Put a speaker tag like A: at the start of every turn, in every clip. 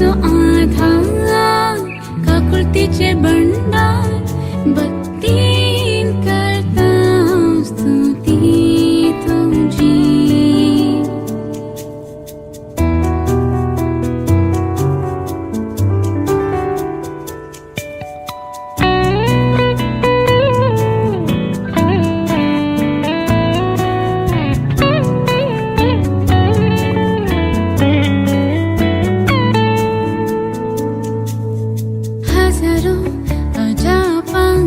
A: तुजो आधार, काकुळतीचे भंडार, भक्तीन करता स्तुती तुजी. हजारो अजापां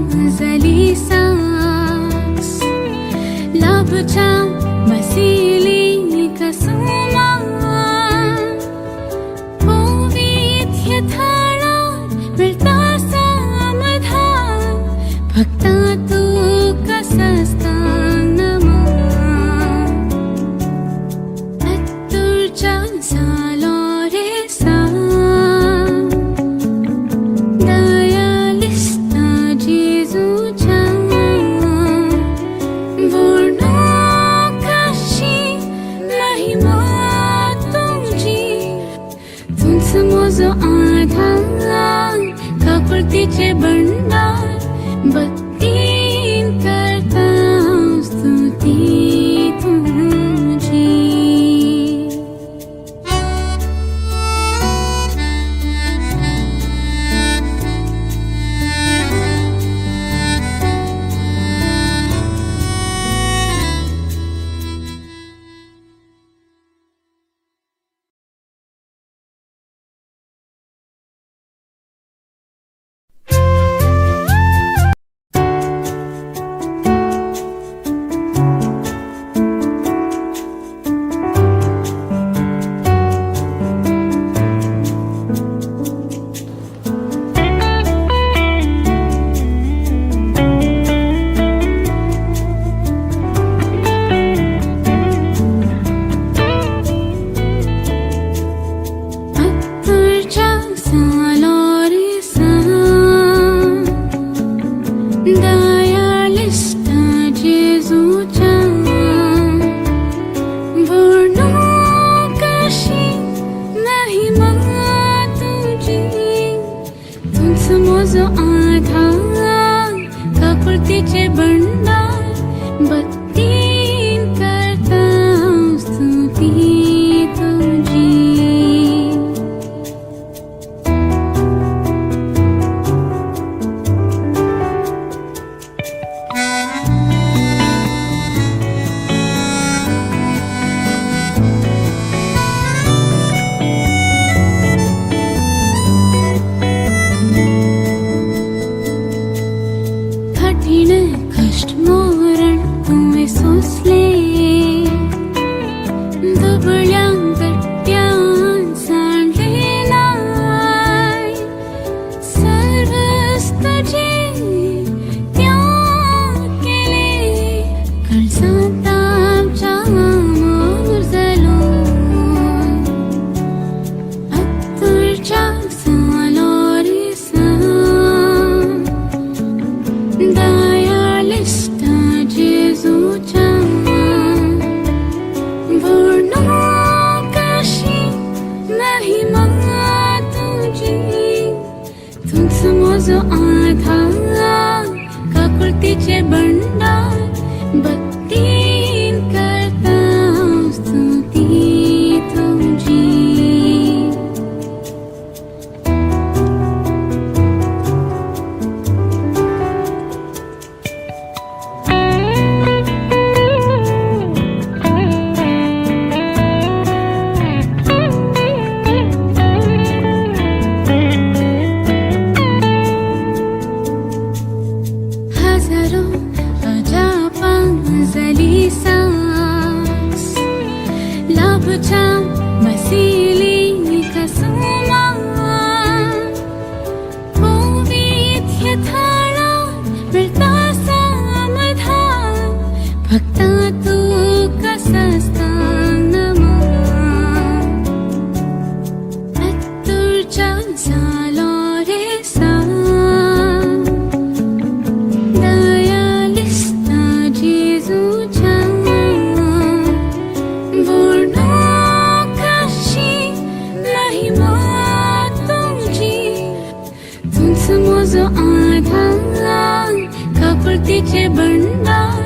A: काकुळतीचे भंडार,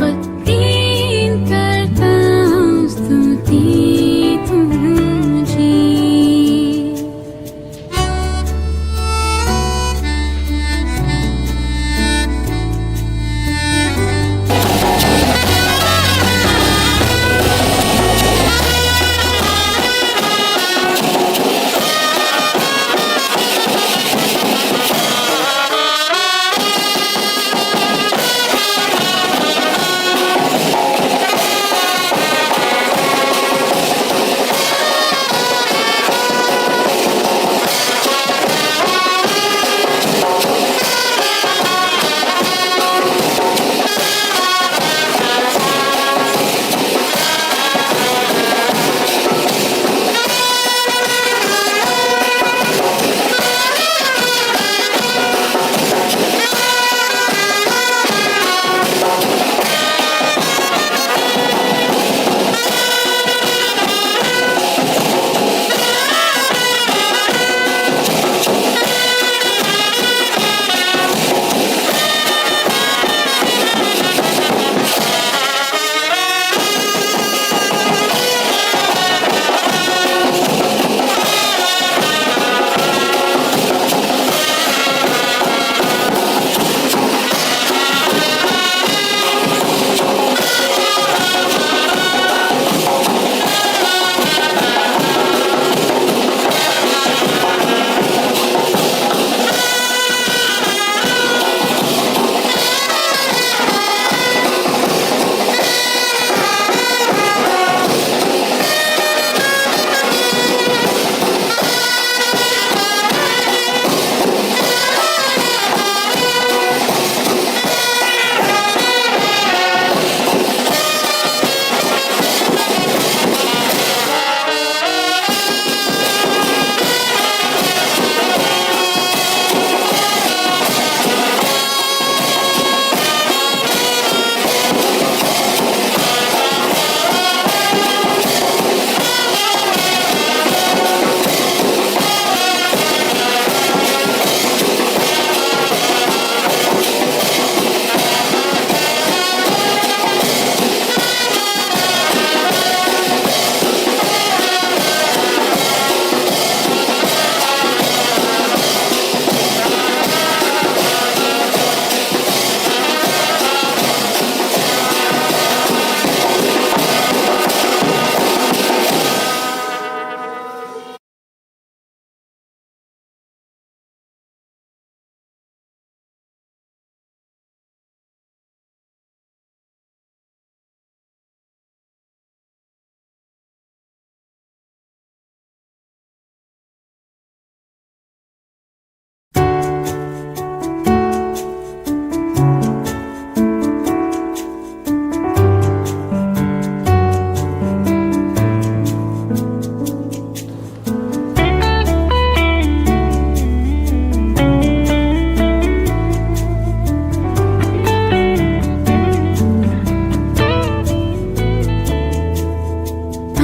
A: भक्तीन करता स्तुती तुजी.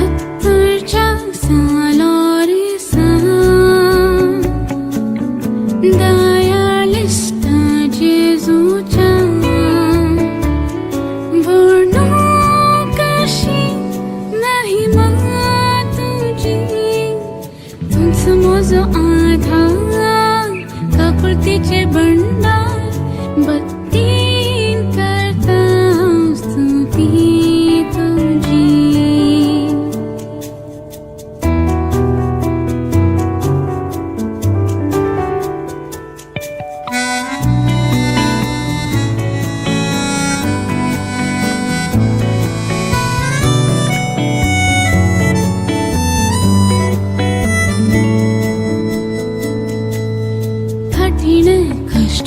A: अत्तरच्या सालोरिसा, दयालिस्ता जेजूच्या, वर्णू कशी महिमा तुजी. तुझ म्हजो आधार, काकुळतीचे भंडार, भक्तीन करता स्तुती तुजी. कठीण कष्ट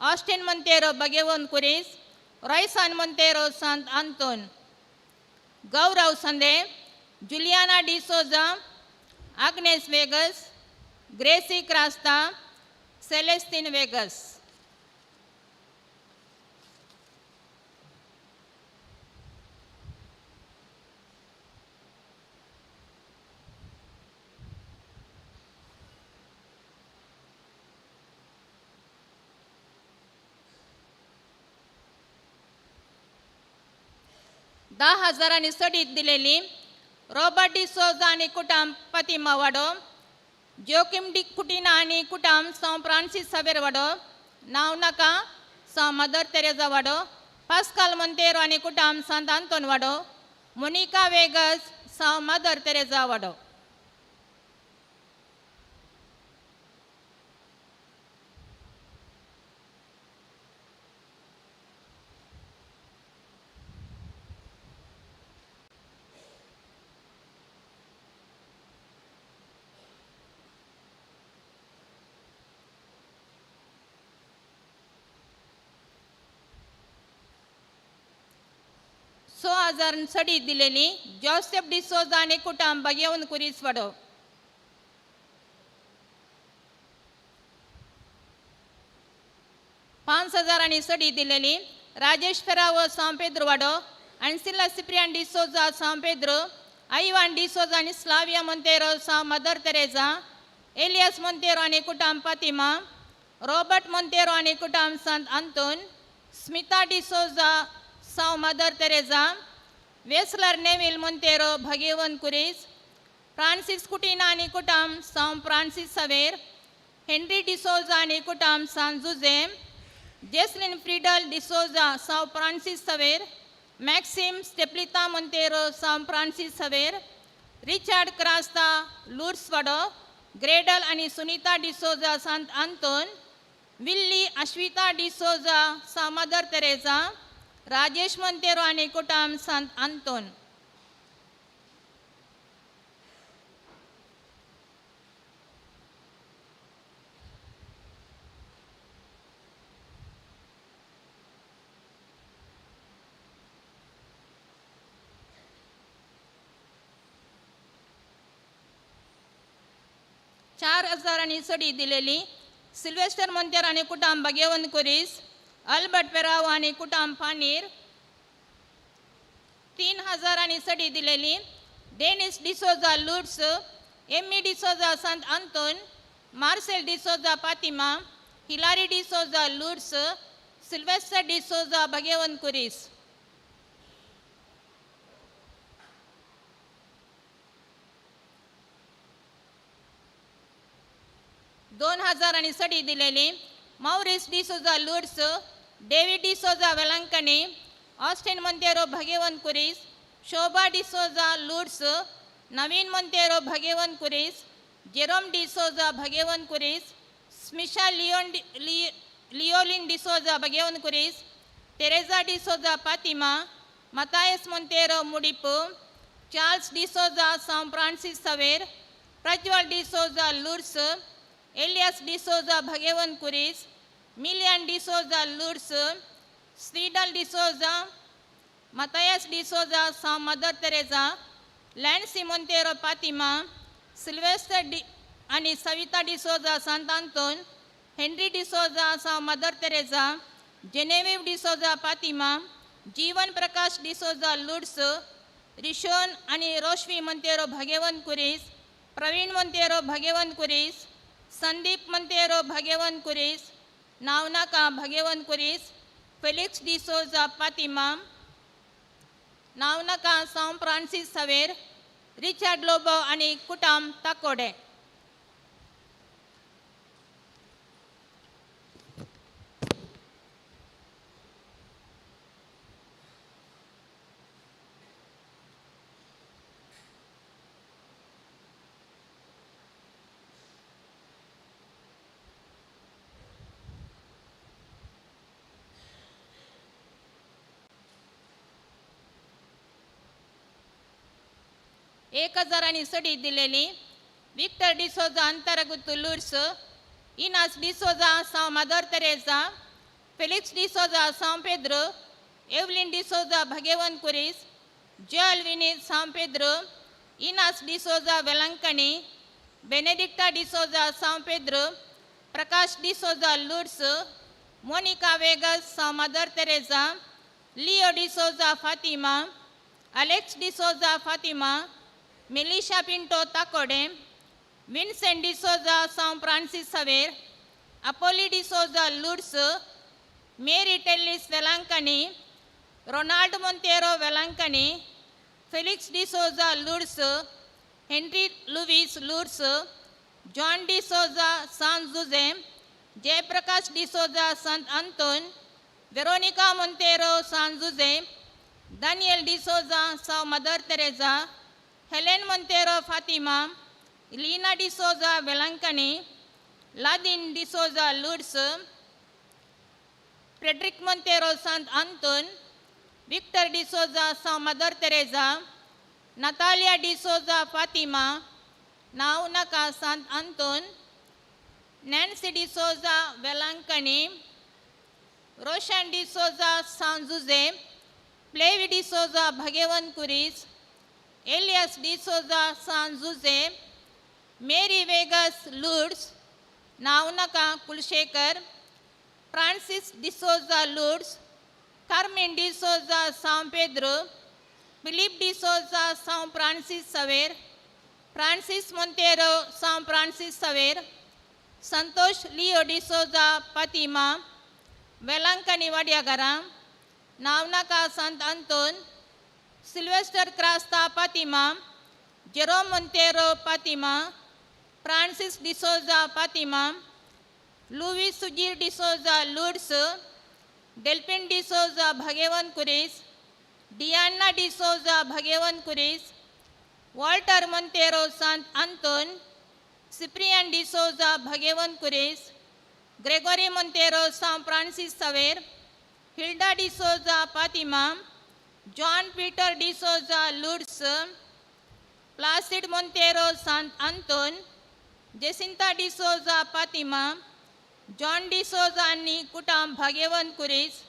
B: Austin Monteiro Bhagyevan Kuris, Royson Monteiro Sant Anton, Gaurav Sande, Juliana D'Souza, Agnes Vegas, Gracy Crasta, Celestine Vegas. 10,000 आनी सडीत दिलेली रॉबर्ट डिसोजा आनी कुटाम पतिमा वाडो, जोकीम डी कुटिना आनी कुटाम सांव फ्रांसीस सावेर वाडो, नांव नाका सांव मदर तेरेजा वाडो, पास्काल मोंतेरो आनी कुटाम सांत आंतोन वाडो, मोनिका वेगस सांव मदर तेरेजा वाडो. 6,000 सडी दिलेली जोसेफ डिसोजा आनी कुटाम बागेवन कुरीस वाडो. 5,000 आनी सडी दिलेली राजेश फेरावो सांव पेद्रो वाडो, Ancilla Cyprian D'Souza Sao Pedro, Ivan D'Souza आनी स्लाविया मोंतेरो सांव मदर तेरेजा, एलियास मोंतेरो आनी कुटाम पातिमा, रॉबर्ट मोंतेरो आनी कुटाम Sant Anton, Smita D'Souza Sao Mother Teresa, Wesler Neville Monteiro Bhagyevan Kuris, Francis Coutinho आनी कुटाम सांव फ्रांसीस सवेर, हेनरी डिसोजा आनी कुटाम San Jose, Jesslyn Friedel D'Souza Sao Francis Saver, Maxim Steplita Monteiro Sao Francis Saver, Richard Crasta Lourdes वाडो, Gradle आनी Sunita D'Souza Sant Anton, Willie Ashwita D'Souza Sao Mother Teresa, Rajesh Monteiro आनी कुटाम सांत आंतोन. 4,000 आनी सडी दिलेली सिल्वेस्टर मोंतेरो आनी कुटाम बागेवन कुरीस, अल्बर्ट पेराव आनी कुटाम पानीर. 3,000 आनी सडी दिलेली Denis D'Souza Lourdes, Emmy D'Souza Sant Anton, Marcel D'Souza Fatima, Hillary D'Souza Lourdes, Sylvester D'Souza Bhagyevan Kuris. 2,000 आनी सडी दिलेली Maurice D'Souza Lourdes, David D'Souza Velankanni, Austin Monteiro Bhagyevan Kuris, Shobha D'Souza Lourdes, Naveen Monteiro Bhagyevan Kuris, Jerome D'Souza Bhagyevan Kuris, Smisha Leon Leolin D'Souza Bhagyevan Kuris, Teresa D'Souza Fatima, Matthias Monteiro Mudipu, Charles D'Souza Sao Francis Saver, Prajwal D'Souza Lourdes, Elias D'Souza Bhagyevan Kuris, Milian D'Souza Lourdes, Sridal D'Souza, Matthias D'Souza Sao Mother Teresa, Lancy Monteiro Fatima, Sylvester D आनी Savita D'Souza Sant Anton, Henry D'Souza Sao Mother Teresa, Genevieve D'Souza Fatima, Jeevan Prakash D'Souza Lourdes, Rishon आनी रोशवी मोंतेरो भागेवन कुरीस, प्रवीण Monteiro भागेवन कुरीस, Sandeep Monteiro भागेवन कुरीस, नावनाका भागेवन कुरीस, Felix D'Souza पातिमा, नावनाका सांव Francis सवेर, Richard Lobo आनी कुटाम ताकोडे. 1,000 आनी सडी दिलेली Victor D'Souza Antaraguttu Lourdes, Inas D'Souza Sao Mother Teresa, Felix D'Souza Sao Pedro, Evelyn D'Souza Bhagavan Kuris, Joel Vineet Sao Pedro, Inas D'Souza Velankanni, Benedicta D'Souza Sao Pedro, Prakash D'Souza Lourdes, Monica Vegas Sao Mother Teresa, Leo D'Souza Fatima, Alex D'Souza Fatima, Melisha Pinto Takodem, Vincent D'Souza Sao Francis Xavier, Apolli D'Souza Lourdes, Mary Tellis Velankanni, Ronald Monteiro Velankanni, Felix D'Souza Lourdes, Henry Louis Lourdes, John D'Souza San Jose, Jayaprakash D'Souza Sant Anton, Veronica Monteiro San Jose, Daniel D'Souza Sao Mother Teresa, Helen Monteiro Fatima, Lina D'Souza Velankanni, Ladin D'Souza Lourdes, Frederick Monteiro Sant Anton, Victor D'Souza Sao Mother Teresa, Natalia D'Souza Fatima, Naunaka Sant Anton, Nancy D'Souza Velankanni, Roshan D'Souza San Jose, Plevi D'Souza Bhagavan Kuris, Elias D'Souza San Jose, Mary Vegas Lourdes, Naunaka Kulshekar, Francis D'Souza Lourdes, Carmen D'Souza Sao Pedro, Philip D'Souza Sao Francis Xavier, Francis Monteiro Sao Francis Xavier, Santosh Leo D'Souza Fatima, Velankanni Wadiagara, Navnaka Sant Anton, Sylvester Crasta Fatima, Jerome Monteiro Fatima, Francis D'Souza Fatima, Louis Sujir D'Souza Lourdes, Delphin D'Souza Bhagavan Kuris, Diana D'Souza Bhagavan Kuris, Walter Monteiro Sant Anton, Cyprian D'Souza Bhagavan Kuris, Gregory Monteiro Sao Francis Xavier, Hilda D'Souza Fatima, John Peter D'Souza Lourdes, Placid Monteiro Sant Anton, Jacinta D'Souza Fatima, John D'Souza आनी कुटाम Bhagavan Kuris,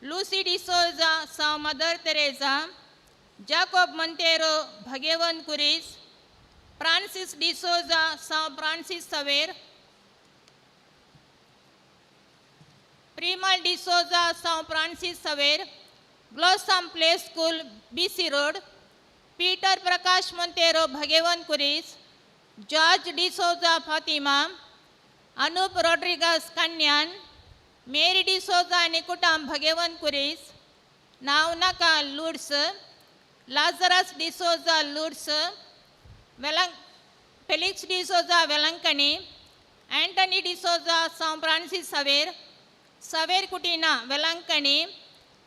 B: Lucy D'Souza Sao Mother Teresa, Jacob Monteiro Bhagavan Kuris, Francis D'Souza Sao Francis Xavier, Primal D'Souza Sao Francis Xavier, Blossom Play School BC Road, Peter Prakash Monteiro Bhagavan Kuris, George D'Souza Fatima, Anup Rodrigues Kanyan, Mary D'Souza आनी कुटाम Bhagavan Kuris, Navnaka Lourdes, Lazarus D'Souza Lourdes, Velang Felix D'Souza Velankanni, Antony D'Souza Sao Francis Xavier, Xavier Kutina Velankanni,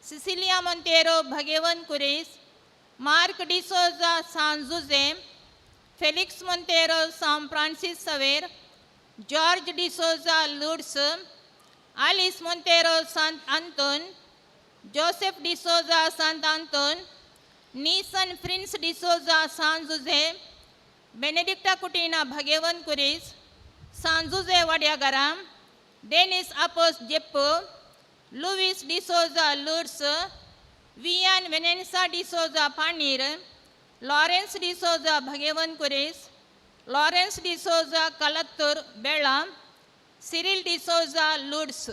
B: Cecilia Monteiro Bhagavan Kuris, Mark D'Souza San Jose, Felix Monteiro Sao Francis Xavier, George D'Souza Lourdes, Alice Monteiro Sant Anton, Joseph D'Souza Sant Anton, Nisan Prince D'Souza San Jose, Benedicta Kutina Bhagavan Kuris, San Jose Wadiagaram, Dennis Apos Jeppo, Louis D'Souza Lourdes, Vian Venensa D'Souza Panir, Lawrence D'Souza Bhagavan Kuris, Lawrence D'Souza Kalathur Bela, Cyril D'Souza Lourdes.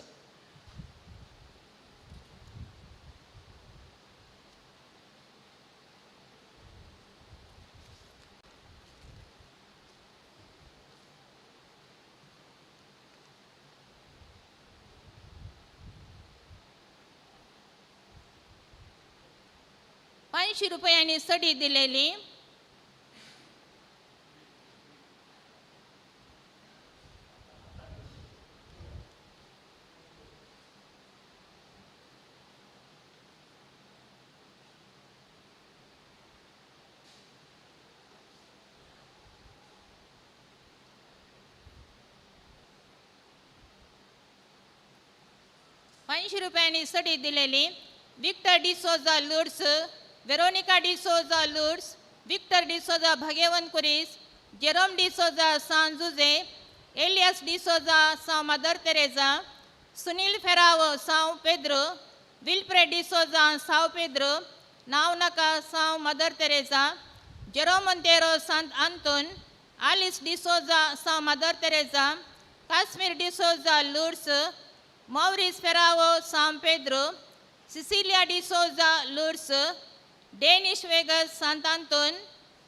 B: पांचशी रुपयांनी सडी दिलेली. पांचशे रुपयांनी सडी दिलेली. Victor D'Souza Lourdes, Veronica D'Souza Lourdes, Victor D'Souza Bhagavan Kuris, Jerome D'Souza San Jose, Elias D'Souza Sao Mother Teresa, Sunil Ferrao Sao Pedro, Wilfred D'Souza Sao Pedro, Navnaka Sao Mother Teresa, Jerome Monteiro Sant Anton, Alice D'Souza Sao Mother Teresa, Kashmir D'Souza Lourdes, Maurice Ferrao Sao Pedro, Cecilia D'Souza Lourdes, Danish Vegas Sant Anton,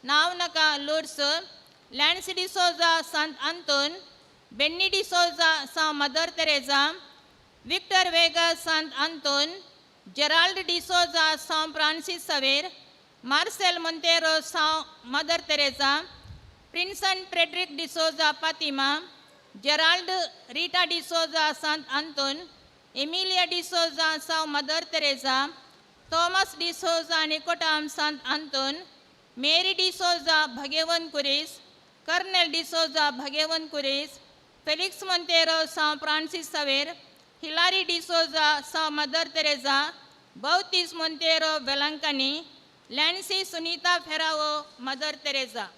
B: Navnaka Lourdes, Lancy D'Souza Sant Anton, Benny D'Souza Sao Mother Teresa, Victor Vega Sant Anton, Gerald D'Souza Sao Francis Xavier, Marcel Monteiro Sao Mother Teresa, Princeton Frederick D'Souza Fatima, Gerald Rita D'Souza Sant Anton, Emilia D'Souza Sao Mother Teresa, Thomas D'Souza Nikotam Sant Anton, Mary D'Souza Bhagavan Kuris, Colonel D'Souza Bhagavan Kuris, Felix Monteiro Sao Francis Xavier, Hillary D'Souza Sao Mother Teresa, Bautis Monteiro Velankani, Lancy Sunita Ferrao Mother Teresa.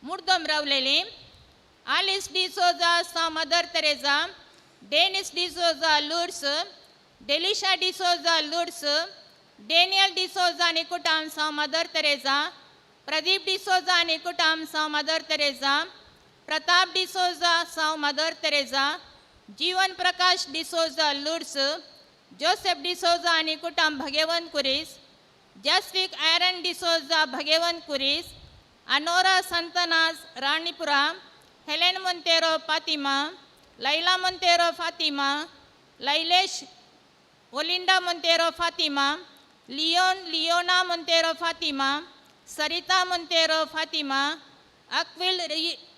B: मुर्दम रावलेली Alice D'Souza Sao Mother Teresa, Dennis D'Souza Lourdes, Delisha D'Souza Lourdes, Daniel D'Souza Nikutam Sao Mother Teresa, Pradeep D'Souza Nikutam Sao Mother Teresa, Pratap D'Souza Sao Mother Teresa, Jeevan Prakash D'Souza Lourdes, Joseph D'Souza Nikutam Bhagavan Kuris, Jasvik Aaron D'Souza Bhagavan Kuris, Anora Santanas Ranipura, Helen Monteiro Fatima, Laila Monteiro Fatima, Lailesh Olinda Monteiro Fatima, Leon Leona Monteiro Fatima, Sarita Monteiro Fatima, Aquil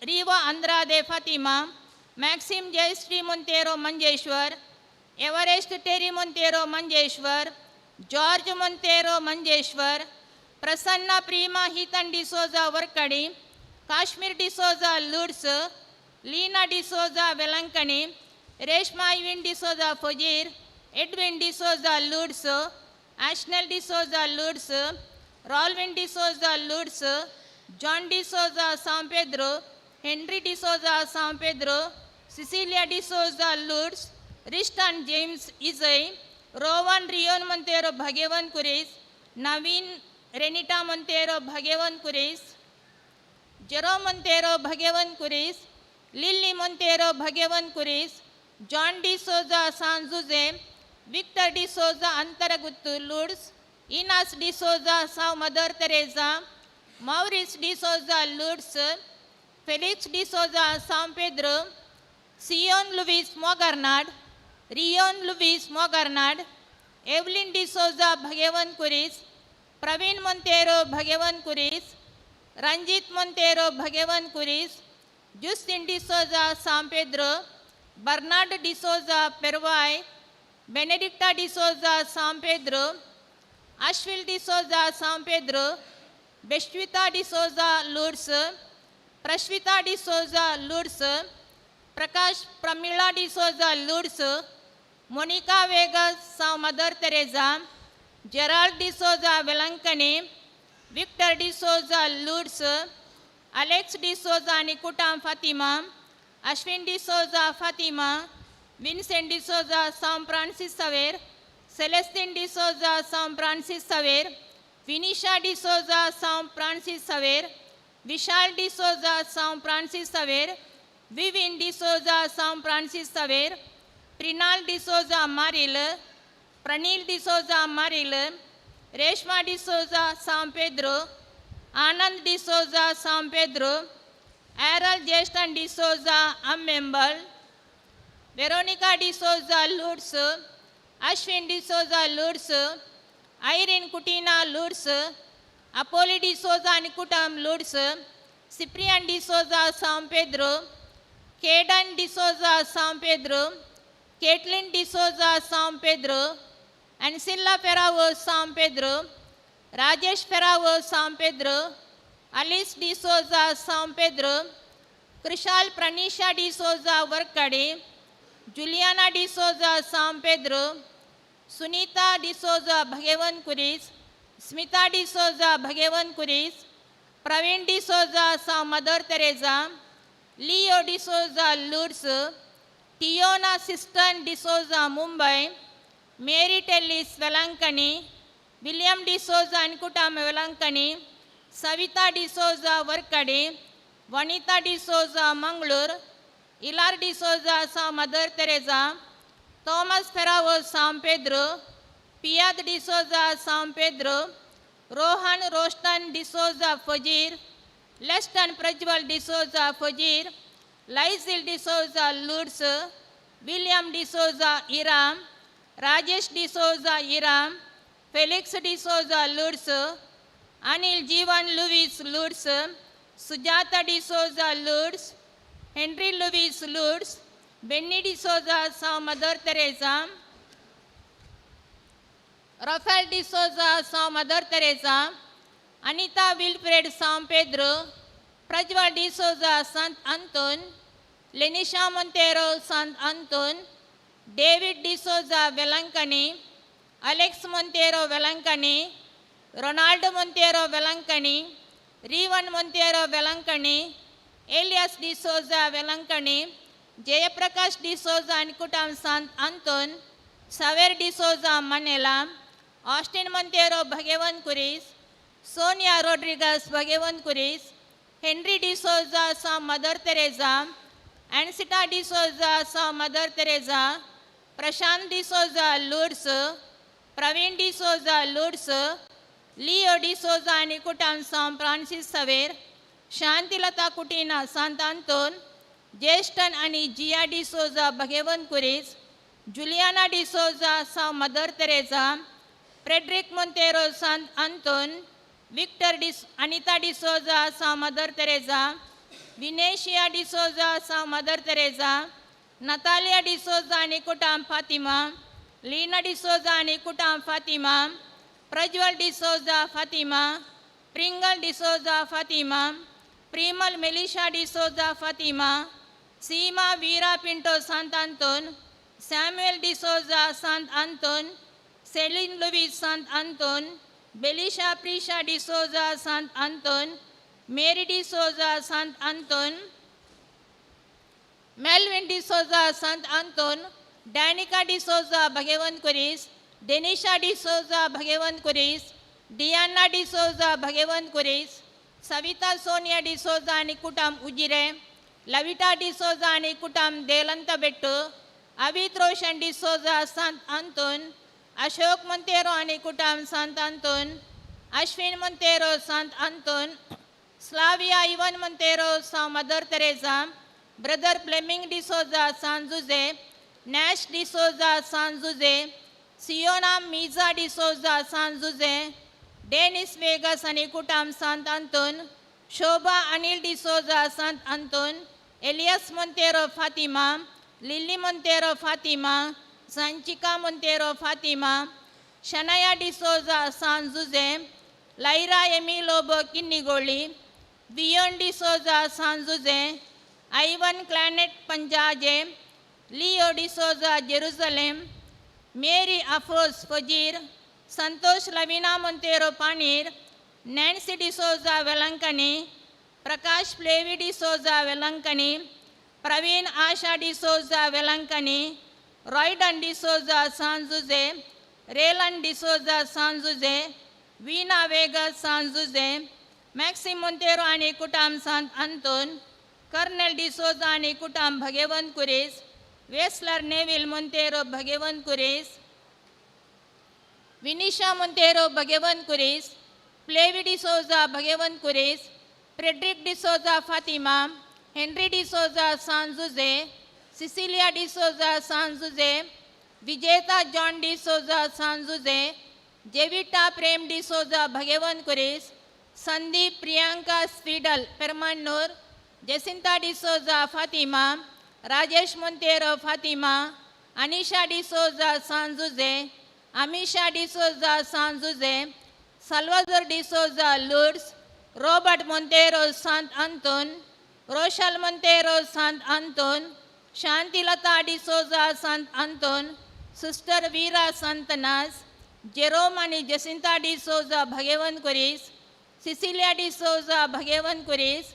B: Riva Andrade Fatima, Maxim Jayashree Monteiro Manjeshwar, Everest Terry Monteiro Manjeshwar, George Monteiro Manjeshwar, Prasanna Prema Hithan D'Souza Varkady, Kashmir D'Souza Lourdes, Leena D'Souza Velankanni, Reshma Ivin D'Souza Fujir, Edwin D'Souza Lourdes, Ashnel D'Souza Lourdes, Rolvin D'Souza Lourdes, John D'Souza Sao Pedro, Henry D'Souza Sao Pedro, Cecilia D'Souza Lourdes, Ristan James Isai, Rowan Rion Monteiro Bhagavan Kuris, Naveen Renita Monteiro Bhagavan Kuris, Jerome Monteiro Bhagavan Kuris, Lily Monteiro Bhagavan Kuris, John D'Souza San Jose, Victor D'Souza Antaraguttu Lourdes, Inas D'Souza Sao Mother Teresa, Maurice D'Souza Lourdes, Felix D'Souza Sao Pedro, Sion Luis Mogarnad, Rion Luis Mogarnad, Evelyn D'Souza Bhagavan Kuris, Praveen Monteiro Bhagavan Kuris, Ranjit Monteiro Bhagavan Kuris, Justin D'Souza Sao Pedro, Bernard D'Souza Pervai, Benedicta D'Souza Sao Pedro, Ashwil D'Souza Sao Pedro, Beshwita D'Souza Lourdes, Prashwita D'Souza Lourdes, Prakash Pramila D'Souza Lourdes, Monica Vegas Sao Mother Teresa, Gerald D'Souza Velankani, Victor D'Souza Lourdes, Alex D'Souza Nikutam Fatima, Ashwin D'Souza Fatima, Vincent D'Souza Sao Francis Xavier, Celestine D'Souza Sao Francis Xavier, Vinisha D'Souza Sao Francis Xavier, Vishal D'Souza Sao Francis Xavier, Vivin D'Souza Sao Francis Xavier, Prinal D'Souza Maril, Pranil D'Souza Maril, Reshma D'Souza Sao Pedro, Anand D'Souza Sao Pedro, Errol Jeston D'Souza Ammembal, Veronica D'Souza Lourdes, Ashwin D'Souza Lourdes, Irene Kutina Lourdes, Apollo D'Souza Nikutam Lourdes, Cyprian D'Souza Sao Pedro, Caden D'Souza Sao Pedro, Caitlin D'Souza Sao Pedro, Ancilla Ferrao Sao Pedro, Rajesh Ferrao Sao Pedro, Alice D'Souza Sao Pedro, Krishal Pranisha D'Souza Varkady, Juliana D'Souza Sao Pedro, Sunita D'Souza Bhagavan Kuris, Smita D'Souza Bhagavan Kuris, Praveen D'Souza Sao Mother Teresa, Leo D'Souza Lourdes, Tiona Sistan D'Souza Mumbai, Mary Tellis Velankani, William D'Souza Ankutam Velankani, Savita D'Souza Varkadi, Vanita D'Souza Mangalore, Ilar D'Souza Sao Mother Teresa, Thomas Ferrao Sao Pedro, Piad D'Souza Sao Pedro, Rohan Rostan D'Souza Fajir, Leston Prajwal D'Souza Fajir, Lysel D'Souza Lourdes, William D'Souza Iram, Rajesh D'Souza Iram, Felix D'Souza Lourdes, Anil Jeevan Louis Lourdes, Sujata D'Souza Lourdes, Henry Louis Lourdes, Benny D'Souza Sao Mother Teresa, Rafael D'Souza Sao Mother Teresa, Anita Wilfred Sao Pedro, Prajwal D'Souza Sant Anton, Lenisha Montero Sant Anton, David D'Souza Velankani, Alex Montero Velankani, Ronaldo Montero Velankani, Revan Montero Velankani, Elias D'Souza Velankani, Jayaprakash D'Souza Ankutam Sant Anton, Saver D'Souza Manela, Austin Montero Bhagavan Kuris, Sonia Rodriguez Bhagavan Kuris, Henry D'Souza Sa Mother Teresa, Ansita D'Souza Sa Mother Teresa, Prashant D'Souza Lourdes, Praveen D'Souza Lourdes, Leo D'Souza आणि कुटाम Sao Francis Xavier, Shantilata Kutina Sant Anton, Jeston आणि Jiya D'Souza Bhagavan Kuris, Juliana D'Souza Sao Mother Teresa, Frederick Monteiro Sant Anton, Victor D'S Anita D'Souza Sao Mother Teresa, Vinesia D'Souza Sao Mother Teresa, Natalia D'Souza आणि कुटाम फातिमा, लीना डिसोजा आणि कुटाम Fatima, Prajwal D'Souza Fatima, Pringle D'Souza Fatima, Primal Melisha D'Souza Fatima, Seema Veera Pinto Sant Anton, Samuel D'Souza Sant Anton, Celine Louis Sant Anton, Belisha Prisha D'Souza Sant Anton, Mary D'Souza Sant Anton, Melvin D'Souza Sant Anton, Danica D'Souza Bhagavan Kuris, Denisha D'Souza Bhagavan Kuris, Diana D'Souza Bhagavan Kuris, Savita Sonia D'Souza आणि कुटाम उजिरे, लविटा डिसोजा आणि कुटाम देलंत बेट्टू, अवित रोशन D'Souza Sant Anton, Ashok Monteiro आणि कुटाम Sant Anton, Ashwin Monteiro Sant Anton, Slavia Ivan Monteiro Sao Mother Teresa, brother Fleming D'Souza San Jose, Nash D'Souza San Jose, Siona Miza D'Souza San Jose, Dennis Vegas आणि कुटाम Sant Anton, Shobha Anil D'Souza Sant Anton, Elias Monteiro Fatima, Lily Monteiro Fatima, Sanchika Monteiro Fatima, Shanaya D'Souza San Jose, Lyra Amy Lobo Kinnigoli, Vion D'Souza San Jose, Ivan Clanet Panjaje, Leo D'Souza Jerusalem, Mary Afroz Fajir, Santosh Lavina Monteiro Panir, Nancy D'Souza Velankani, Prakash Flavi D'Souza Velankani, Praveen Asha D'Souza Velankani, Royden D'Souza San Jose, Relan D'Souza San Jose, Veena Vegas San Jose, Maxim Monteiro आणि कुटाम Sant Anton, Colonel D'Souza आणि कुटाम Bhagavan Kuris, Wesler Neville Monteiro Bhagavan Kuris, Vinisha Monteiro Bhagavan Kuris, Flavi D'Souza Bhagavan Kuris, Frederick D'Souza Fatima, Henry D'Souza San Jose, Cecilia D'Souza San Jose, Vijeta John D'Souza San Jose, Jevita Prem D'Souza Bhagavan Kuris, Sandeep Priyanka Swidal Permanur, Jacinta D'Souza Fatima, Rajesh Monteiro Fatima, Anisha D'Souza San Jose, Amisha D'Souza San Jose, Salvador D'Souza Lourdes, Robert Monteiro Sant Anton, Roshal Monteiro Sant Anton, Shantilata D'Souza Sant Anton, sister Veera Santanas, Jerome आनी Jacinta D'Souza Bhagavan Kuris, Cecilia D'Souza Bhagavan Kuris,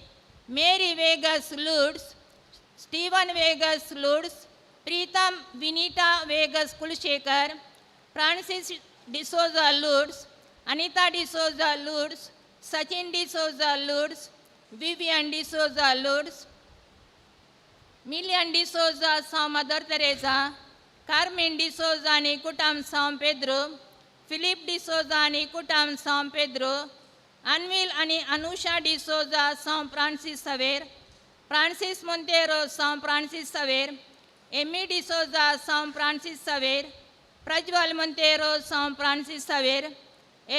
B: Mary Vegas Lourdes, Steven Vegas Lourdes, Preetham Vinita Vegas Kulashekar, Francis D'Souza Lourdes, Anita D'Souza Lourdes, Sachin D'Souza Lourdes, Vivian D'Souza Lourdes, Millian D'Souza Sao Mother Teresa, Carmen D'Souza आनी कुटाम सांव Pedro, Filipe D'Souza आनी कुटाम सांव Pedro, unveil आनी अनुषा डिसोजा सांव Francis सवेर, Francis Monteiro सांव Francis सवेर, Emmy D'Souza सांव Francis सवेर, प्रज्वल मोंतेरो सांव Francis सवेर,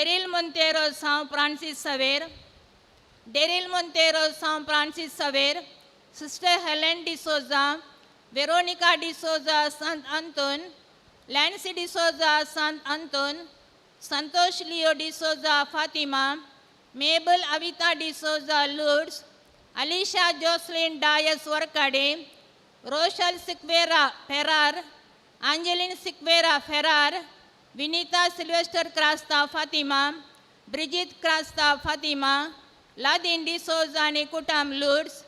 B: aryl Monteiro सांव Francis सवेर, Daryl Monteiro Sao Francis Xavier, sister Helen D'Souza, Veronica D'Souza Sant Anton, Lancy D'Souza Sant Anton, Santosh Leo D'Souza Fatima, Mabel Avita D'Souza Lourdes, Alisha Jocelyn Dias Varkade, Rochelle Sequeira Ferrar, Angeline Sequeira Ferrar, Vinita Sylvester Crasta Fatima, Brigitte Crasta Fatima, Ladin D'Souza आनी कुटाम Lourdes,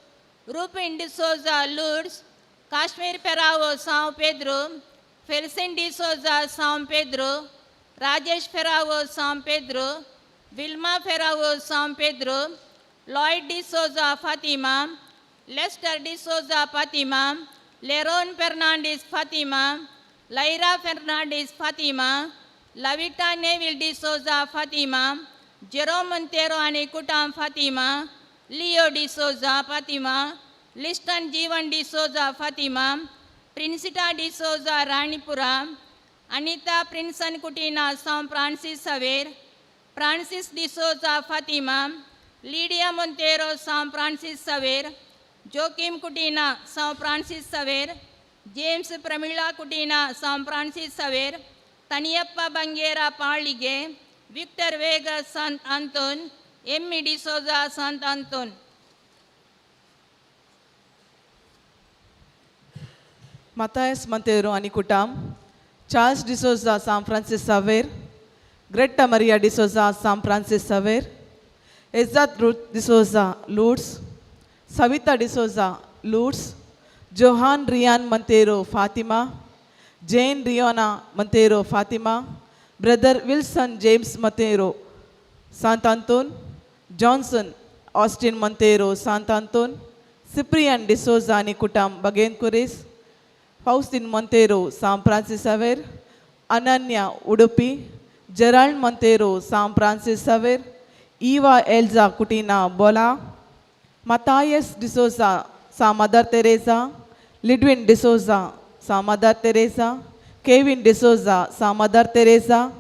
B: Rupin D'Souza Lourdes, Kashmir Ferrao Sao Pedro, Felsin D'Souza Sao Pedro, Rajesh Ferrao Sao Pedro, Vilma Ferrao Sao Pedro, Lloyd D'Souza Fatima, Lester D'Souza Fatima, Leron Fernandes Fatima, Lyra Fernandes Fatima, Lavita Neville D'Souza Fatima, Jerome Monteiro आनी कुटाम Fatima, Leo D'Souza Fatima, Liston Jeevan D'Souza Fatima, Princita D'Souza Ranipura, Anita Prinson Coutinho Sao Francis Xavier, Francis D'Souza Fatima, Lydia Monteiro Sao Francis Xavier, Joachim Coutinho Sao Francis Xavier, James Pramila Coutinho Sao Francis Xavier, Taniyappa Bangera Palige, Victor Vega Sant Anton, Emmy D'Souza Sant Anton.
C: Mathias Monteiro आनी कुटाम, Charles D'Souza Sao Francis Xavier, Greta Maria D'Souza Sao Francis Xavier, Ezat Ruth D'Souza Lourdes, Savita D'Souza Lourdes, Johan Riyan Monteiro Fatima, Jane Riona Monteiro Fatima, brother Wilson James Monteiro Sant Anton, Johnson Austin Monteiro Sant Anton, Cyprian D'Souza आनी कुटाम बगेन कुरेस, Faustin Monteiro Sao Francis Xavier, Ananya Udupi, Gerald Monteiro Sao Francis Xavier, Eva Elza Coutinho Bola, Mathias D'Souza Sao Mother Teresa, Lidwin D'Souza Sao Mother Teresa, Kevin D'Souza Sao Mother Teresa,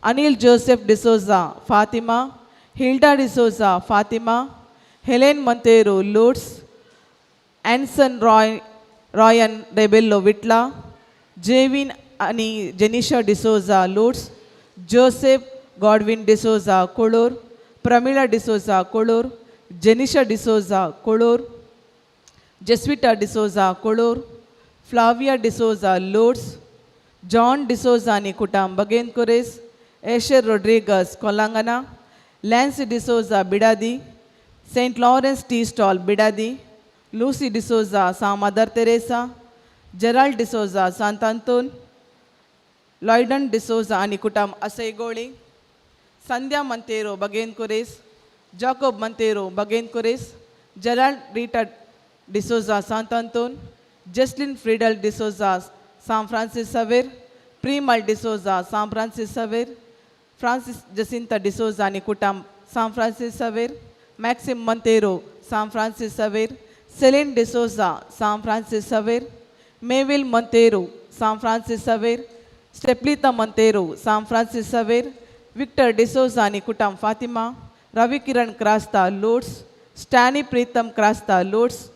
C: Anil Joseph D'Souza Fatima, Hilda D'Souza Fatima, Helen Monteiro Lourdes, Anson Roy Royan Rebello Vitla, Jevin आनी Jenisha D'Souza Lourdes, Joseph Godwin D'Souza Kolor, Pramila D'Souza Kolor, Jenisha D'Souza Kolor, Jeswita D'Souza Kolor, Flavia D'Souza Lourdes, John D'Souza आनी कुटाम बगेन कुरेस, Asher Rodrigues Kolangana, Lancy D'Souza Bidadi, Saint Lawrence tea stall Bidadi, Lucy D'Souza Sao Mother Teresa, Gerald D'Souza Sant Anton, Lloydon D'Souza आनी कुटाम असैगोळी, Sandhya Monteiro Bagen Kures, Jacob Monteiro Bagen Kures, Gerald Rita D'Souza Sant Anton, Jesslyn Friedel D'Souza Sao Francis Xavier, Premal D'Souza Sao Francis Xavier, Francis Jacinta D'Souza आनी कुटाम Sao Francis Xavier, Maxim Monteiro Sao Francis Xavier, Celine D'Souza Sao Francis Xavier, Meville Monteiro Sao Francis Xavier, Steplita Monteiro Sao Francis Xavier, Victor D'Souza आनी कुटाम फातिमा, रवी किरण Crasta Lourdes, Stany Pritam Crasta Lourdes,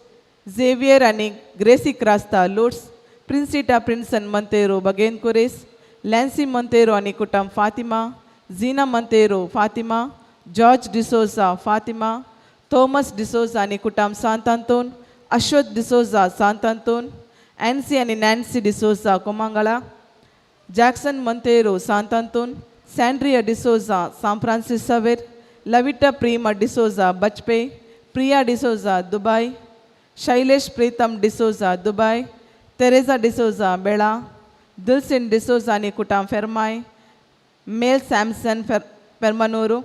C: Xavier आनी Gracy Crasta Lourdes, Princita Prinson Monteiro Bagen Kures, Lancy Monteiro आनी कुटाम Fatima, Zina Monteiro Fatima, George D'Souza Fatima, Thomas D'Souza आनी कुटाम Sant Anton, Ashwath D'Souza Sant Anton, एन्सी आनी Nancy D'Souza Comangala, Jackson Monteiro Sant'Anton, Sandria D'Souza San Francis Xavier, Lavita Prema D'Souza Bajpe, Priya D'Souza Dubai, Shailesh Pritam D'Souza Dubai, Teresa D'Souza Bela, Dilsin D'Souza आनी कुटाम Fermai, Mel Samson Permanur,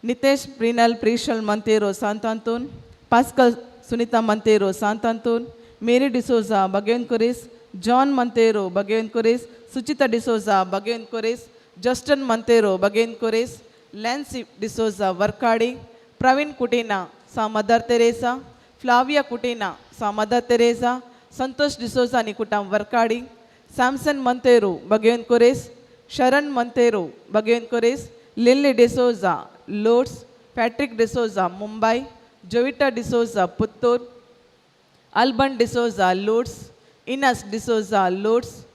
C: Nitesh Prinal Prishal Monteiro Sant'Anton, Pascal Sunita Monteiro Sant'Anton, Mary D'Souza Bagevan Quresh, John Monteiro Bagevan Quresh, Suchita D'Souza Bagevan Quresh, Justin Monteiro Bagevan Quresh, Lancy D'Souza Varkady, Praveen Coutinho Sa Mother Teresa, Flavia Coutinho Sa Mother Teresa, Santosh D'Souza आनी कुटाम Varkady, Samson Monteiro Bagevan Quresh, Sharan Monteiro Bagevan Quresh, Lily D'Souza Lourdes, Patrick D'Souza Mumbai, Jovita D'Souza Puttur, Alban D'Souza Lourdes, Inas D'Souza Lourdes,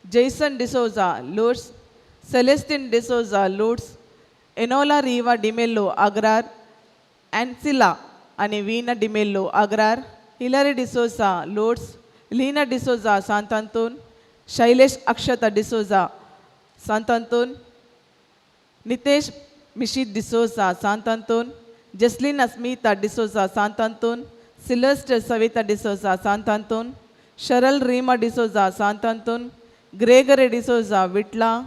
C: Jason D'Souza Lourdes, Celestine D'Souza Lourdes, Enola Riva D'Mello Agrar, Ancilla आनी Veena D'Mello Agrar, Hillary D'Souza Lourdes, Leena D'Souza Sant'Anton, Shailesh Akshata D'Souza Sant'Anton, Nitesh Mishit D'Souza Sant'Anton, Jaslina Smita D'Souza Sant'Anton, Sylvester Savita D'Souza Sant'Anton, Sharal Reema D'Souza Sant'Anton, Gregory D'Souza Vitla,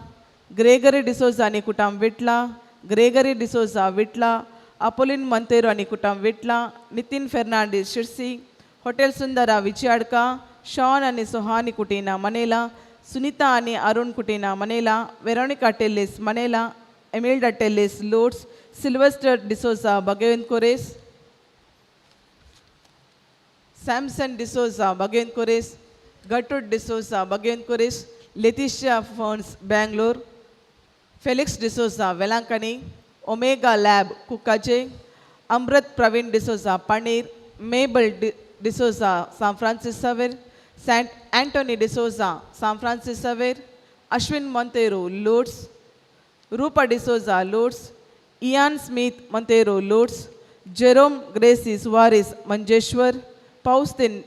C: Gregory D'Souza आनी कुटाम विटला, Gregory D'Souza विटला, अपोलिन Monteiro आनी कुटाम विटला, Nitin Fernandes Sirsi, hotel सुंदरा विचियाडका, Sean आनी सोहानी कुटीना मनेला, सुनीता आनी Arun Coutinho Manela, Veronica Tellis Manela, Emilda Tellis Lourdes, Sylvester D'Souza Bagevan Quresh, Samson D'Souza Bagevan Quresh, Gertrude D'Souza Bagevan Quresh, Letitia Fons Bangalore, Felix D'Souza Velankanni, Omega Lab Kukkaje, Amrit Praveen D'Souza Pannir, Mabel D'Souza San Francis Xavier, Saint Anthony D'Souza San Francis Xavier, Ashwin Monteiro Lourdes, Rupa D'Souza Lourdes, Ian Smith Monteiro Lourdes, Jerome Gracie Suarez Manjeshwar, Paustin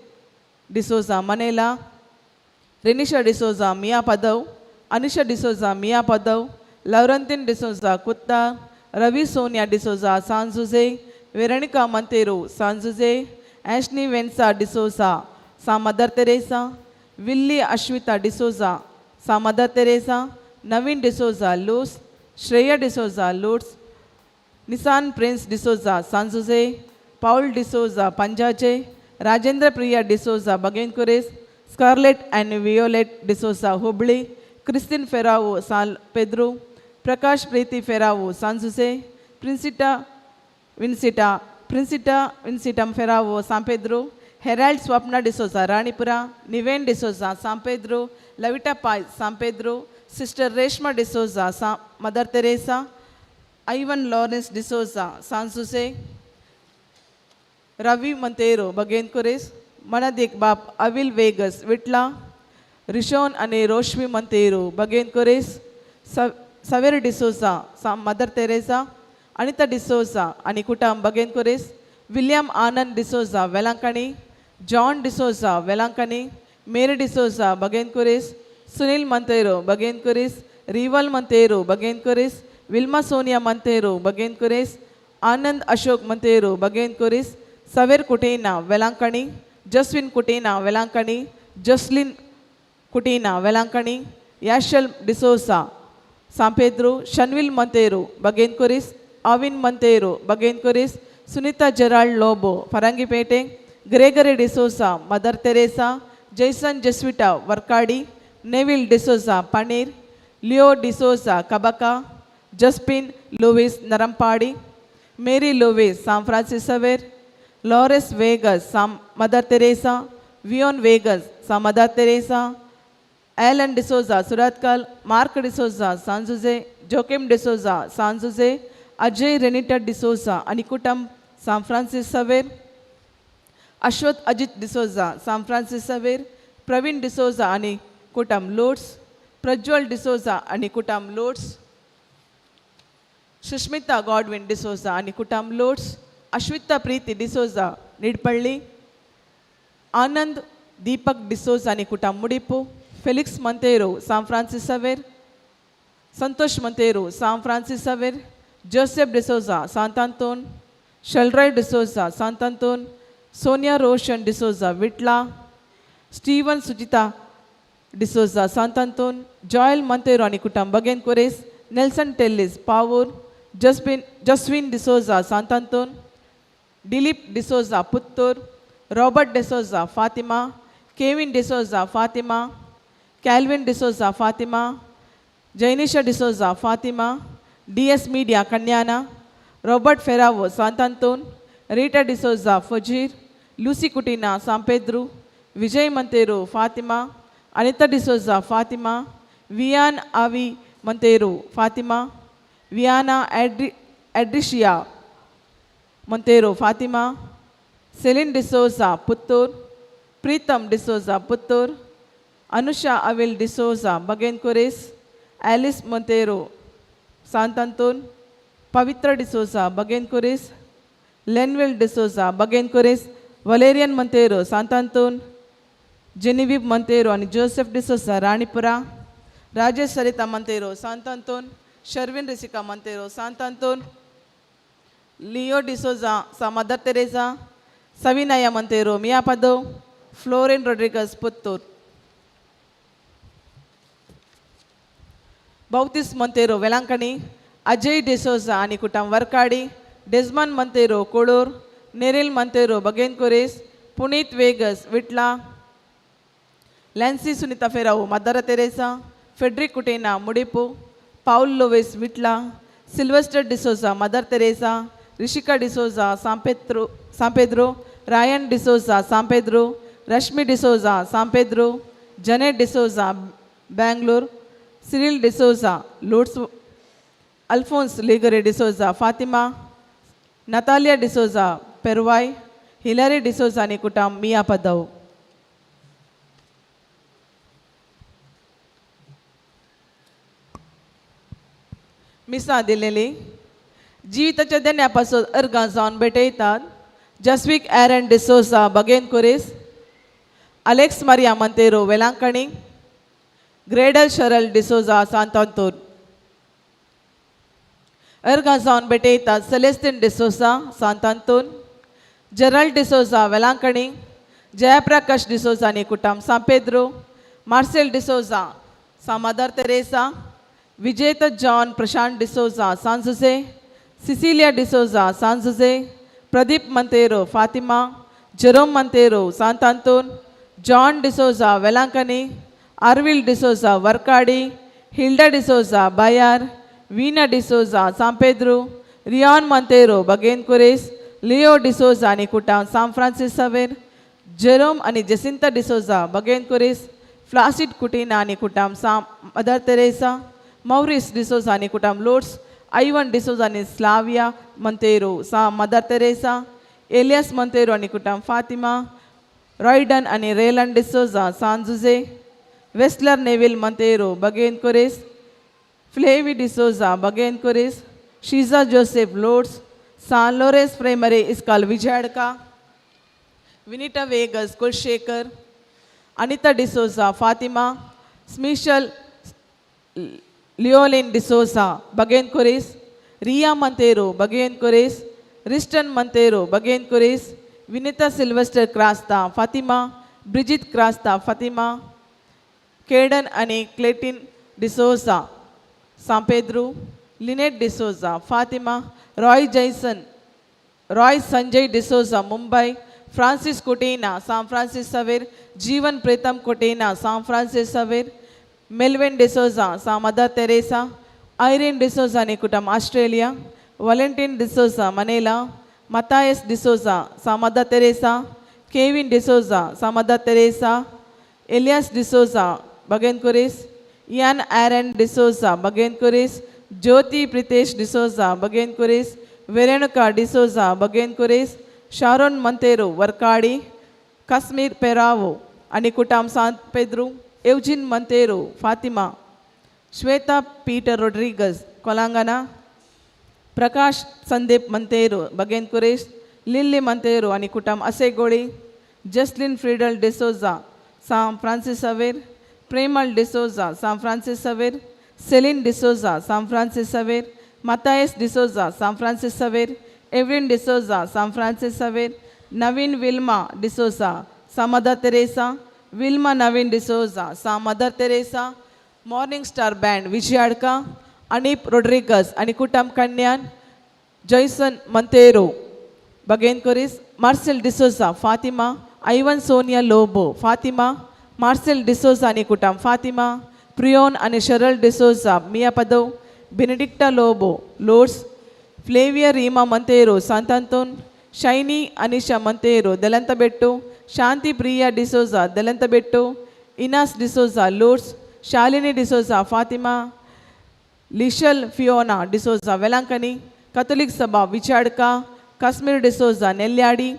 C: D'Souza Manela, Renisha D'Souza Mia Padav, Anisha D'Souza Mia Padav, Laurentin D'Souza Kutta, Ravi Sonia D'Souza San Jose, Veronica Monteiro San Jose, Ashni Vensa D'Souza Sa Mother Teresa, Willy Ashwita D'Souza Sa Mother Teresa, Naveen D'Souza Lourdes, Shreya D'Souza Lourdes, Nissan Prince D'Souza San Jose, Paul D'Souza Panjaje, Rajendra Priya D'Souza Bagevan Quresh, Scarlett and Violet D'Souza Hubli, Christine Ferrao San Pedro, Prakash Preethi Ferrao San Jose, Princita Vincita, Princita Vincitam Ferrao San Pedro, Herald Swapna D'Souza Ranipura, Niven D'Souza San Pedro, Lavita Pai San Pedro, Sister Reshma D'Souza Mother Teresa, Ivan Lawrence D'Souza San Jose, Ravi Monteiro Bagevan Quresh, Manadik Bap Avil Vegas Vitla, Rishon आनी Roshmi Monteiro Bagevan Quresh, Saver D'Souza Mother Teresa, Anita D'Souza आनी कुटाम Bagevan Quresh, William Anand D'Souza Velankanni, John D'Souza Velankanni, Mary D'Souza Bagevan Quresh, Sunil Monteiro Bagevan Quresh, Rival Monteiro Bagevan Quresh, Wilma Sonia Monteiro Bagevan Quresh, Anand Ashok Monteiro Bagevan Quresh, Saver Coutinho Velankanni, Jaswin Coutinho Velankanni, Joslin Coutinho Velankanni, Yashal D'Souza San Pedro, Shanvil Monteiro Bagevan Quresh, Avin Monteiro Bagevan Quresh, Sunita Gerald Lobo Farangipete, Gregory D'Souza Mother Teresa, Jason Jesuita Varkady, Neville D'Souza Pannir, Leo D'Souza Kabaka, Jaspin Louis Narampadi, Mary Louis San Francis Xavier, Lawrence Vegas Sam Mother Teresa, Vion Vegas Sa Mother Teresa, Alan D'Souza Surathkal, Mark D'Souza San Jose, Joachim D'Souza San Jose, Ajay Renita D'Souza आनी कुटुंब San Francis Xavier, Ashwath Ajit D'Souza San Francis Xavier, Praveen D'Souza आनी कुटुंब loads, Prajwal D'Souza आनी कुटुंब loads, Sushmita Godwin D'Souza आनी कुटुंब loads, Ashwita Preeti D'Souza निडपल्ली, आनंद दीपक डिसोजा आनी कुटाम Mudipu, Felix Monteiro San Francis Xavier, Santosh Monteiro San Francis Xavier, Joseph D'Souza Santanton, Shelroy D'Souza Santanton, Sonia Roshan D'Souza Vitla, Steven Sujitha D'Souza Santanton, Joel Monteiro आनी कुटाम बगेन Queiroz, Nelson Tellis Pavoor, Jaswin D'Souza Santanton, Dilip D'Souza Puttur, Robert D'Souza Fatima, Kevin D'Souza Fatima, Calvin D'Souza Fatima, Jainisha D'Souza Fatima, D S media Kanyana, Robert Ferrao Santanton, Rita D'Souza Fajir, Lucy Coutinho Sampedro, Vijay Monteiro Fatima, Anita D'Souza Fatima, Vian Avi Monteiro Fatima, Viana Adricia Monteiro Fatima, Celine D'Souza Puttur, Preetham D'Souza Puttur, Anusha Avil D'Souza Bagen Queiroz, Alice Monteiro Santanton, Pavitra D'Souza Bagen Queiroz, Lenville D'Souza Bagen Queiroz, Valerian Monteiro Santanton, Genevieve Monteiro आनी जोसेफ डिसोजा राणीपुरा, राजेश सरिता मंतेरो सांतांतोन, शर्विन रिसिका मंतेरो सांतांतोन, लिओ डिसोजा सा Mother Teresa, Savinaya Monteiro Miapado, Florine Rodrigues Puttur, Bautis Monteiro Velankanni, Ajay D'Souza आनी कुटाम Varkady, Desmond Monteiro Kolur, Neril Monteiro Bagen Queiroz, Puneet Vegas Vitla, Lancy Sunita Ferrao Mother Teresa, Frederick Coutinho Mudipu, Paul Lovis Vitla, Sylvester D'Souza Mother Teresa, Rishika D'Souza Sampedro, Ryan D'Souza Sampedro, Rashmi D'Souza Sampedro, Janet D'Souza Bangalore, Cyril D'Souza Lourdes, Alphonse Ligare D'Souza Fatima, Natalia D'Souza Pervai, Hillary D'Souza आनी कुटाम मिया पदव. मिसां दिलेली जिविताच्या देण्या पासून अर्गां जावन भेटयतात. Jaswick Aaron D'Souza Bagen Queiroz, Alex Maria Monteiro Velankanni, Gradel Cheryl D'Souza Santanton. अर्गां जावन भेटयतात Celestine D'Souza Santanton, Gerald D'Souza Velankanni, Jayaprakash D'Souza आनी कुटाम Sampedro, Marcel D'Souza Sa Mother Teresa, Vijetha John Prashant D'Souza San Jose, Cecilia D'Souza San Jose, Pradeep Monteiro Fatima, Jerome Monteiro Santanton, John D'Souza Velankanni, Arvil D'Souza Varkady, Hilda D'Souza Bayar, Veena D'Souza Sampedro, Riyan Monteiro Bagen Queiroz, Leo D'Souza आनी कुटाम सांत Francis Sanwer, Jerome आनी जेसिंता डिसोजा बगेन कुरेस, फ्लासिड कुटीना आनी कुटाम सा Mother Teresa, Morris D'Souza आनी कुटाम loads, Ivan D'Souza आनी Slavia Monteiro सा Mother Teresa, Elias Monteiro आनी कुटाम फातिमा, रॉयडन आनी रेलन डिसोजा सांजुजे, वेस्लर नेविल मंतेरो बगेन कुरेस, फ्लेवी डिसोजा बगेन कुरेस, शीजा जोसेफ लोड्स, सान लोरेस प्रेमरे इस्काल विजयाडका, विनिटा वेगस कुलशेखर, अनिता डिसोजा फातिमा, स्मिशल लियोलिन डिसोजा बगेन कुरेस, रिया मंतेरो बगेन कुरेस, रिस्टन मंतेरो बगेन कुरेस, विनिता सिल्वेस्टर क्रास्ता फातिमा, ब्रिजित क्रास्ता फातिमा, केडन आनी Clayton D'Souza Sampedro, Lynette D'Souza Fatima, Roy Jaison Roy Sanjay D'Souza Mumbai, Francis Coutinho San Francis Xavier, Jeevan Preetham Coutinho San Francis Xavier, Melvin D'Souza Sa Mother Teresa, Irene D'Souza आनी कुटुंब Australia, Valentin D'Souza Manila, Matthias D'Souza Sa Mother Teresa, Kevin D'Souza Sa Mother Teresa, Elias D'Souza Bagen Queiroz, Ian Aaron D'Souza Bagen Queiroz, Jyothi Pritesh D'Souza Bagen Queiroz, Veronica D'Souza Bagen Queiroz, Sharon Monteiro Varkady, Kashmir Ferrao आनी कुटाम सांत Pedro, Eugene Monteiro Fatima, Shweta Peter Rodrigues Kolangana, Prakash Sandeep Monteiro Bagen Queiroz, Lily Monteiro आनी कुटाम Asegoli, Jaslin Fridal D'Souza San Francis Xavier, Premal D'Souza, San Francis Xavier, Celine D'Souza, San Francis Xavier, Matthias D'Souza, San Francis Xavier, Evelyn D'Souza, San Francis Xavier, Naveen Wilma D'Souza, San Mother Teresa, Wilma Naveen D'Souza, San Mother Teresa, Morning Star Band, Vijayadka, Anip Rodriguez, Anikutam Kanyan, Jason Montero, Bagen Koris, Marcel D'Souza, Fatima, Ivan Sonia Lobo, Fatima, Marcel D'Souza Anikutam, Fatima, Prion and Cheryl D'Souza, Mia Pado, Benedicta Lobo, Lourdes, Flavia Rima Montero, Santanton, Shiny Anisha Montero, Delantabetto, Shanti Priya D'Souza, Delantabetto, Inas D'Souza, Lourdes, Shalini D'Souza, Fatima, Lishal Fiona D'Souza, Velankani, Catholic Sabha, Vichadka, Kashmir D'Souza, Nelyadi,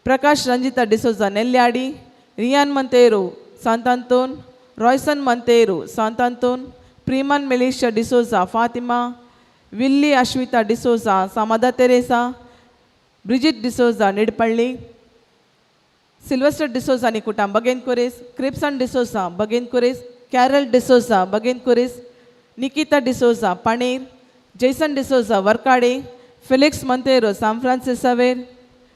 C: Prakash Ranjita D'Souza, Nelyadi, Rian Montero, Santanton, Royson Montero, Santanton, Preman Melisha D'Souza, Fatima, Willie Ashwita D'Souza, Samada Teresa, Bridget D'Souza, Nidpalli, Sylvester D'Souza Nikutam, Bagen Kores, Cripson D'Souza, Bagen Kores, Carol D'Souza, Bagen Kores, Nikita D'Souza, Paneer, Jason D'Souza, Varkade, Felix Montero, San Francisco Xavier,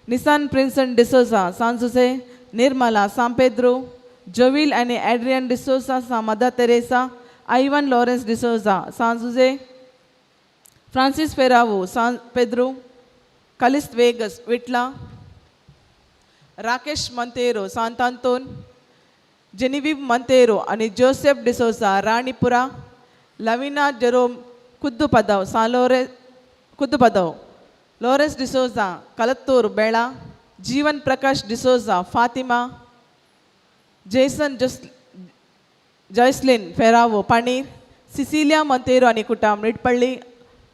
C: Nissan Princeton D'Souza, San Jose, Nirmala, San Pedro, Jovil and Adrian D'Souza, San Mother Teresa, Ivan Lawrence D'Souza, San Jose, Francis Ferrao, San Pedro, Calist Vegas, Vitla, Rakesh Montero, Santanton, Genevieve Montero आणि Joseph D'Souza, Ranipura, Lavina Jerome Kuddupadav, San Kuddupadav, Lawrence D'Souza, Kalathur Bela, Jeevan Prakash D'Souza, Fatima, Jason Joycelyn Ferrao, Paneer, Cecilia Monteiro आणि कुटाम निटपल्ली,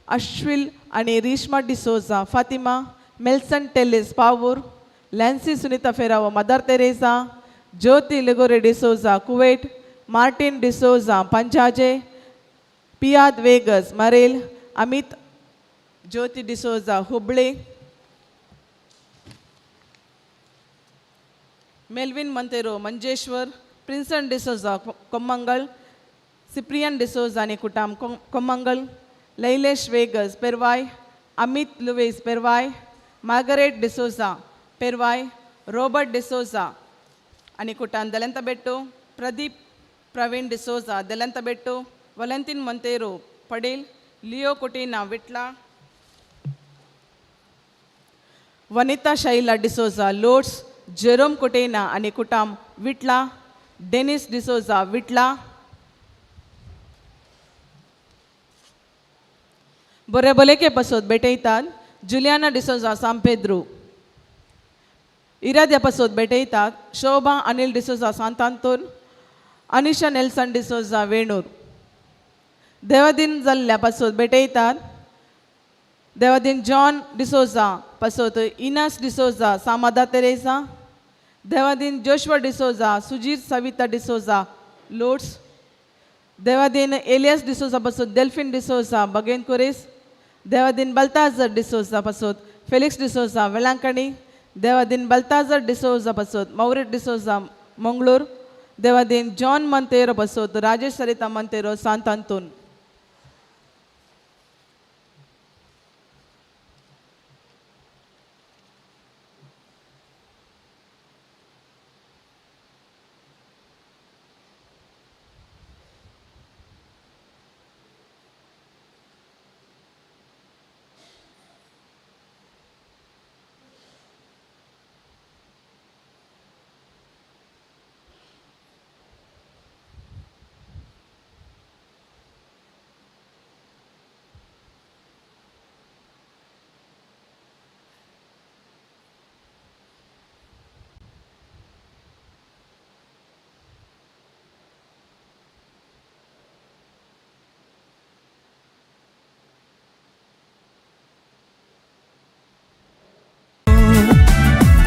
C: अश्विल आणि Reshma D'Souza, Fatima, Melson Telles Pavoor, Lancy Sunita Ferrao, Mother Teresa, Jyothi Ligore D'Souza, Kuwait, Martin D'Souza, Panjaje, Piyad Vegas, Marel, Amit Jyothi D'Souza, Hubli, Melvin Monteiro, Manjeshwar, Prinson D'Souza, Kommangal, Cyprian D'Souza आणि कुटाम Kommangal, Lailesh Vegas, Pervai, Amit Luis, Pervai, Margaret D'Souza, Pervai, Robert D'Souza आणि कुटाम Delantabettu, Pradeep Praveen D'Souza, Delantabettu, Valentin Monteiro, Padil, Leo Coutinho, Vitla, Vanita Shaila D'Souza, Lourdes, Jerome Coutinho आणि कुटाम विटला, Dennis D'Souza, विटला. बरे भलेके पासत भेटयतात Juliana D'Souza, सांपेद्रू. इराद्या पासत भेटयतात शोभा Anil D'Souza, सांतांतूर, Anisha Nelson D'Souza, वेणूर. Devadin जाल्ल्या पासत भेटयतात Devadin John D'Souza पासत Inas D'Souza, सामादा Teresa, Devadin जोश्वा D'Souza, Sujit Savita D'Souza, loads, Devadin Elias D'Souza पासत Delphine D'Souza, बगेन कोरेस, देवादीन बल्ताजर डिसोजा पासत फेलिक्स डिसोजा, वेळांकणी, देवादीन बल्ताजर डिसोजा पासत मौरिट डिसोजा, मंगळूर, देवादीन जॉन मंतेरो पासत राजेश सरिता मंतेरो, सांतांतून.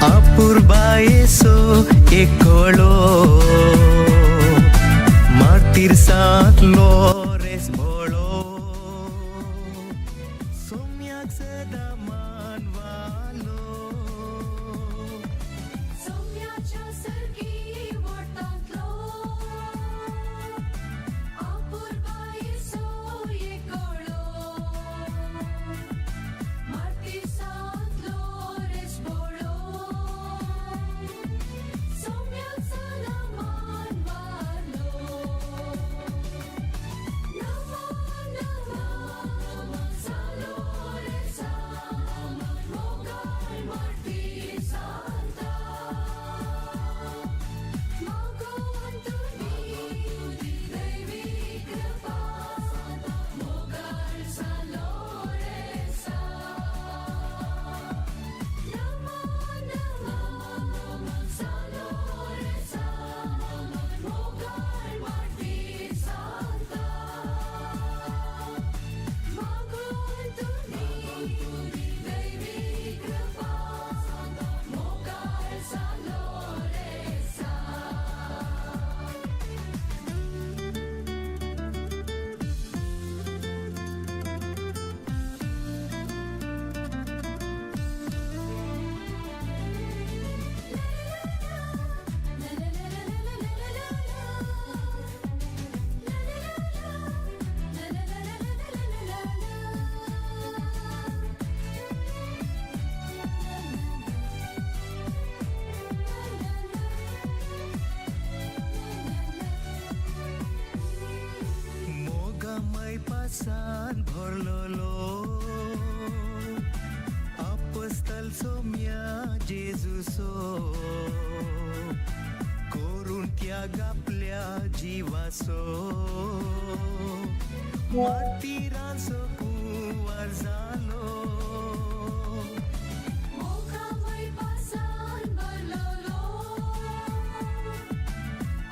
D: अपुर्बायेसो एकोळो मार्तीर सात लोरेस भोळो सोम्याक सदा मानवालो
E: सौम्याच्या सरकी वाटा
D: मैपासान भरलोलो आपस्तल सोम्या जेजूसो करून त्याग आपल्या जिवासो मार्टिरांचो कुंवर जालो.
E: मोगामय पासान भरलोलो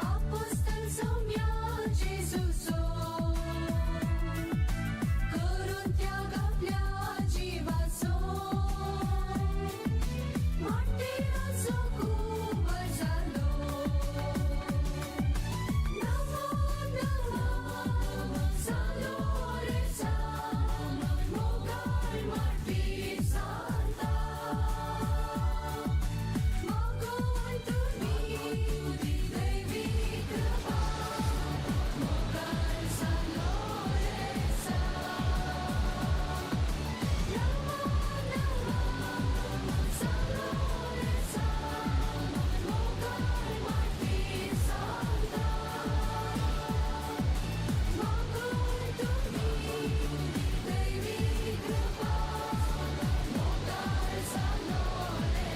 E: आपोस्तल सोम्या जेजूचो करून त्याग आपल्या जिवाचो मार्टिराचो कुंवर जालो. नमो नमो सालो रे मोगाळ मार्टीर सांता मागून तुमी दैवी कृपा मोगाळ सालो रे. नमो नमो सालो रे मोगाळ मार्टीर सांता मागून तुमी दैवी कृपा मोगाळ सालो रे.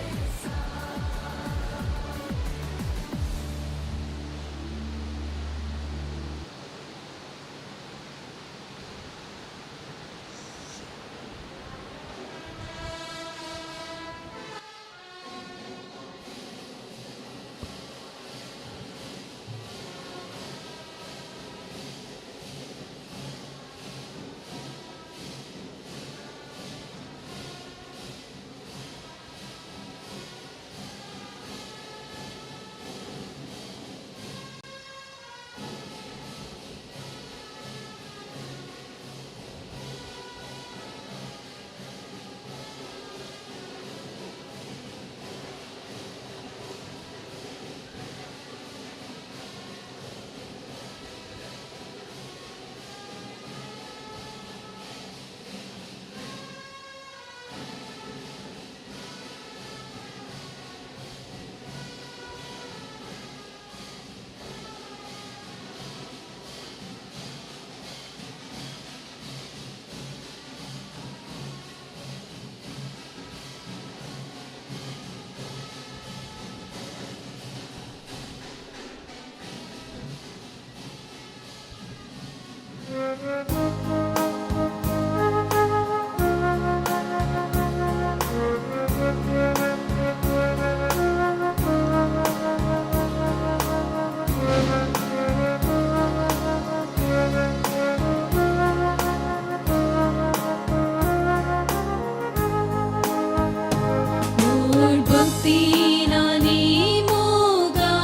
E: मूळ भक्तीन आनी मोगान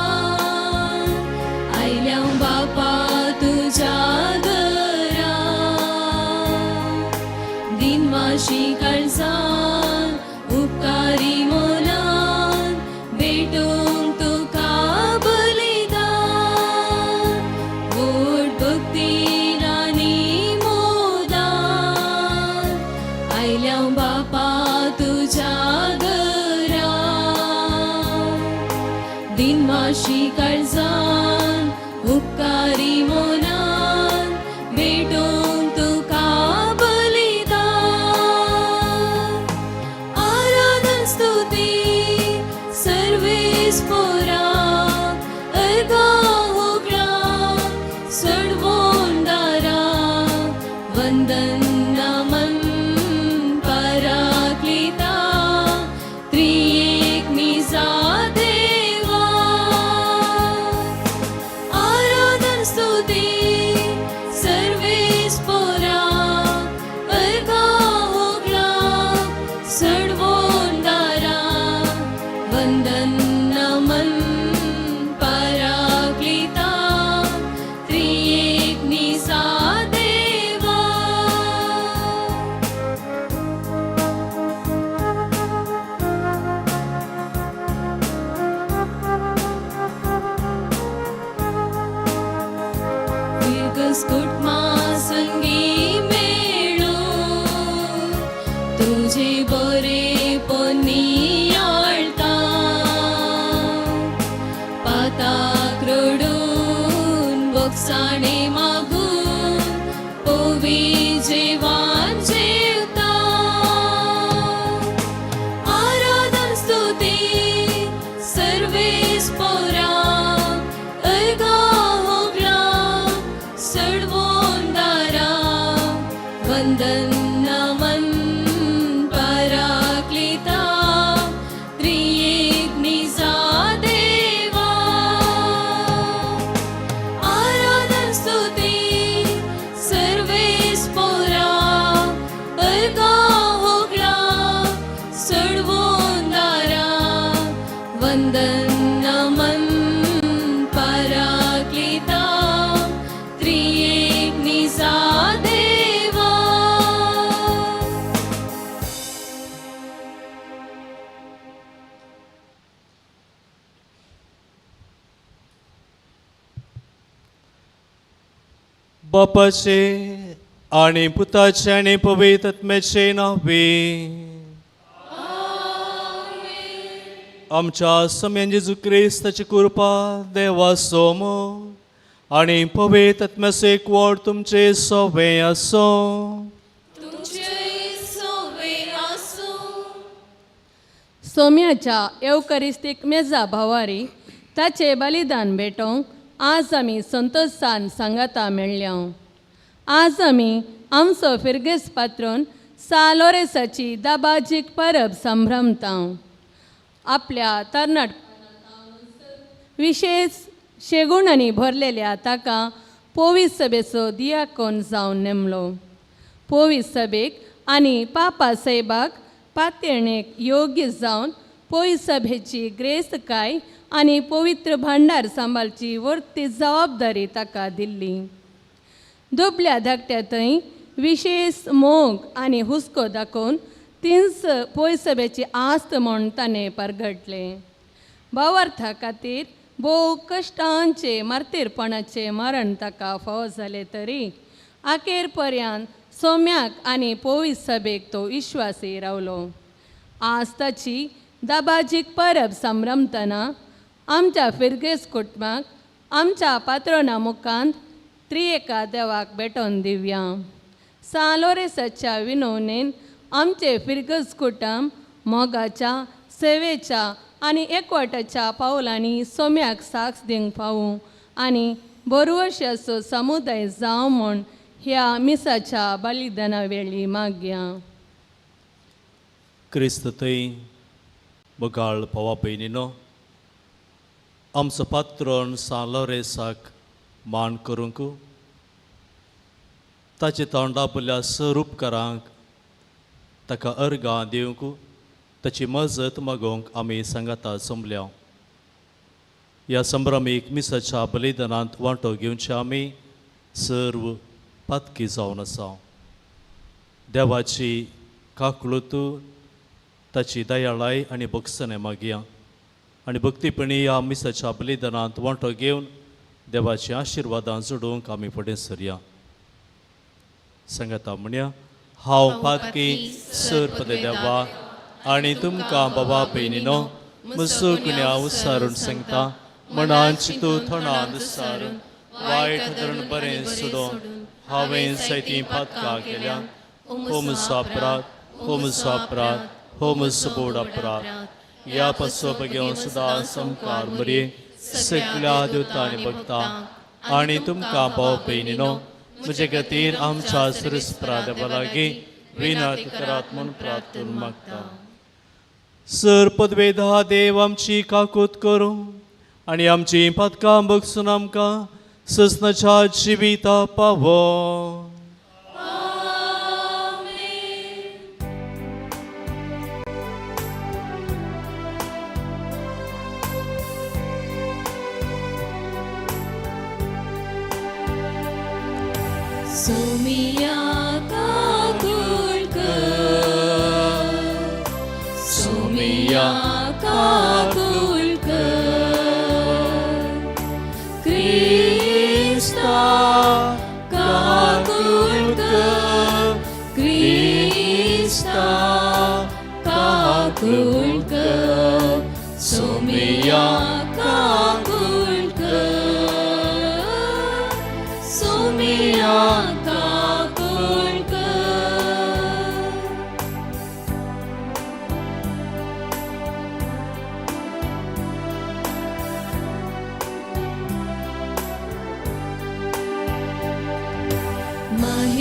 E: आयल्या बापा तुज्या घरा दिनवाशी काळजान उपकारी मनान भेटूंक तुका बलिदान. व्हड भक्तीन आनी मोदान आयल्या बापा तुज्या घरा दिनवाशी काळजान उपकारी मनान भेटूंक तुका बलिदान. आराधन स्तुती सर्वेस्पोरा अर्घा होगळा सडवोंदारा वंदन नमन पराक्लिता त्रिएक निजा देवा. आराधन स्तुती सर्वेस्पोरा अर्घा होगळा सडवोंदारा वंदन नमन पराक्लिता त्रिएक निजा देवा. फिर्गस संगी मेळून तुझे बरे पनियाळता पाताक रडून बक्षाणे मागून. तुवें जेवान जेवता. आराधन स्तुती सर्वेस पोरा, अर्गा होगळा सडवोन दारा, वंदन नमन पराक्लिता त्रियेक निजा देवा. आराधन स्तुती सर्वेस पोरा, अर्गा होगळा सडवोन दारा, वंदन नमन पराक्लिता त्रियेक निजा देवा.
F: बापाचे आणि पुताचे आणि पवित्र आत्म्याचे नावे. आमच्या सम्यान जेजू क्रिस्ताची कृपा, देवाचो मोग आणि पवित्र आत्म्याचो एकवट तुमचे सोवे आसो.
E: तुमचे सोवे आसूं.
G: सोम्याच्या येवकरिस्तीक मेजा भावारी ताचे बलिदान भेटोवंक आज आमी संतोशान सांगाता मेळ्ळ्या. आज आमी आमचो फिरगेस पात्रोन सा लोरेसाची दाबाजीक परब संभ्रमता. आपल्या तरणाट विशेष शेगुणांनी भरलेल्या ताका पोवीस सभेचो दियाकोन जावन नेमलो. पोवीस सभेक आनी पापा साहेबाक पातयेणेक योग्य जावन पोवीस सभेची ग्रेस्तकाय आनी पवित्र भांडार सांबाळची वर्ती जबाबदारी ताका दिल्ली. दुबल्या धाकट्या थंय विशेष मोग आनी हुस्को दाखोवन तींच पोय सभेची आस्त म्हूण ताणें परगटलें. भावार्था खातीर भोव कश्टांचे मार्तीरपणाचें मरण ताका फावो जालें तरी अखेर पर्यंत सोम्याक आनी पोवीस सभेक तो विश्वासी रावलो. आज ताची दाबाजीक परब संभ्रमतना आमच्या फिरगेस कुटुंबाक आमच्या पात्रोना मुखांत त्रिएका देवाक भेटोवन दिवया. सा लोरेसाच्या विनवणेन आमचे फिरगज कुटुंब मोगाच्या, सेवेच्या आनी एकवटाच्या पावलांनी सोम्याक साक्ष दिवंक पावूं आनी बरवशाचो समुदाय जावं म्हूण ह्या मिसाच्या बलिदाना वेळी मागया.
F: क्रिस्त थंय बगाळ भावा भयणीनो, आमचो पात्रोन सा लोरेसाक मान करूंक, ताचे तोंडापल्या सर उपकारांक ताका अर्गां दिवंक, ताची मजत मागोवंक आमी सांगाता जमल्या. ह्या संभ्रमीक मिसाच्या बलिदानांत वांटो घेवचे आमी सर्व पातकी जावन आसा. देवाची काकळूत, ताची दयाळाय आनी भोगसणें मागया आनी भक्तीपणी ह्या मिसाच्या बलिदानांत वांटो घेवन देवाची आशिर्वादां जोडूंक आमी फुडें सरया. सांगाता म्हणया. हांव पातकी सर पदे देवा आनी तुमकां बाबा भयणीनो म्हजो गुन्यांव सारून सांगता. मनान चिंतू थोणान सारून वायट धरून बरें सोडून हांवें जायतीं पातकां केल्या. हो म्हजो अपराध, हो म्हजो अपराध, हो म्हजो बोड अपराध. ह्या पासो बगेवन सुद्दां संकार मरये सगल्या देवतांनी भक्ता आनी तुमकां भाव भयणीनो म्हजे खातीर आमच्या सुरस्प्रा देवा लागीं विनंती करात म्हूण प्रार्थून मागता. सर पदवेधा देव आमची काकूत करूं आनी आमची पातकां बगसून आमकां ससनाच्या जिविता पावो.
E: सोमिया काकुळकर, सोमिया काकुळकर, क्रिस्ता काकुळकर, क्रिस्ता काकुळकर, सोमिया काकुळकर, सोमिया काकुळकर.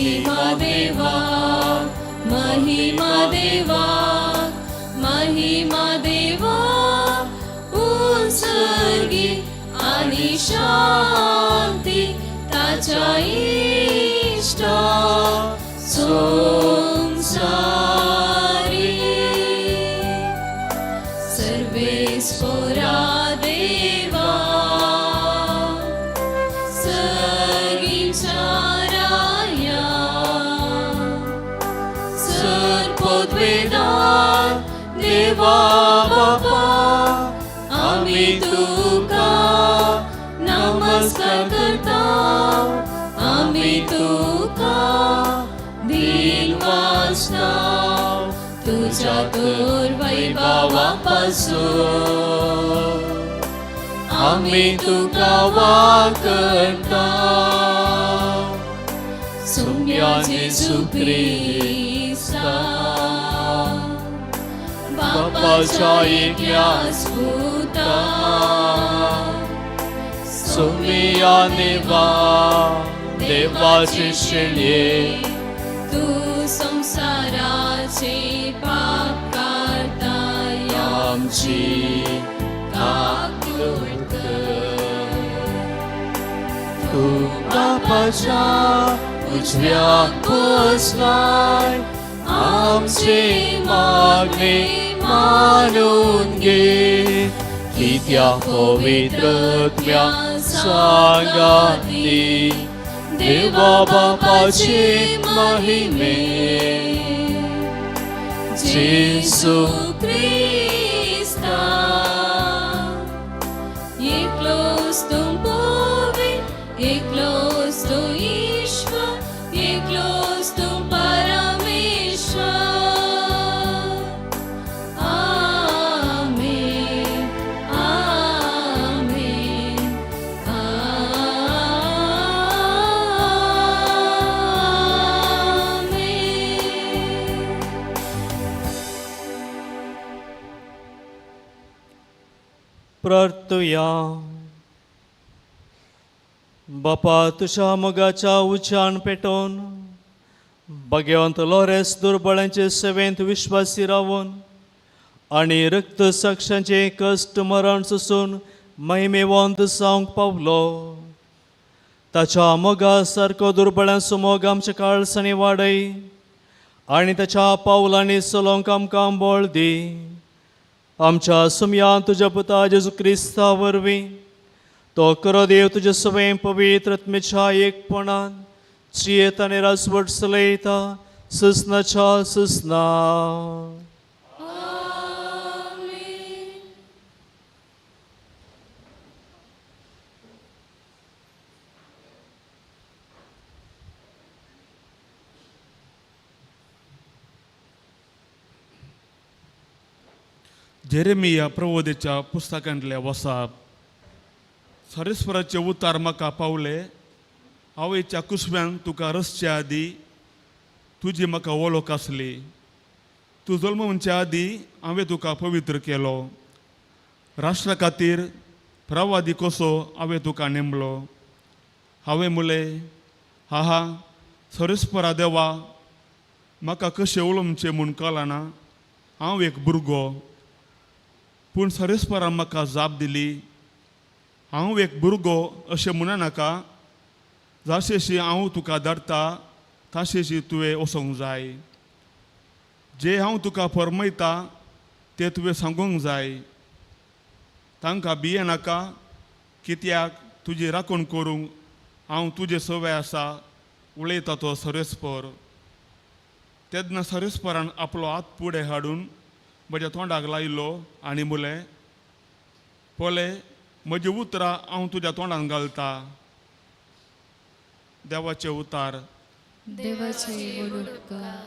E: महिमा देवा, महिमा देवा, महिमा देवा, उत्सर्गी आनी शांती ताच्या इश्टा संसारी. सर्वेस्पोरा देवा, सगींच्या राया, सर्पोद्वेदा देवा बापा, आमी तुका नमस्कार करता, आमी तुका दिन वाचता, तुझ्या तर वैभवा पासून आमी तुका वाकता. सुम्या जेजू क्रिस्ता, बापाच्या एकल्या पुता,
F: सुमिया देवा देवाचे शेळये,
E: तू संसाराचे पाप काडताय,
F: आमची
E: काकूट कर.
F: तूं बापाच्या उजव्याक बसलाय, आमचे मागणे मानून घे, कित्या पवित्रत्म्या सांगाती देवा बापाचे महिमे.
E: जेजू क्रिस्ता, एकलोच तूं पवित्र, एकलोच तूं ईश्वर, एकलोच तूं परमेश्वर. आमेन, आमेन, आमेन.
F: प्रार्थुया. बापा, तुज्या मोगाच्या उच्यान पेटोवन भाग्यवंत लोरेस दुर्बळांचे सेवेंत विश्वासी रावन आनी रक्त साक्षांचे कश्ट मरण सोसून महिमेवंत जावंक पावलो, ताच्या मोगा सारको दुर्बळांचो मोग आमच्या काळसांनी वाडय आनी ताच्या पावलांनी चलोवंक आमकां बळ दी. आमच्या सुमयान तुज्या पुता जेजू क्रिस्ता वरवीं, तो खरो देव तुज्या सवंय पवित्र आत्म्याच्या एकपणान जियेत आनी राजवट चलयता सुसनाच्या सुसना.
E: आमेन.
H: जेरेमिया प्रबोधेच्या पुस्तकांतले वसाप. सरेस्वराचे उतार म्हाका पावले. आवयच्या कुसव्यान तुका रसचे आदी तुजी म्हाका वळख आसली. तूं जल्म म्हणचे आदी हांवें तुका पवित्र केलो. राष्ट्रा खातीर प्रवादी कसो हांवें तुका नेमलो. हांवें म्हणलें, हाहा सरेस्वरा देवा, म्हाका कशें उलोवचें म्हूण कळना, हांव एक भुरगो. पूण सरेस्वरान म्हाका जाप दिली, हांव एक भुरगो अशें म्हणनाका. जाशेशी हांव तुका धाडटा ताशेशी तुवें वचोंक जाय. जे हांव तुका फरमयता तें तुवें सांगूंक जाय. तांकां भियेनाका, कित्याक तुजी राखण करूंक हांव तुजे सवय आसा, उलयता तो सरेस्पर. तेन्ना सरेस्परान आपलो हात फुडें हाडून म्हज्या तोंडाक लायलो आनी म्हणलें, पळय म्हजी उतरां हांव तुज्या तोंडान घालता. देवाचे उतार.
E: देवाचे व्हड उपकार.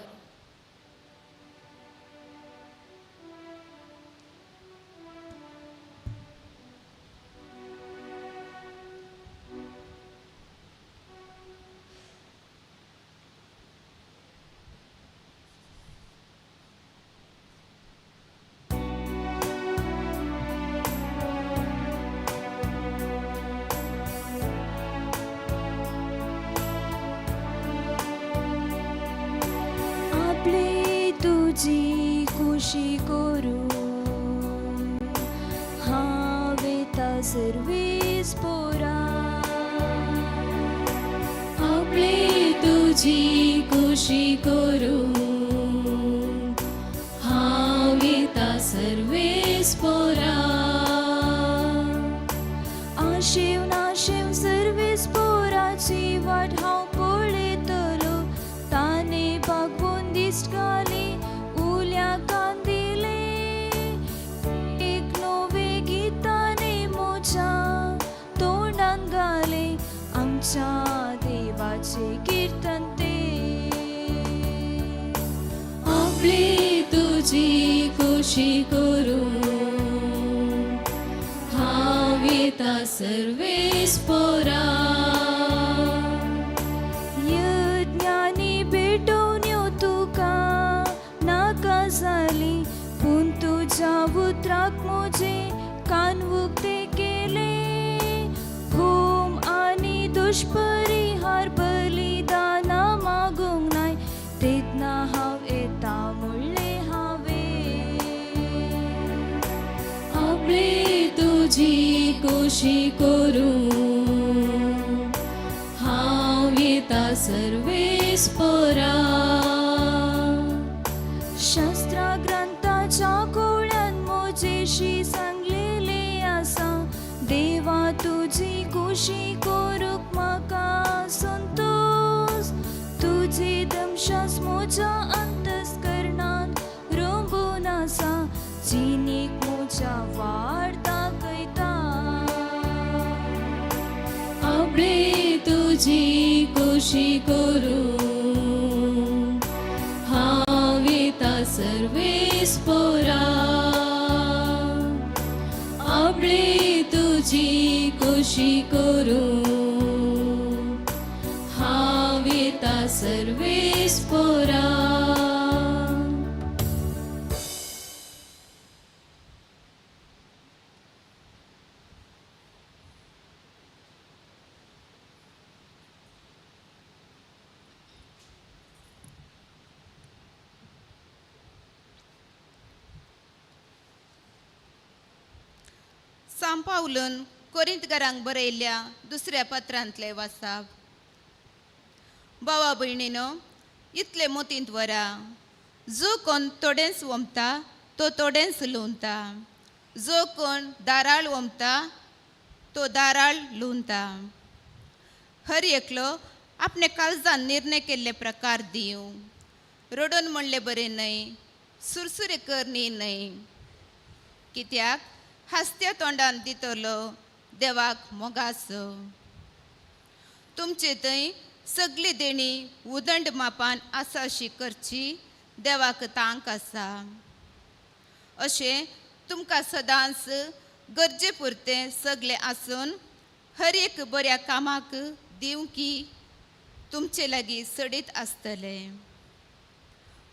E: तुजी खुशी करूं हांव येता सर्वीस पोरा
A: आपले तुजी खुशी करूं हांव येता सर्वेस पोरा
E: आशेव नाशेव सर्वीस पोराची वाट हांव पळयतलो ताणे बागवून दिश्ट घाली उल्या कांदिले एक नवे गिताने मोच्या तोंडान घाले आमच्या देवाचे कीर्तन ते.
A: आपले तुजी खुशी करूं हांव येता सर्वेस पोरा.
E: यज्ञानी भेटोवन्यो तुका नाका जाली पूण तुज्या उतराक म्हजे कान उक्ते केले होम आनी दुश्परिहार बलिदाना मागूंक नाय तेन्ना हांव येता म्हणलें हांवें.
A: आपले तुजी खुशी करूं हांव येता सर्वेस पोरा.
E: शास्त्रा ग्रंथाच्या कोळ्यान म्हजेशी सांगलेलें आसा देवा तुजी खुशी करूंक म्हाका संतोश तुजी दमशास म्हज्या अंतस्करणान रोंबून आसा जिणेक म्हज्या वाट दाखयता.
A: आपले तुजी खुशी करूं हांव येता सर्वेस पोरा. आपले तुजी खुशी करूं हांव येता सर्वेस पोरा.
B: सांपावलून कोरिंतकारांक बरयल्ल्या दुसऱ्या पत्रांतले वासाप. भावा भयणीनो, इतले मोतींत वरा, जो कोण थोडेंच वमता तो थोडेंच लुवता, जो कोण दाराळ वमता तो दाराळ लुवता. हर एकलो आपणे काळजान निर्णय केल्ले प्रकार दिवं, रडून म्हणलें बरें न्हय, सुरसुरे करणी न्हय, कित्याक हासत्या तोंडान दितलो देवाक मोगासो. तुमचे थंय सगळी देणी उदंड मापान आसा अशी करची देवाक तांक आसा. अशें तुमकां सदांच गरजे पुरतें सगळें आसून हर एक बऱ्या कामाक दिवंकी तुमचे लागीं सडीत आसतलें.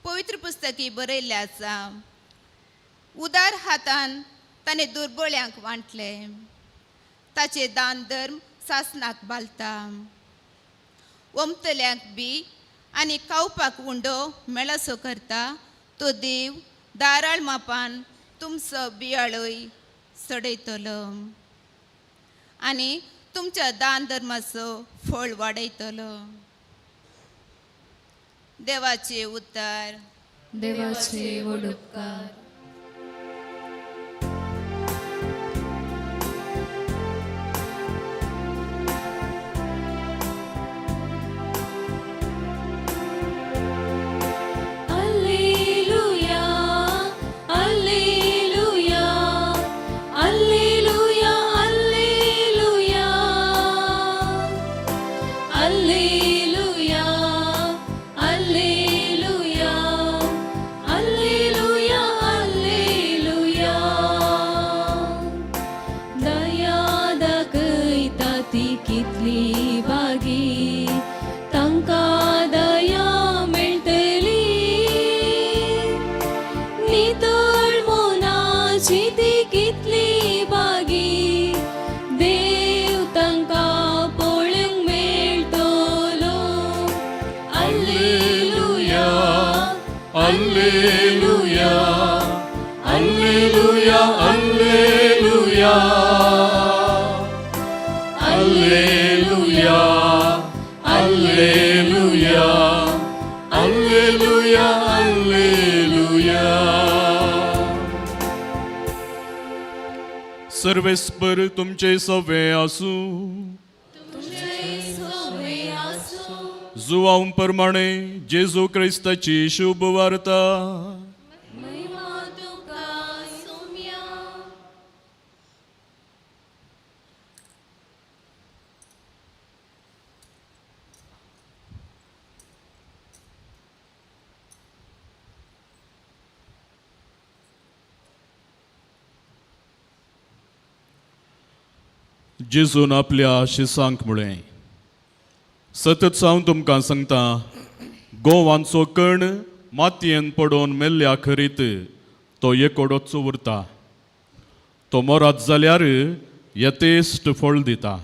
B: पवित्र पुस्तकी बरयल्लें आसा, उदार हातान ताणें दुर्बळ्यांक वांटलें, ताचें दान धर्म सासनाक बालता. वमतल्यांक बी आनी खावपाक उंडो मेळसो करता तो देव दाराळ मापान तुमचो बियाळय सडयतलो आनी तुमच्या दान धर्माचो फळ वाडयतलो. देवाचे उतार.
A: देवाचे व्हड उपकार. Alleluia, alleluia, alleluia, alleluia, alleluia, alleluia, alleluia, alleluia. दया दाखयता ती कितली बागी, तांकां दया मेळटली. नितळ मनाची ती कितली बागी, देव तांकां पळोवंक मेळटलो.
F: Alleluia, alleluia, alleluia, alleluia, alleluia, alleluia, alleluia.
I: सर्वेस्पर तुमचे सवे आसूं. जुवांव प्रमाणे जेजू क्रिस्ताची शुभ वार्ता.
A: महिमा तुका सोम्या.
I: जेजून आपल्या शिसांक म्हळें, सतत हांव तुमकां सांगता, गोवांचो कण मातयेन पडून मेल्ल्या खरीत तो एकोडोच उरता. तो मरत जाल्यार यथेश्ट फळ दिता.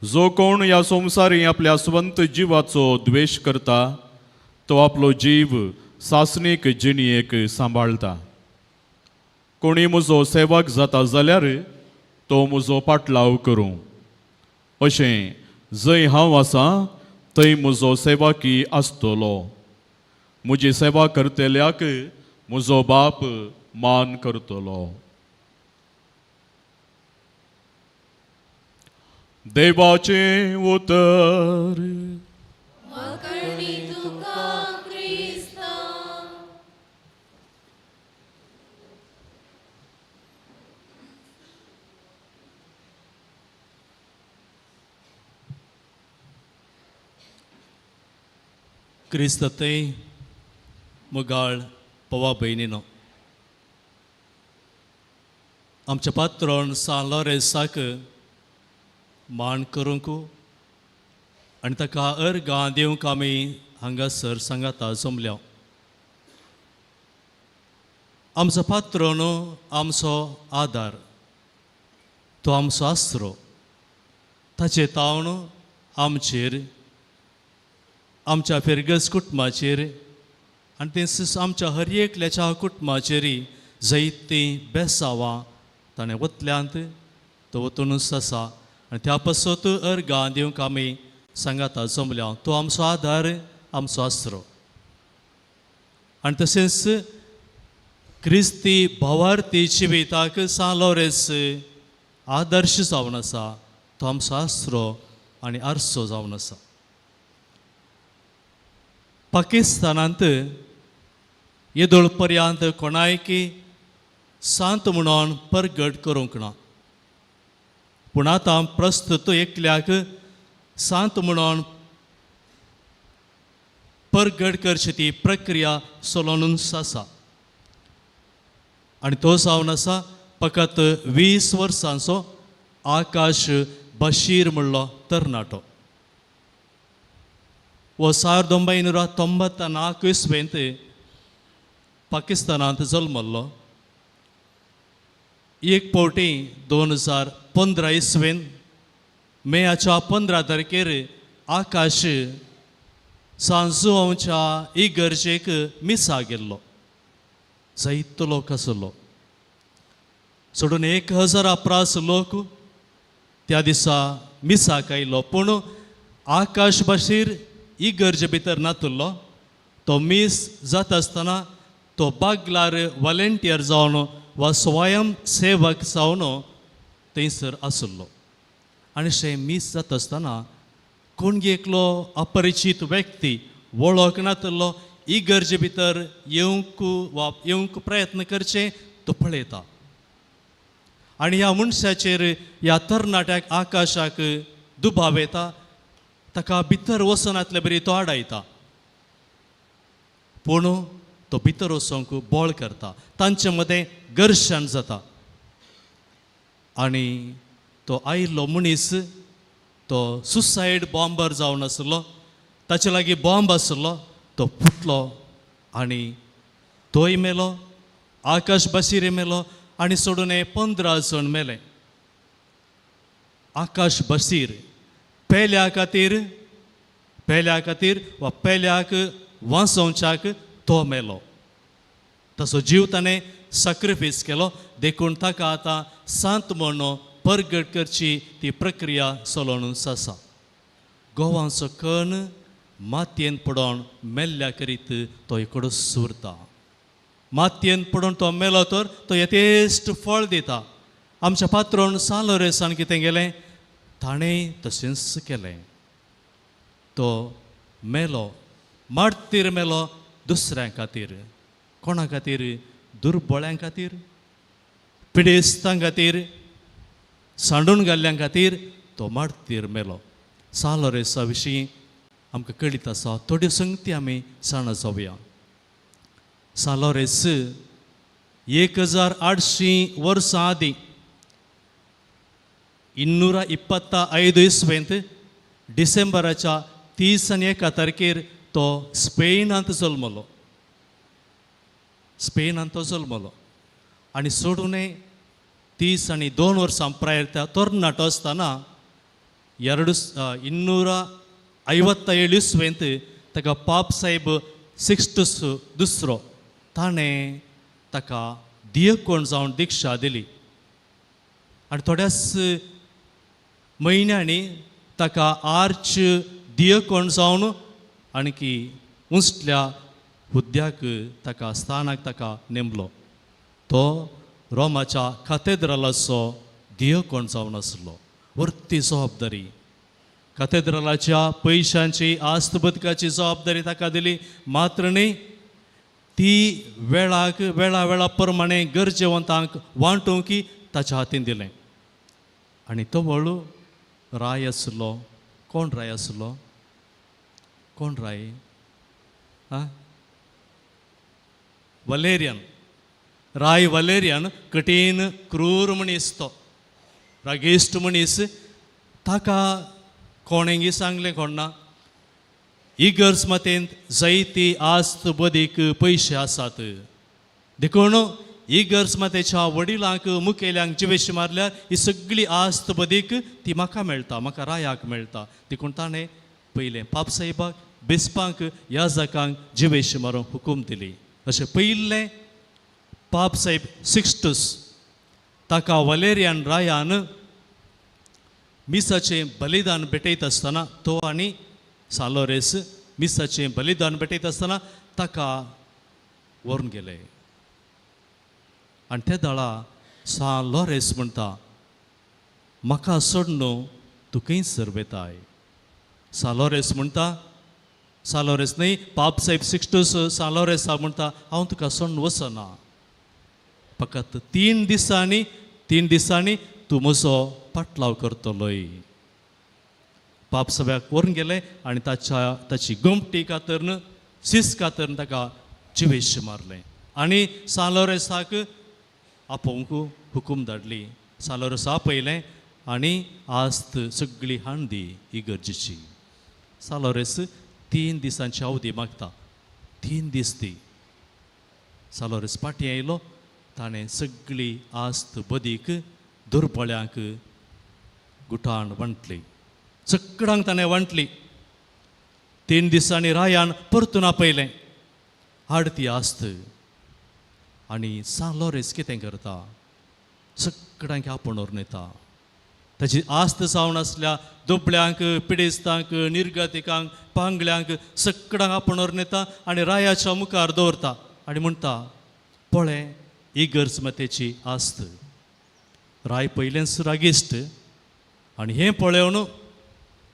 I: जो कोण ह्या संवसारी आपल्या स्वंत जिवाचो द्वेश करता तो आपलो जीव सासणीक जिणयेक सांबाळटा. कोणी म्हजो सेवक जाता जाल्यार तो म्हजो पाटलाव करूं, अशें जंय हांव आसा थंय म्हजो सेवाकी आसतलो. म्हजी सेवा करतल्याक म्हजो बाप मान करतलो. देवाचें उतर.
A: वाकणी तुका क्रिस्ता.
F: क्रिस्त थंय मुगाळ पवा भयणीनो, आमच्या पात्रोन सान लॉरेन्साक मान करूंक आनी ताका अर्गां दिवंक आमी हांगासर सांगाता जमल्या. आमचो पात्रोन आमचो आदार, तो आमचो आसरो, ताचे तावन आमचेर, आमच्या फिरगज कुटुंबाचेर आनी तेंच आमच्या हर एकल्याच्या कुटुंबाचेर जैती बेसावां ताणें वतल्यांत तो वतूनच आसा आनी त्या पासत अर्गां दिवंक आमी सांगाता जमल्या. तो आमचो आदार, आमचो आसरो. आनी तशेंच क्रिस्ती भावार्थी जिविताक सान लॉरेन्स आदर्श जावन आसा. तो आमचो आसरो आनी आरसो जावन आसा. पाकिस्तानांत येदोळ पर्यंत कोणायकी सांत म्हणून परगट करूंक ना, पूण आतां प्रस्तुत एकल्याक सांत म्हणून परगट करची ती प्रक्रिया चलोवनूच आसा. आनी तो जावन आसा फकत 20 वर्सांचो आकाश बशीर म्हणलो तरणाटो. वो 1994 इसवेंत पाकिस्तानांत जल्मल्लो. एक फावटी 2015 इसवेन मेयाच्या 15 तारखेर आकाश सांजुआंवच्या इगर्जेक मिसा गेल्लो. जायतो लोक आसलो, सोडून 1000 प्रास लोक त्या दिसा मिसाक आयलो. पूण आकाश बशीर इगर्जे भितर नातुल्लो. तो मीस जाता आसतना तो बागलार वॉलेंटियर जावन वा स्वयं सेवक जावन थंयसर आसलो. आनी शे मीस जाता आसतना कोण एकलो अपरिचीत व्यक्ती वळख नातलो इगर्जे भितर येवंक वा येवंक प्रयत्न करचे तो पळयता. आनी ह्या मनशाचेर, ह्या तरणाट्याक आकाशाक दुबाव येता. ताका भितर वचनातले बरी तो आडायता, पूण तो भितर वचोंक बळ करता. तांचे मदें घर्शण जाता आनी तो आयिल्लो मनीस तो सुसायड बॉम्बर जावन आसलो. ताचे लागीं बॉम्ब आसलो, तो फुटलो आनी तोय मेलो, आकाश बशीर मेलो आनी सोडून 15 जण मेले. आकाश बशीर पेल्या खातीर, पेल्या खातीर वा पेल्याक वांचोवच्याक तो मेलो. ताचो जीव ताणें साक्रिफीस केलो देखून ताका आतां सांत म्हूण परगट करची ती प्रक्रिया चलोवन आसा. गोवांचो कण मातयेन पडोवन मेल्ल्या करीत तो एकडूच उरता. मातयेन पडून तो मेलो तर तो यथेश्ट फळ दिता. आमच्या पात्रोन सान लोरेसान कितें केलें ताणें तशेंच केलें. तो मेलो, मार्तीर मेलो दुसऱ्यां खातीर. कोणा खातीर? दुर्बळ्यां खातीर, पिडेस्तां खातीर, सांडून घाल्ल्यां खातीर तो मार्तीर मेलो. सान लोरेसा विशीं आमकां कळीत आसा, थोड्यो संगती आमी जाणा जावया. सान लोरेस 1800 वर्सां आदीं 225 इस्वेंत डिसेंबराच्या 31 तारखेर तो स्पेनांत जल्मलो. स्पेनांत तो जल्मलो आनी सोडूनय 32 वर्सां प्रायर त्या तरणाटो आसतना 257 इस्वेंत ताका पाप साहेब सिक्स्टस दुसरो ताणें ताका दियकोण जावन दिक्षा दिली आनी थोड्याच म्हयन्यांनी ताका आर्च दियकोण जावन आणकी उंचल्या हुद्द्याक ताका स्थानाक ताका नेमलो. तो रोमाच्या कातेद्रालाचो दियकोण जावन आसलो. व्हडली जबाबदारी, कातेद्रालाच्या पयशांची आस्त बदकाची जबाबदारी ताका दिली. मात्र न्ही, ती वेळाक वेळा वेळा प्रमाणे गरजेवंतांक वांटूंक ताच्या हातीन दिलें. आनी तो व्हडलो राय आसलो. कोण राय आसलो? कोण राय? आं, वलेरियन. राय वलेरियन कठीण क्रूर मनीस, तो रागेश्ट मनीस. ताका कोणेंगी सांगलें कोण ना, इगर्ज मातेंत जायती आस्त बदीक पयशे आसात देखून इगर्ज मातेच्या वडिलांक मुखेल्यांक जिवेश मारल्यार ही सगळी आस्त बदीक ती म्हाका मेळटा, म्हाका रायाक मेळटा. देखून ताणें पयलें पापसाहेबाक बिस्पांक याजकांक जिवेश मारूंक हुकूम दिली. अशें पयलें पापसाहेब सिक्स्टस ताका वलेरियन रायान मिसाचें बलिदान भेटयत आसतना तो आनी सालोरेस मिसाचें बलिदान भेटयत आसतना ताका व्हरून गेले. आनी ते दळा सान लोरेस म्हणटा, म्हाका सोडून तूं खंयसर वेताय? सालोरेस म्हणटा, सालोरेस न्हय, पापसाहेब सिक्स्टस सालोरेसा म्हणटा, हांव तुका सोडून वचना, फकत 3 दिसांनी, 3 दिसांनी तूं म्हजो पाटलाव करतलोय. पापसभ्याक व्हरून गेले आनी ताची गोमटी कातरून सीस कातरून ताका जिवेश मारलें आनी सालोरेसाक आपोवंक हुकूम धाडली. सालोरेस आपयलें आनी आस्त सगळी हांडी इगर्जेची. सालोरेस 3 दिसांची अवधी मागता, 3 दीस दी. सालोरेस फाटीं आयलो, ताणें सगळी आस्त बदीक दुर्बळ्यांक गुठाण वांटली, सगळ्यांक ताणें वांटली. 3 दिसांनी रायान परतून आपयलें, हाड ती आस्त. आनी सान लोरेस कितें करता, सगळ्यांक आपोवन व्हरून येता. ताची आस्त जावन आसल्या दुबळ्यांक, पिडेस्तांक, निर्गतिकांक, पांगल्यांक सगळ्यांक आपोवन व्हरून येता आनी रायाच्या मुखार दवरता आनी म्हणटा, पळय इगर्ज मातेची आस्त. राय पयलेंच रागिश्ट आनी हें पळोवन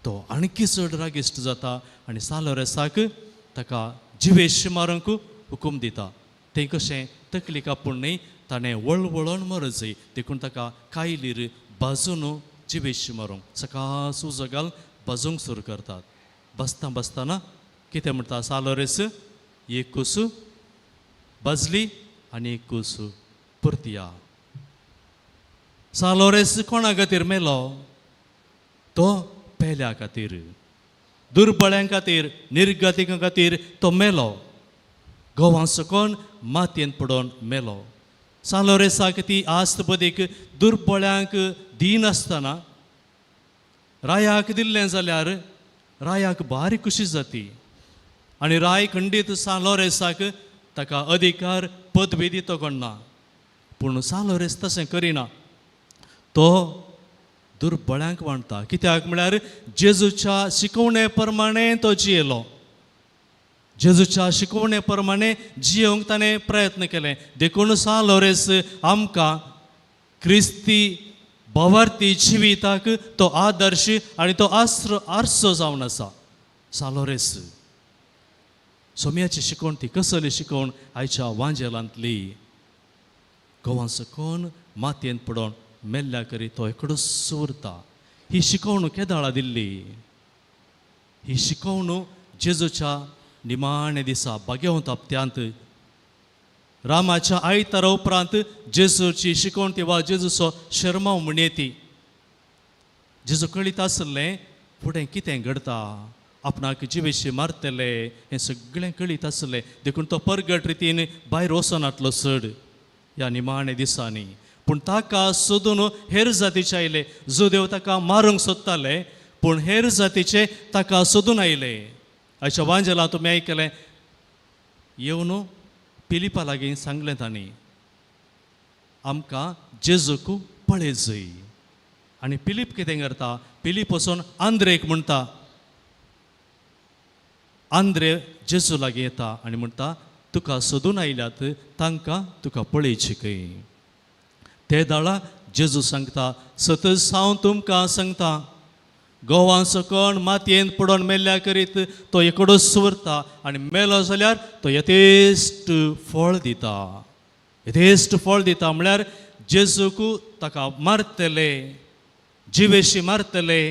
F: तो आणकी चड रागिश्ट जाता आनी सालोरेसाक ताका जिवेश मारूंक हुकूम दिता. तें कशें तकली कापून न्हय, ताणें वळवळोन मरजय, देखून ताका कायलीर बाजून जिवेश मारूंक सकाळ उजो घाल बाजूंक सुरू करतात. बसता बसतना कितें म्हणटा सालोरेस, एक कूस बाजली आनी एक कूस परतिया. सालोरेस कोणा खातीर मेलो? तो पेल्या खातीर, दुर्बळ्यां खातीर, निर्गतिकां खातीर तो मेलो. गोवां सकून मातयेन पडोवन मेलो. सालोरेसाक ती आस्त बदीक दुर्बळ्यांक दिनासतना रायाक दिल्लें जाल्यार रायाक बारीक खुशी जाती. आनी राय खंडीत सान लोरेसाक ताका अधिकार पदवी दितो कोण ना, पूण सान लोरेस तशें करिना, तो दुर्बळ्यांक वांटता. कित्याक म्हळ्यार जेजूच्या शिकवणे प्रमाणे तो जियेलो, जेजूच्या शिकवणे प्रमाणे जियोंक ताणें प्रयत्न केले. देखून सान लोरेस आमकां क्रिस्ती भावार्थी जिविताक तो आदर्श आनी तो आरसो जावन आसा. सान लोरेस सोम्याची शिकवण ती कसली शिकवण आयच्या वांजेलांतली, गोवांचो कोण मातयेंत पडोवन मेल्ल्या करी तो एकडोच उरता. ही शिकवण केदाळा दिल्ली? ही शिकवण जेजूच्या निमाणे दिसा बागेवंत हप्त्यांत रामाच्या आयतारा उपरांत जेजूची शिकवण ती वा जेजूचो शर्माव म्हणयेती. जेजू कळीत आसलें फुडें कितें घडता, आपणाक जिवेशी मारतले हें सगळें कळीत आसलें, देखून तो परगट रितीन भायर वचनातलो चड ह्या निमाणे दिसांनी. पूण ताका सोदून हेर जातीचे आयले. जुदेव ताका मारूंक सोदताले, पूण हेर जातीचे ताका सोदून आयले. आयच्या वांजेला तुमी आयकलें, येवन पिलिपा लागीं सांगलें तांणी, आमकां जेजूक पळय जय. आनी पिलीप कितें करता, पिलीप वचून आंद्रेक म्हणटा, आंद्रे जेजू लागीं येता आनी म्हणटा, तुका सोदून आयल्यात तांकां तुका पळयची खंय. ते दाळा जेजू सांगता, सतच हांव तुमकां सांगता, गोवांचो कोण मातयेंत पडोन मेल्ल्या करीत तो एकडोच उरता आनी मेलो जाल्यार तो यथेश्ट फळ दिता. यथेश्ट फळ दिता म्हळ्यार जेजूक ताका मारतले, जिवेशी मारतले,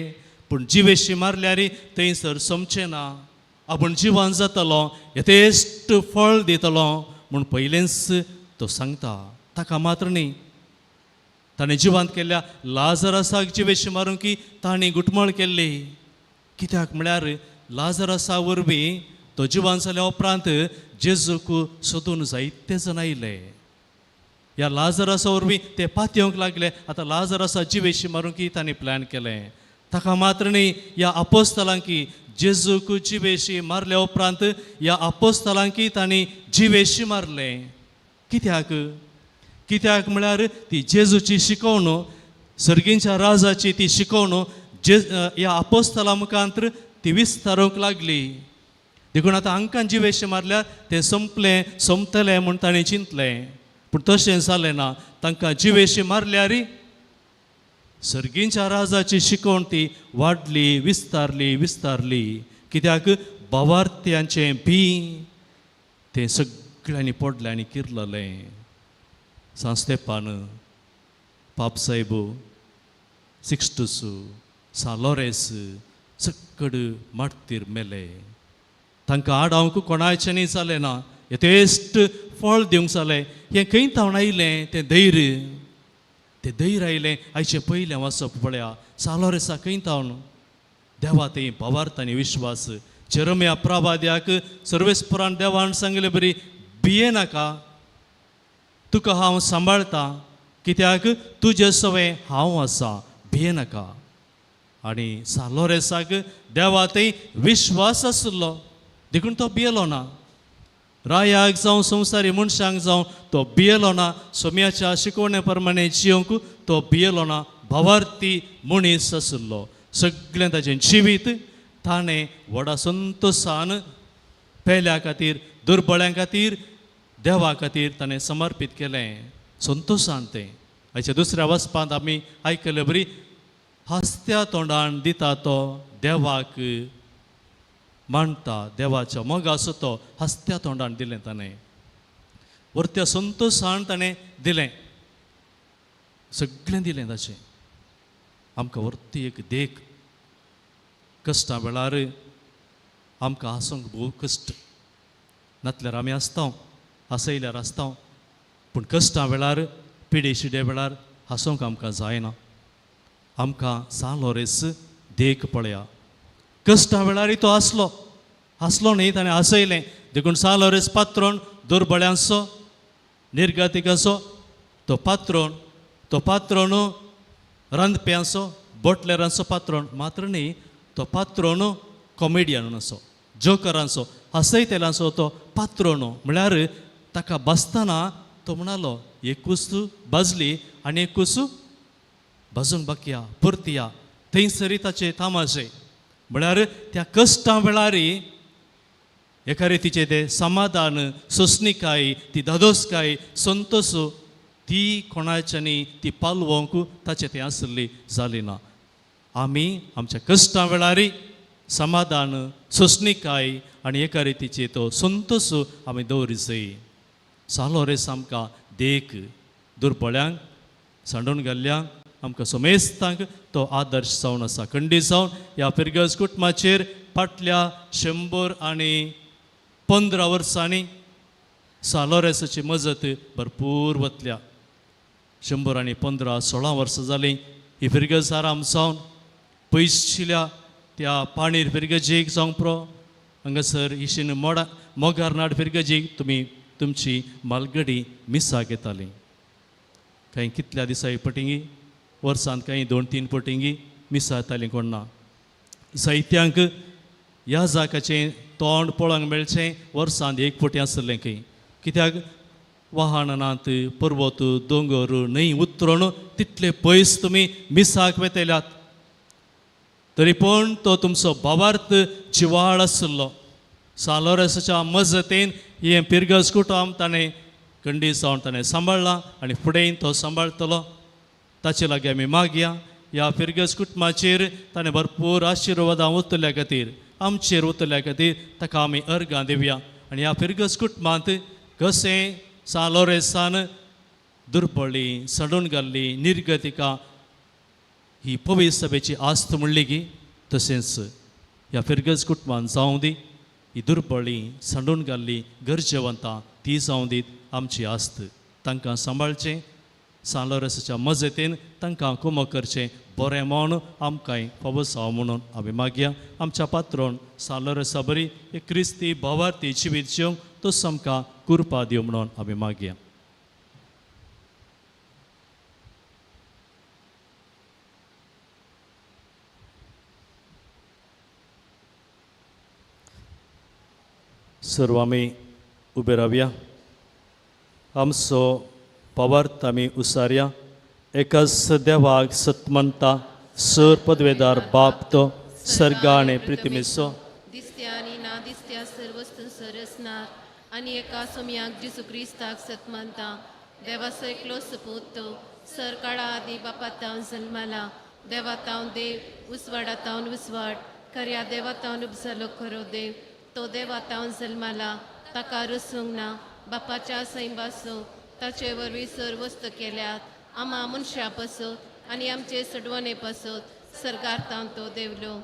F: पूण जिवेशी मारल्यार थंयसर सोमचें ना, आपूण जिवान जातलो, यथेश्ट फळ दितलो म्हूण पयलेंच तो सांगता. ताका मात्र न्ही, ताणें जिवांत केल्ल्या लाजरासाक जिवेशी मारूंक की ताणें घुटमळ केल्ली. कित्याक म्हळ्यार लाजरासा वरवीं तो जिवान जाल्या उपरांत जेजूक सोदून जायते जाण आयले. ह्या लाजरासा वरवीं ते पातयेवंक लागले. आतां लाजरासा जिवेशी मारूंक की ताणें प्लॅन केलें. ताका मात्र न्ही, ह्या आपोस्तलांकी जेजूक जिवेशी मारल्या उपरांत ह्या आपोस्तलांकी तांणी जिवेशी मारलें. कित्याक? कित्याक म्हळ्यार ती जेजूची शिकवण, सर्गींच्या राजाची ती शिकवण जे ह्या आपोस्तला मुखांत ती विस्तारूंक लागली. देखून आतां हांकां जिवेशी मारल्यार तें संपलें, सोंपतलें म्हूण ताणें चिंतलें, पूण तशें जालें ना. तांकां जिवेशी मारल्यार सर्गींच्या राजाची शिकवण ती वाडली, विस्तारली विस्तारली. कित्याक भावार्थ्यांचें बी तें सगळ्यांनी पडलें आनी किरललें. सांत स्तेपान, पाप सायबू, सिक्स्टूस, सांत लोरेस सक्कड मार्तीर मेले. तांकां आडावंक कोणाचें न्ही जालें ना, यथेश्ट फळ दिवंक जालें. हें खंय थावन आयलें तें धैर्य? तें धैर्य आयलें आयचें पयलें वाचप पळया, सांत लोरेसा खंय थावन? देवा थंय भावार्थ आनी विश्वास. जेरमिया प्रवाद्याक सर्वेस्परान देवान सांगले बरी, भिये नाका, तुका हांव सांबाळटा, कित्याक तुजे सवें हांव आसा, भिये नाका. आनी सांत लोरेसाक देवा थंय विश्वास आसलो, देखून तो भियेलो ना. रायाक जावं संवसारी मनशांक जावं तो भियेलो ना. सोम्याच्या शिकवणे प्रमाणे जियोंक तो भियेलो ना. भावार्थी मनीस आसलो. सगळें ताचें जिवीत ताणें व्हडा संतोशान पेल्या खातीर, दुर्बळ्यां खातीर, देवा खातीर ताणें समर्पीत केलें संतोशान तें. आयच्या दुसऱ्या वचपांत आमी आयकले बरी, हासत्या तोंडान दिता तो देवाक मांडटा, देवाच्या मोगाचो तो हासत्या तोंडान दिलें ताणें, वरत्या संतोशान ताणें दिलें, सगळें दिलें ताचें. आमकां वरती एक देख. कश्टां वेळार आमकां हांसूंक भोव कश्ट, नातल्यार आमी आसता, हांसयल्यार आसता, पूण कश्टां वेळार, पिडे शिडे वेळार हांसूंक आमकां जायना. आमकां सांत लोरेस देख पळया. कश्टां वेळारय तो हांसलो, हांसलो न्ही, ताणें हांसयलें. देखून सांत लोरेस पात्रोन दुर्बळ्यांचो, निर्गतिकाचो तो पात्रोन, तो पात्रोन रांदप्यांचो, बोटलेरांचो पात्रोन मात्र न्ही, तो पात्रोन कॉमेडियनाचो, जोकरांचो, हासयतेलांचो तो पात्रोनो म्हळ्यार ताका बसतना तो म्हणालो एकूच भाजली आनी एकूच भाजूंक बाकी आहा परती या थंयसरी ताचे तामाशे म्हळ्यार त्या कश्टां वेळार एका रितीचें तें समाधान सोंसणीकाय ती धादोसकाय संतोश ती कोणाच्यानी ती पालवंक ताचें तें आसली जाली ना. आमी आमच्या कश्टां वेळार समाधान सोंसणीकाय आनी एका रितीचे तो संतोश आमी दवरी जाय. सालो रेस आमकां देख दुर्बळ्यांक सांडून घाल्ल्यांक आमकां समेस्तांक तो आदर्श जावन आसा. खंडीत जावन ह्या फिरगज कुटुंबाचेर फाटल्या 115 वर्सांनी सालोरेसाची मजत भरपूर वतल्या. 115-16 वर्सां जालीं ही फिरगज आराम जावन पयशिल्या त्या पाणीर फिरगजेक जावंक पुरो हांगासर इशीन मोडा मोगारनाड फिरगजेक तुमी तुमची मालगडी मिसाक येताली. कांय कितल्या दिसा पटिंगी वर्सांत कांय 2-3 पटिंगी मिसा येतालीं कोण ना. साहित्यांक ह्या जाकाचें तोंड पळोवंक मेळचें वर्सांत एक पटी आसलें खंय कित्याक वाहनांत पर्वत दोंगर न्हंय उतरून तितले पयस तुमी मिसाक वेतल्यात तरी पूण तो तुमचो भावार्थ जिवाळ आसलो. सालोरेसाच्या मजतीन हें पिरगज कुटुंब ताणें खंडीत जावन ताणें सांबाळ्ळां आनी फुडें तो सांबाळटलो. ताचे लागीं आमी मागया ह्या फिरगज कुटुंबाचेर ताणें भरपूर आशिर्वादां उतरल्या खातीर आमचेर उतरल्या खातीर ताका आमी अर्गां दिवया. आनी ह्या फिरगज कुटुंबांत कशें सालोरेसान दुर्बळी सडून घाल्ली निर्गतिका ही पवित्र सभेची आस्त म्हणली की तशेंच ह्या फिरगज कुटुंबान जावं दी ही दुर्बळी सांडून घाल्ली गरजेवंतां ती जावं दीत आमची आस्त. तांकां सांबाळचें सालोरेसाच्या मजतीन तांकां कुमक करचें बरें म्हूण आमकांय फावो जावं म्हणून आमी मागया. आमच्या पात्रोन सालोरेसा बरी एक क्रिस्ती भावार्थी जिवीत जिवंक तो आमकां कृपा दिवं म्हणून आमी मागया. सर्व आमी उबे रावया. आमचो पवार्थ आमी उसारया. एकाच देवाक सतमनता सर पदवेदार बाप तो सर्गा आनी प्रितिमेचो
A: दिसत्या आनी ना दिसत्या सर्व वस्तूंचो रचणार आनी एका सोमयाक जेजू क्रिस्ताक सतमानता देवाचो एकलो सपूत तो सर काळा आदी बापा तावन जल्माला देवा तावन देव उजवाडा तावन उजवाड खऱ्या देवा तावन उपजालो खरो देव तो देवा तावन जल्माला ताका रसूंक ना बापाच्या सैंबासो ताचे वरवीं सर वस्त केल्यात आमा मनशां पासत आनी आमचे सडवणे पासत सरकार तावन तो देवलो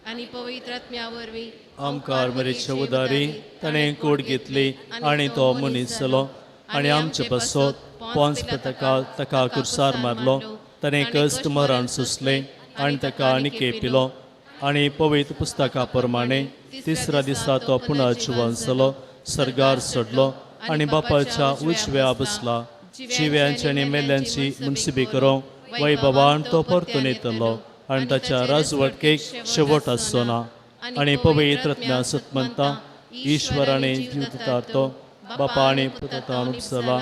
A: आनी पवित्र आत्म्या वरवीं
F: आमकार मरेचे उदारी ताणें कोट घेतली आनी तो मनीस जालो आनी आमचे पासत पोन्स ताका ताका कुर्सार मारलो. ताणें कश्ट मरण सोंसलें आनी ताका आनी पिलो आनी पवित्र पुस्तका प्रमाणे तिसऱ्या दिसा तो पुनः जिवन जालो सर्गार सोडलो आनी बापाच्या उजव्या बसला. जिव्यांची आनी मेल्ल्यांची मुनसिबी करूंक वैभवान तो परतून येतलो आनी ताच्या राजवटकेक शेवट आसचो ना. आनी पवित्र आत्म्या सतमनता ईश्वराने जीव दिता तो बापा आनी पुतान उपसला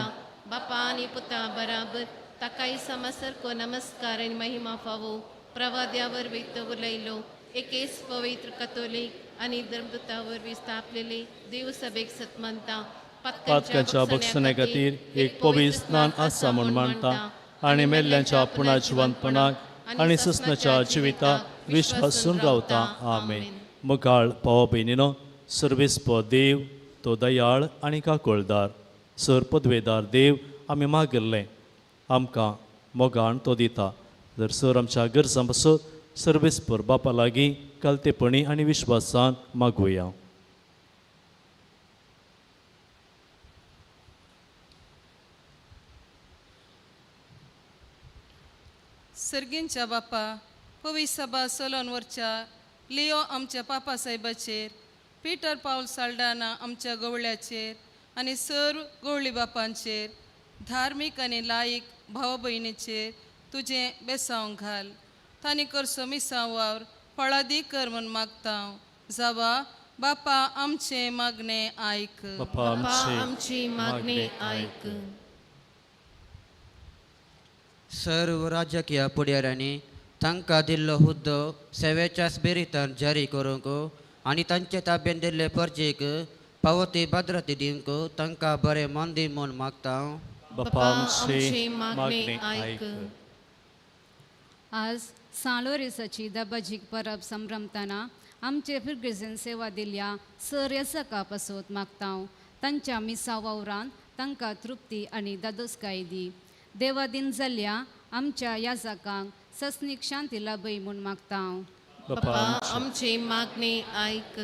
A: बापा आनी पुता बराबर ताकाय समसारको नमस्कार आनी महिमा फावो प्रवाद्या वरवीं तो उलयलो एकेच पवित्र कथोलीक आनी धर्मदूता वरवीं स्थापलेले देवसभेक सतमनता
F: पातकांच्या बक्षण्या खातीर एक पवित्र स्नान आसा म्हूण मानता आनी मेल्ल्यांच्या पुनर्जिवंतपणाक आनी सस्नाच्या जिविताक विश्वासून रावता. आमेन. मुखाळ पावो भयणीनो सर्वेस्प देव तो दयाळ आनी काकोळदार सर पदवेदार देव आमी मागिल्लें आमकां मोगान तो दिता. जर सर आमच्या गरजां पासत सर्वेस्पर बापा लागीं कालतेपणी आनी विश्वासान मागुया.
J: सर्गींच्या बापा पवी सभा सोलोन वरच्या लिओ आमच्या पापा साहेबाचेर पीटर पावल साल्डाना आमच्या गवळ्याचेर आनी सर्व गवळी बापांचेर धार्मीक आनी लायक भाव भयणीचेर तुजें बेसांव घाल. तांणी करसो मिसांव वावर फळादी कर म्हूण मागता जावा बापा आमचें मागणें आयक.
F: बापा
A: बापा आमची मागणी आयक.
K: सर्व राजकीय फुडाऱ्यांनी तांकां दिल्लो हुद्दो सेवेच्या स्पिरितान जारी करूंक आनी तांचे ताब्यान दिल्ले परजेक पावती भद्रती दिवंक तांकां बरें मन दी म्हूण मागता.
F: बापा आमची मागणी आयक.
L: आज सांलोरेसाची दबाजीक परब संभ्रमतना आमचे फिरगर्जेन सेवा दिल्या सर येसका पासत मागता. तांच्या मिसा वावरान तांकां तृप्ती आनी दादोसकाय दी. देवादीन जाल्ल्या आमच्या याजकांक सस्नीक शांती लाभय म्हूण मागता.
A: बापा आमची मागणी आयक.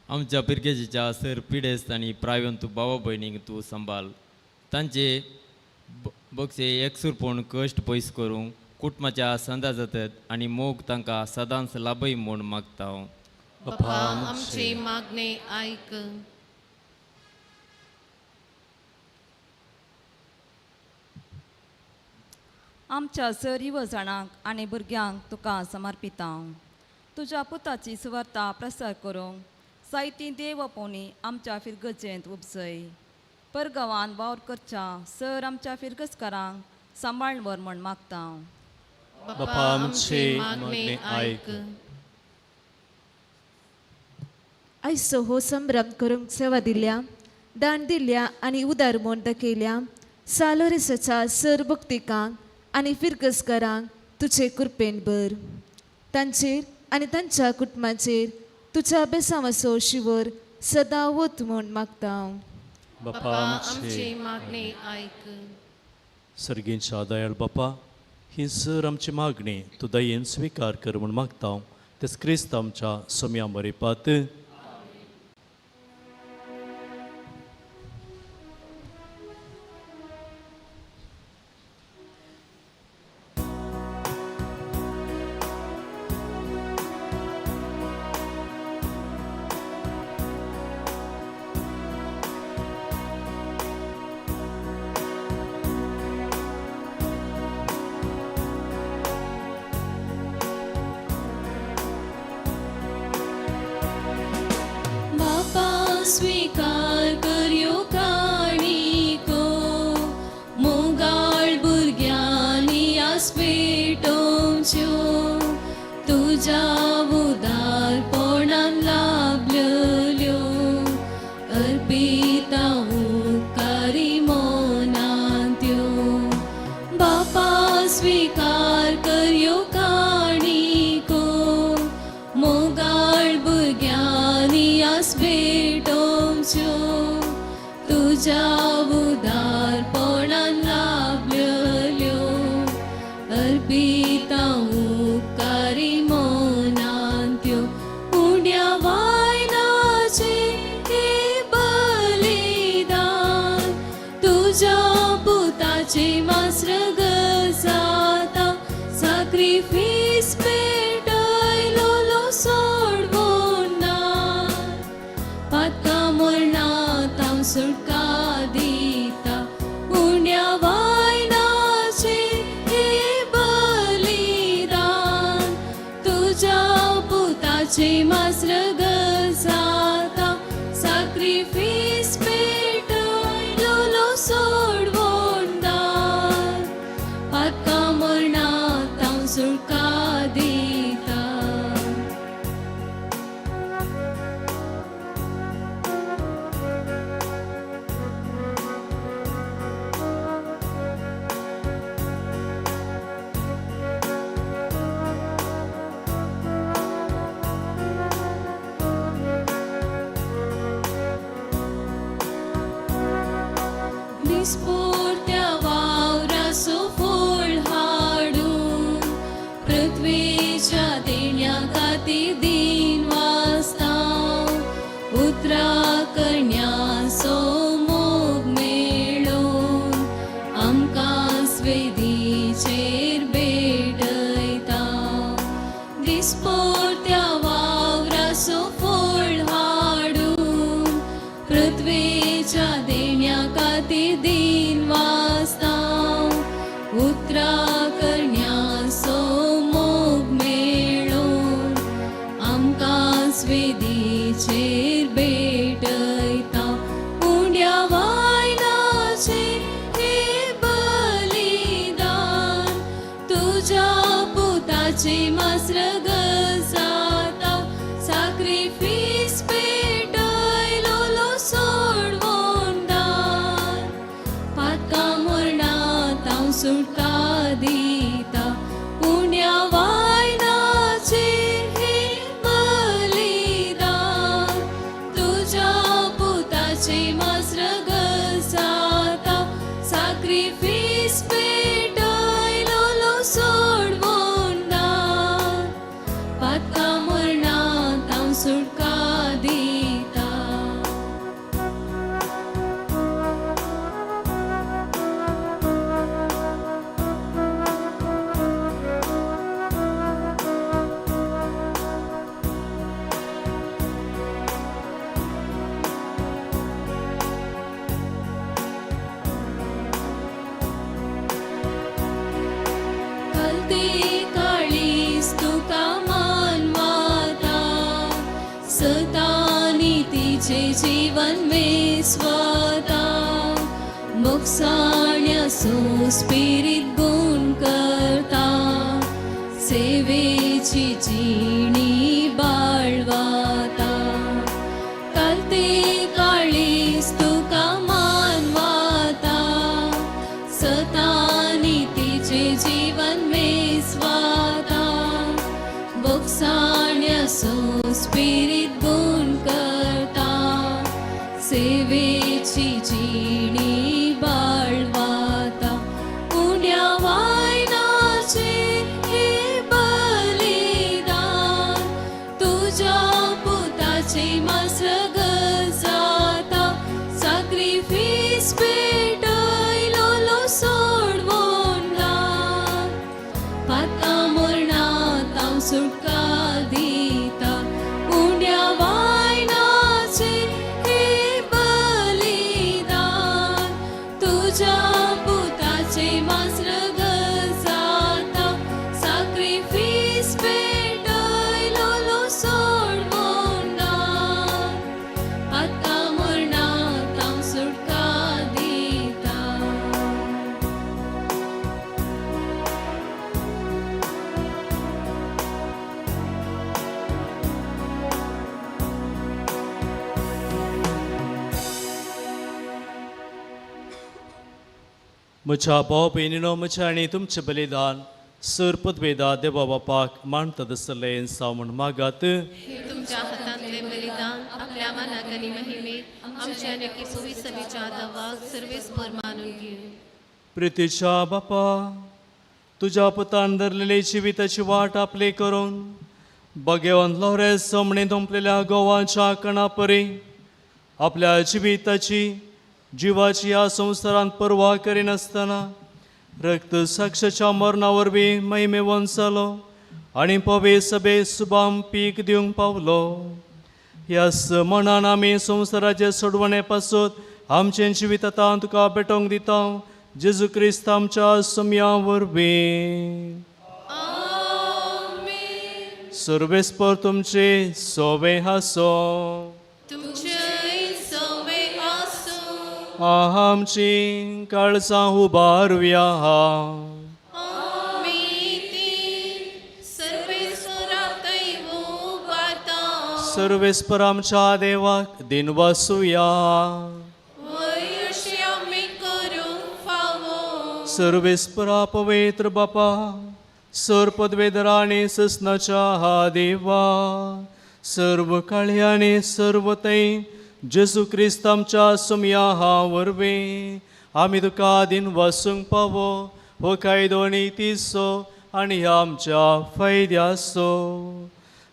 M: आमच्या पिरगेजीच्या सर पिडेस्त आनी प्रायवंत भावा भयणींक तूं सांबाळ. तांचे बक्षे एकसूरपण कश्ट पयस करूंक कुटुंबाच्या संदा जातात आनी मोग तांकां सदांच लाभय म्हूण मागता.
A: बापा आमची मागणी आयक.
N: आमच्या सर युवजाणांक आनी भुरग्यांक तुका समर्पिता. तुज्या पुताची सुवार्ता प्रसार करूंक जायतीं देव आपोवणी आमच्या फिरगजेंत उपजय. परगांवान वावर करच्या सर आमच्या फिरगजकारांक सांबाळ व्हर म्हूण मागता.
F: बापा आमची मागणी आयक.
O: आयचो हो संभ्रम करूंक सेवा दिल्या, दान दिल्या आनी उदार म्हूण दाखयल्या सालोरेसाच्या सर भक्तिकांक आनी फिरगजकारांक तुजे कृपेन भर. तांचेर आनी तांच्या कुटुंबाचेर तुज्या बेसांवाचो शिवर सदां वत म्हूण मागता.
F: बापा
A: आमची मागणी आयक.
F: सर्गींच्या दयाळ बापा, ही सर आमची मागणी तूं दयेन स्विकार कर म्हूण मागता. तेच क्रिस्त आमच्या सोम्या मरिपात.
E: स्वीकार कर्यो काणिको मोगाळ भुरग्यांनी आस पेटोवच्यो तुज्या उदारपणान लाभल्यो अर्पिता उपकारी मनांत्यो. बापा स्वीकार कर्यो काणिको मोगाळ भुरग्यांनी आस पेटोवच्यो तुज्या उदारपणान लाभल्यो अर्पिता उपकारी मनांत्यो. उण्या वायनाचे हे बलिदान तुज्या पुताचे मास्र जाता साक्रिफीस पेटयलो सोडवून ना पातका मरणांत हांव सुटका दिता. उण्या वायनाचे हे बलिदान तुज्या पुताचे मास्र जाता साक्रिफीस पेटयलो सोडवून दान पातका मरणांत हांव सुटका दिता. दिसपुरत्या वावरासो फळ हाडून पृथ्वीच्या देण्या खातीर दीन वाचता. उतरा करण्याचो मोग मेळोवन आमकां स्वेदीचेर भेटयता. दिसपुरत्या वावरासो फळ हाडून पृथ्वीच्या देण्या खातीर दीन वाचता. उतरा करण्याचो मोग मेळोवन मासवेदीचेर भेटयता उंड्या वायनाचे हे बलिदान तुज्या पुताचे मासरगत जाता साक्रिफीस पेटयलोलो सोडवून दान पातका मरणांत हांव सुटका दिता उण्या वायनाचे हे बलिदान तुज्या पुताचे मासरगत जाता साक्रिफीस पेटयलोलो सोडवून दान पातका मरणांत हांव सुटका दिता. कलते काळीस तुका मानवाता सतानी तिचे जीवन वेस्वता मोक्षाण्यासो स्पिरीत गुण करता सेवेची जिणी बाळवाता. कलते काळीस तुका मानवाता सतानी तिचे जीवन वेस्वाता बोक्साण्यासो स्पिरीत गुण करता सेवेची जिणी बाळवाता. उण्या वायनाचे हे बलिदान तुज्या पुताचे मासरगत जाता साक्रिफीस पेटयलोलो सोडवून दान पातका मरणांत हांव सुटका दिता उंड्या वायनाचे हे बलिदान तुज्या पुताचे मासरगत जाता साक्रिफीस पेटयलोलो सोडवून दान पातका मरणांत हांव सुटका दिता.
F: म्हज्या भाव भयणीनो, म्हज्या आनी तुमचें बलिदान सर पदवेदा देवा बापाक मानता दसलें साव म्हण मागात.
A: हे तुमच्या हातांतले बलिदान आपल्या मानाक आनी महिमेक आमच्या आनी पवित्र सभेच्या दवाक सर्वेस्पर मानून घेवं.
F: प्रितीच्या बापा, तुज्या पुतान धरलेली जिविताची वाट आपली करून बगेवन लोरेस सोमणे धोंपलेल्या गोवाच्या कणा परी आपल्या जिविताची जिवाची ह्या संवसारांत पर्वा करिनासतना रक्त साक्षाच्या मरणा वरवीं महिमेवंत जालो आनी पवे सभे सुबाम पीक दिवंक पावलो. ह्याच मनान आमी संवसाराचे सोडवणे पासत आमचें जिवीत आतां तुका भेटोवंक दिता, जेजू क्रिस्त आमच्या सम्या वरवीं. सर्वेस्पर तुमचे सोवे हासो.
A: तुमचेय सवे आसूं.
F: आमची काळजां उबारुया.
A: आमी ती सर्वेस्परातय उबारता.
F: सर्वेस्पर आमच्या देवाक दिनवासुया.
A: वय अशें आमी करूंक फावो.
F: सर्वेस्परा पवित्र बापा, सर पदवेदरा आनी ससनाच्या हा देवा, सर्व काळी आनी सर्व थंय जेजू क्रिस्त आमच्या सुमया हा वरवीं आमी तुका दिनवासूंक पावो हो कायदो नितीचो आनी ह्या आमच्या फायद्याचो.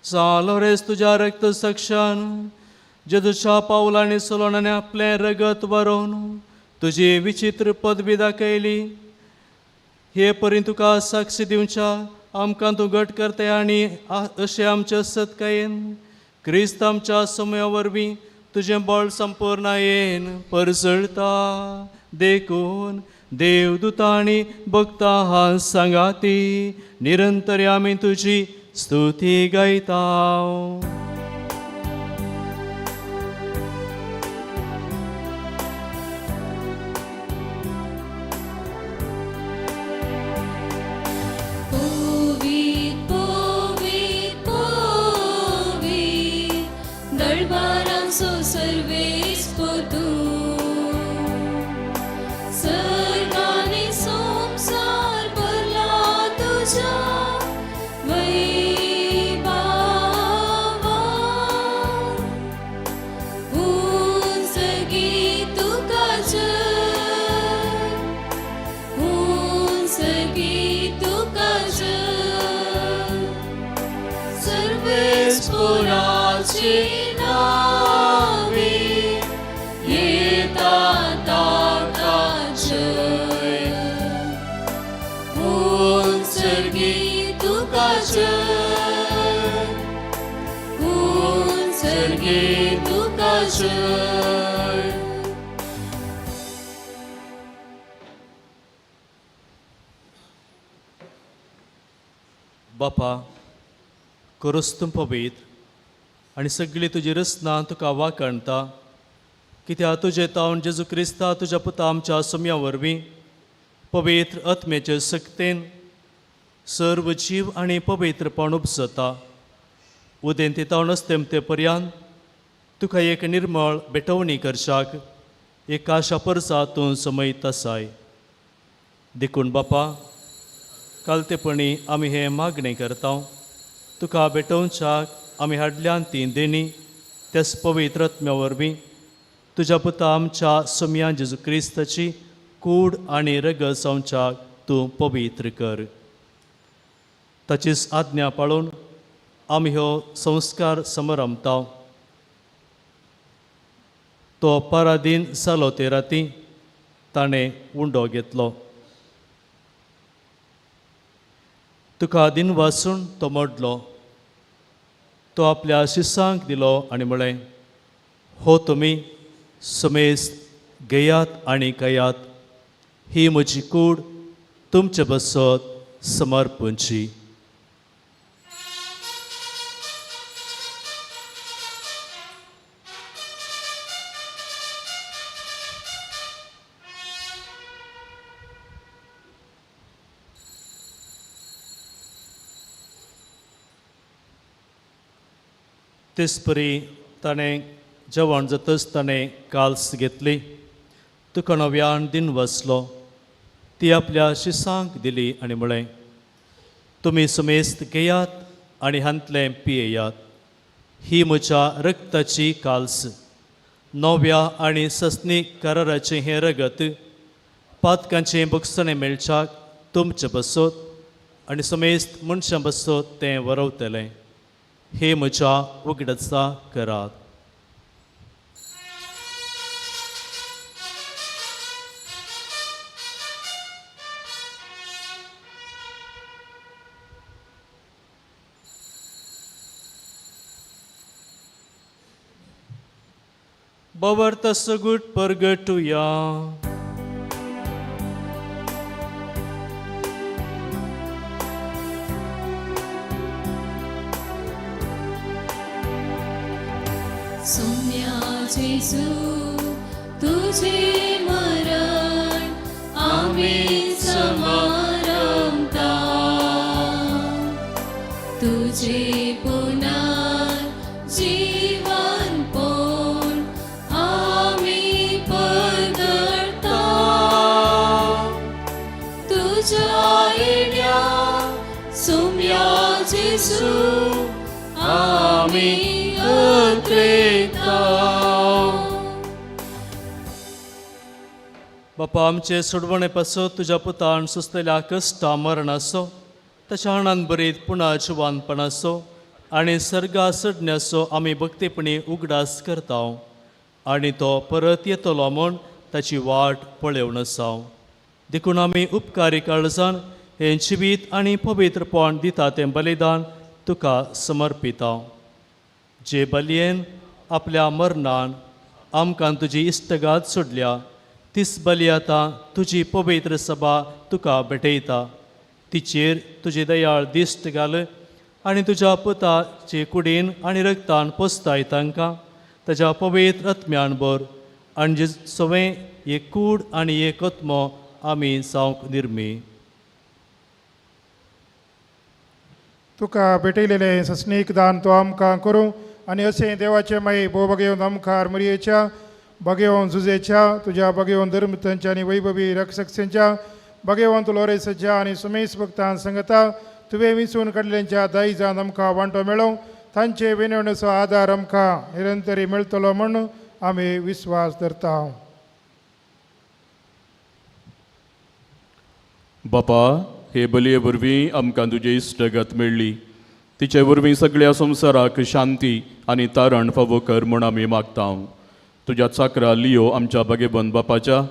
F: सालोरेस तुज्या रक्त सक्षान जेजूच्या पावलांनी चलोवन आनी आपलें रगत बरोवन तुजी विचित्र पदवी दाखयली. हे परी तुका साक्षी दिवच्या आमकां तूं घट करताय आनी अशें आमच्या सत्कायेन क्रिस्त आमच्या समया वरवीं तुजें बळ संपूर्णायेन परजळता. देखून देवदूता आनी भक्ता हा सांगाती निरंतर आमी तुजी स्तुती गायता.
E: आमचो सर्वेस्पोर तूं सर्गांनी संवसार भरला तुज्या वैभावान उंच गी तुका जय उंच गी तुका जय सर्वेस्पोराचे नावे येता ताका जय उंच गी तुका जय उंच गी तुका जय.
F: बापा, करोस तूं पवित्र आनी सगळी तुजी रचना तुका वाखाणता, कित्याक तुजे तावन जेजू क्रिस्ता तुज्या पुता आमच्या सोम्या वरवीं पवित्र आत्म्याचे सक्तेन सर्व जीव आनी पवित्रपण उपजता. उदेंती तावन अस्तेमते पर्यंत तुका एक निर्मळ भेटवणी करशाक एक आशा परसा तूं समयत आसाय. देखून बापा, कालतेपणी आमी हें मागणें करता, तुका भेटोवच्याक आमी हाडल्यान ती देणी त्याच पवित्र आत्म्या वरवीं तुज्या पुता आमच्या सोम्या जेजू क्रिस्ताची कूड आनी रगत जावच्याक तूं पवित्र कर. ताचीच आज्ञा पाळून आमी ह्यो संस्कार समरमता. तो परादीन जालो ते राती ताणें उंडो घेतलो, तुका दिन वासून तो मोडलो, तो आपल्या शिसांक दिलो आनी म्हळें, हो तुमी समेस्त घेयात आनी खायात, ही म्हजी कूड तुमचे बसत समर्पणची. तेचपरी ताणें जेवण जातच ताणें काल्स घेतली, तुका नव्यान दिन वसलो, ती आपल्या शिसांक दिली आनी म्हळें, तुमी समेस्त घेयात आनी हांतलें पियेयात, ही म्हज्या रक्ताची काल्स, नव्या आनी सस्नी कराराचें हें रगत पातकांचें भोगसणें मेळच्याक तुमचें बसत आनी समेस्त मनशां बसत तें वरवतलें. हे म्हज्या उगडासा करात. बवर्त सगुट परगटुया.
E: सोम्या जेजू तुझे मरण आमी समारंभता, तुझे पुनर्जीवन पण आमी परगटता, तुझ्या येण्या सोम्या जेजू आमी अत्रेता.
F: बापा, आमचे सोडवणे पासत तुज्या पुतान सोंसलेल्या कश्टा मरणाचो, ताच्या आनंद बरीत पुणा जिवानपणाचो आनी सर्गा चडण्याचो आमी भक्तीपणी उगडास करता आनी तो परत येतलो म्हूण ताची वाट पळोवन आसा. देखून आमी उपकारी काळजान हें जिवीत आनी पवित्रपण दिता तें बलिदान तुका समर्पिता, जे बलयेन आपल्या मरणान आमकां तुजी इश्टगात सोडल्या, तीच बली आतां तुजी पवित्र सभा तुका भेटयता. तिचेर तुजी दयाळ दिश्ट घाल आनी तुज्या पुताचे कुडीन आनी रक्तान पोसताय तांकां ताज्या पवित्र आत्म्यान भर आनी जे सवें एक कूड आनी एक आत्मो आमी जावंक निर्मी.
P: तुका भेटयलेलें सस्नीक दान तो आमकां करूं आनी अशें देवाचे माये भोव बगेवन आमखार मरियेच्या बगेवन जुजेच्या तुज्या बगेवन धर्मतांच्या आनी वैभवी रक्षकसेंच्या बगेवंत लोरेसाच्या आनी सुमेश भक्तान संगता तुवें विंचून काडल्यांच्या दायजान आमकां वांटो मेळोवं तांचे विनवणेचो आदार आमकां निरंतरी मेळटलो म्हूण आमी विस्वास धरता.
I: बापा, हे बलये वरवीं आमकां तुजी इश्टगत मेळ्ळी, तिचे वरवीं सगळ्या संवसाराक शांती आनी तारण फावो कर म्हूण आमी मागता. तुज्या चाकरा लियो आमच्या बागेबंद बापाच्या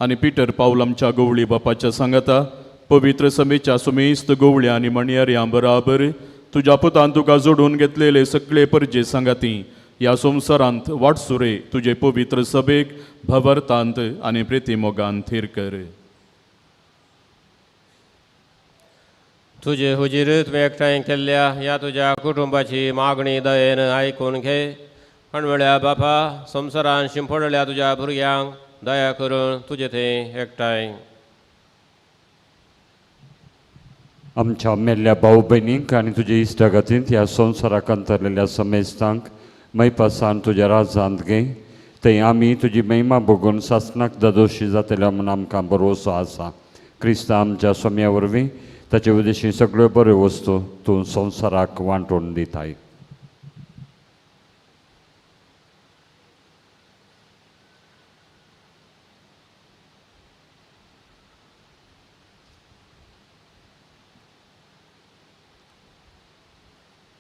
I: आनी पिटर पावल आमच्या गवळी बापाच्या सांगाता पवित्र समेच्या सुमेस्त गवळ्या आनी मणयाऱ्यां बराबर तुज्या पुतान तुका जोडून घेतलेले सगळे परजे सांगाती ह्या संवसारांत वाटसुरे तुजे पवित्र सभेक भवरतांत आनी प्रितीमोगान थीर कर.
Q: तुजे हुजीर तुवें एकठांय केल्ल्या ह्या तुज्या कुटुंबाची मागणी दयेन आयकून घे. अणवळ्या बापा, संवसारान शिंपडल्या तुज्या भुरग्यांक दया करून तुजे थंय एकठांय.
R: आमच्या मेल्ल्या भाव भयणींक आनी तुजे इश्टागतींत ह्या संवसाराक अंतरलेल्या समेस्तांक मैपासान तुज्या राजांत घे, थंय आमी तुजी महिमा भोगून सासणाक दादोशी जातल्या म्हूण आमकां भरवसो आसा. क्रिस्ता आमच्या सोम्या वरवीं ताचे उद्देशी सगळ्यो बऱ्यो वस्तू तूं संवसाराक वांटून दिताय.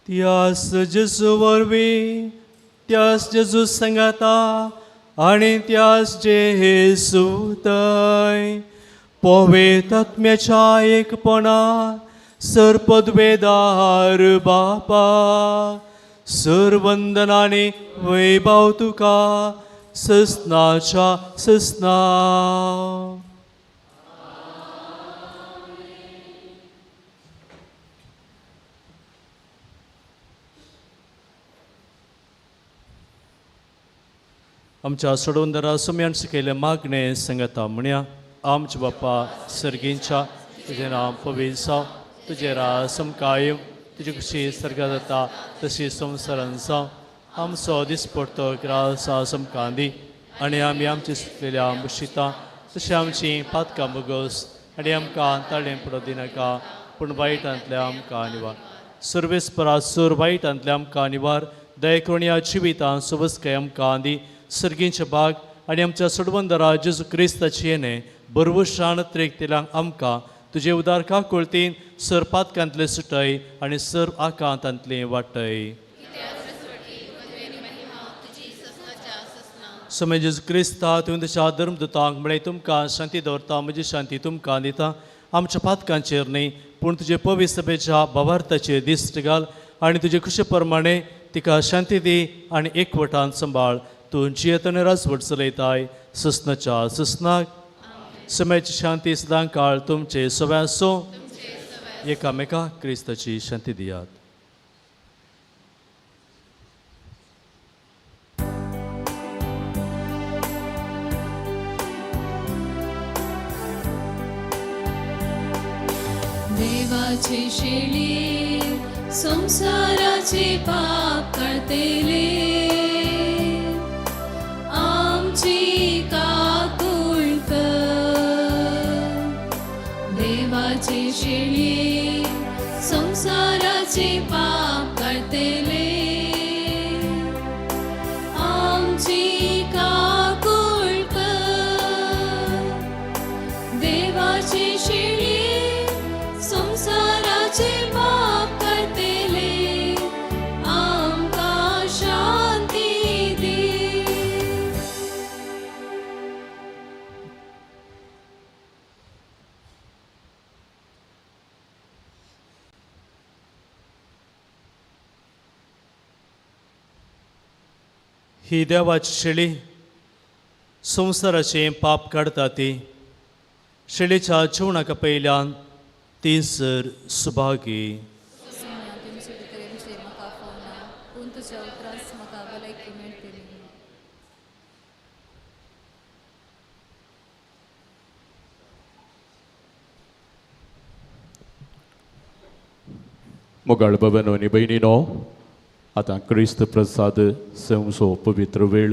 F: त्यास जेजू वरवीं, त्यास जेजू सांगाता आनी त्यास जेजू थंय पवित्र आत्म्याच्या एकपणा सर्पद्वेदार बापा सरवंदनाने वैभव तुका ससनाच्या ससना. आमच्या सोडवंदरा सुम्यान शिकयलें मागणें सांगता म्हणया. आमच्या बापा सर्गींच्या, तुजें नांव पवित्र जावं, तुजें राज आमकां येवं, तुजी खुशी सर्गांत जाता तशी संवसारांत जावं. आमचो दिसपडतो ग्रास आज आमकां दी आनी आमी आमची सुकलेल्या मुशिता तशें आमची पातकां भोगोस आनी आमकां ताळें पडो दिनाका पूण वायटांतल्या आमकां निवार. सर्वेस्परा सूर वायटांतल्या आमकां निवार. दया करून ह्या जिवितांत सुबसकाय आमकां दी. सर्गींचे भाग आनी आमच्या सोडवंदरा जेजू क्रिस्ताची येणे बरवशान त्रेकतेल्यांक आमकां तुजे उदार काकुळतीन सर पातकांतले सुटय आनी सर आकांतांतले वाटय. समय जेजू क्रिस्ता तुवें तुज्या धर्मदूतांक म्हळें तुमकां शांती दवरता, म्हजी शांती तुमकां दिता. आमच्या पातकांचेर न्हय पूण तुजे पवित्र सभेच्या भावार्थाचेर दिश्ट घाल आनी तुजे खुशे प्रमाणे तिका शांती दी आनी एकवटान सांबाळ. तूं जियेतन राजवट चलयताय ससनाच्या ससनाक. समयाची शांती सदां काळ तुमचे सगळ्या आसूं. एकामेका क्रिस्ताची शांती दियात.
E: देवाचे शेळी संसाराचे पाप काडतले, आमची काकूळ कर. देवाचे शेळी संसाराचे पाप काडतले, आमची काकूळ कर. देवाचे शेळी संसाराचे पाप काडतले, आमकां शांती दी.
F: ही देवाची शेळी संवसाराचें पाप काडटा ती शेळीच्या जेवणाक पयल्यान ती सर सुभागी.
I: मोगाळ बाबांनो आनी भयणीनो, आतां क्रिस्त प्रसाद सेवचो पवित्र वेळ.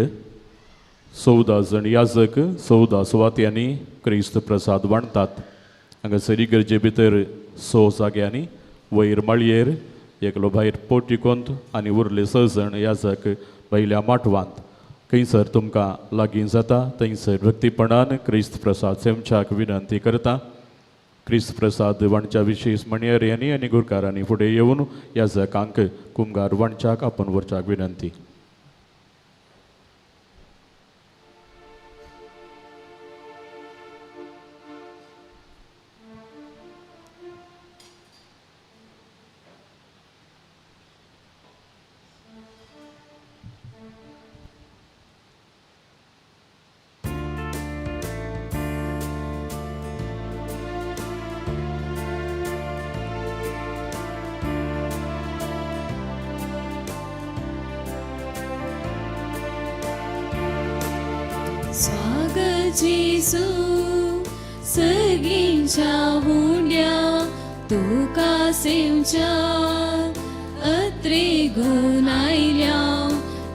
I: 14 जण याजक 14 सुवात्यांनी क्रिस्त प्रसाद वांटतात. हांगासर इगर्जे भितर 6 जाग्यांनी, वयर माळयेर एकलो भायर पोर्टिकोंत आनी उरले 6 जण याजक भायल्या माटवांत. खंयसर तुमकां लागीं जाता थंयसर भक्तीपणान क्रिस्त प्रसाद सेवच्याक विनंती करता. क्रिस्त प्रसाद वांटच्या विशेष म्हणयाऱ्यांनी आनी गुरकारांनी फुडें येवन याजकांक कुमगार वांटच्याक आपोवन व्हरच्याक विनंती.
E: स्वागत जेजू सगींच्या हुंड्या तुका सेवच्या अत्रे गुण आयल्या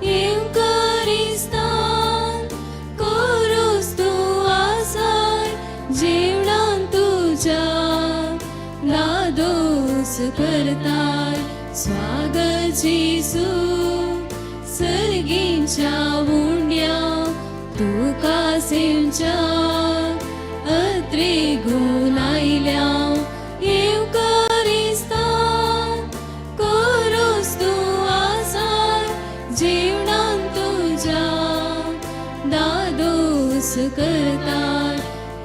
E: येवं क्रिस्तान कोरूस तूं आसाय जेवणान तुज्या दादोस करताय. स्वागत जेजू सर्गींच्या हुंड्या तुका सेवच्या अत्रे गुण आयल्या येवं क्रिस्तान कोरूस तूं आसाय जेवणान तुज्या दादोस करताय.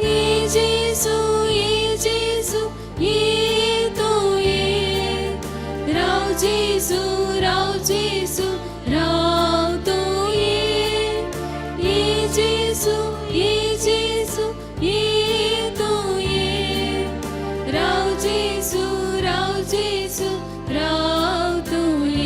E: ये जेजू ये जेजू ये तूं ये राव जेजू राव जेजू राव तूं ये ये जेजू ये जेजू ये तूं ये राव जेजू राव जेजू राव तूं ये.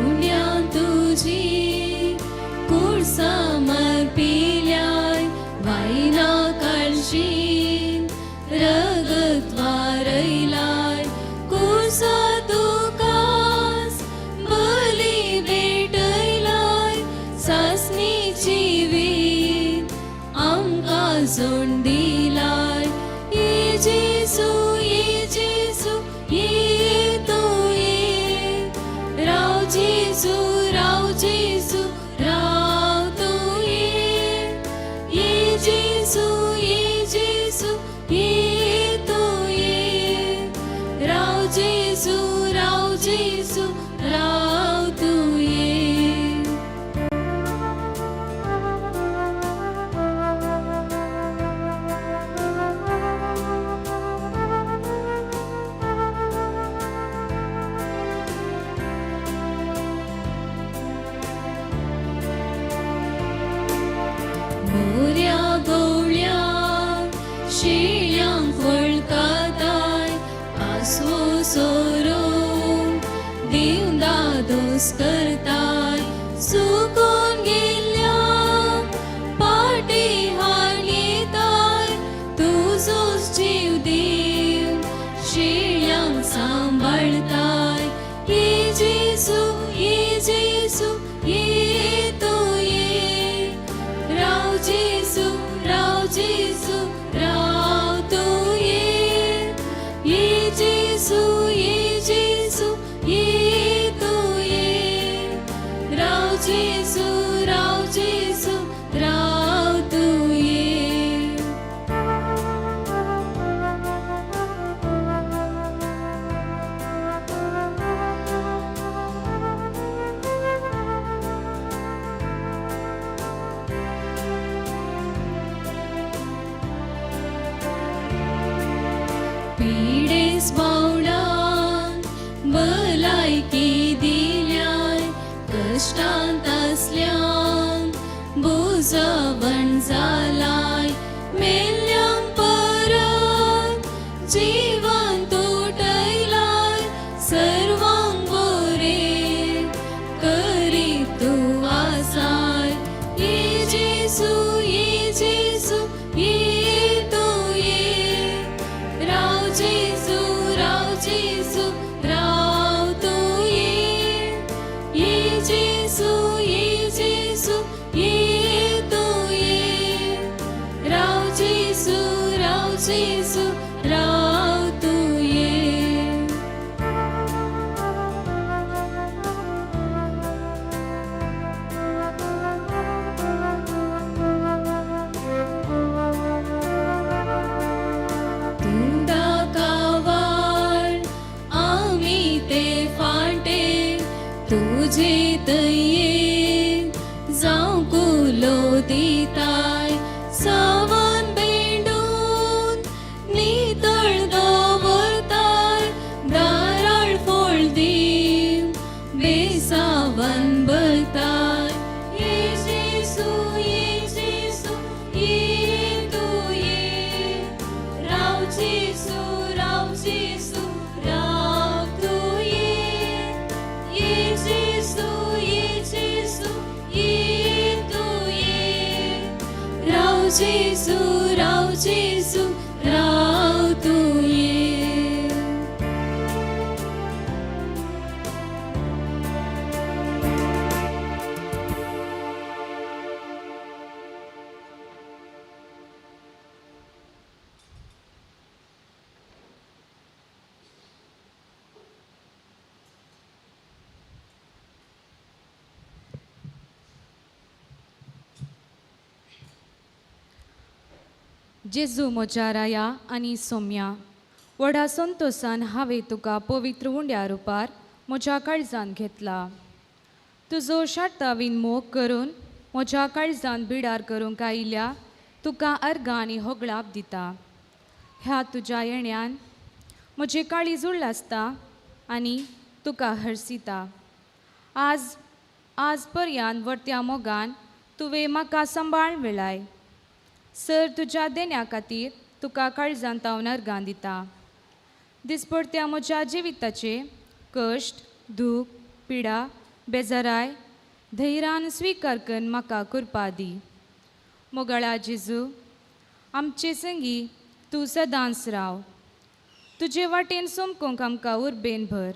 E: उण्या तुजी कूड समर्पिल्याय वायना काळशीन रगत वारयलाय कुर्सा तुकास बली भेटयलाय सासणीची वीत आमकां जोड दिलाय. ये जेजू ये जेजू ये तूं ये राव जेजू राव जेजू राव तूं ये ये जेजू ये जेजू ये तूं ये राव जेजू राव जेजू राव तूं ये. मोऱ्या गोवळ्या शिळ्यांक वळखाताय पासवो सोरो दिवन दादोस करताय सुकून गेल्ल्या पाटी हाणयताय तुजोच जीव दिवन शिळ्यांक सांबाळताय. ये जेजू ये जेजू ये तूं ये राव जेजू राव जेजू राव तूं ये ये जेजू ये जेजू ये तूं ये राव जेजू राव जेजू राव तूं ये. पिडेस बावडान भलायकी दिल्याय कश्टांत आसल्यान बुजवण जालाय मेल्ल्यांक परत जिवन तुटयलाय ते फाटे तुजे तये जावं कुलो दिताय सावन बेंडून नितळ दवरताय दाराळ फोळ दी बेसावन भरताय ये जेसू ये जेसू ये तूं ये राव जेसू राव जेसू राव तूं ये ये जेसू ये जेसू ये तूं ये राव जेसू राव जेसू राव तूं ये.
L: जेजू म्हज्या राया आनी सोम्या, व्हडा संतोसान हांवें तुका पवित्र उंड्या रुपार म्हज्या काळजान घेतला. तुजो शार्तावीन मोग करून म्हज्या काळजान बिडार करूंक आयिल्ल्या तुका अर्गां आनी होगळाप दिता. ह्या तुज्या येण्यान म्हजें काळीज उल्लासता आनी तुका हर्सिता. आज आज पर्यान वर्त्या मोगान तुवें म्हाका सांबाळ वेळाय. सर तुज्या देण्या खातीर तुका काळजान तावन अर्गां दिता. दिसपडत्या म्हज्या जिविताचे कश्ट, दूख, पिडा, बेजाराय धैर्यान स्विकार करून म्हाका कृपा दी. मोगाळा जेजू, आमचे संगी तूं सदांच राव. तुजे वाटेन सोमकोंक आमकां उर्बेन भर.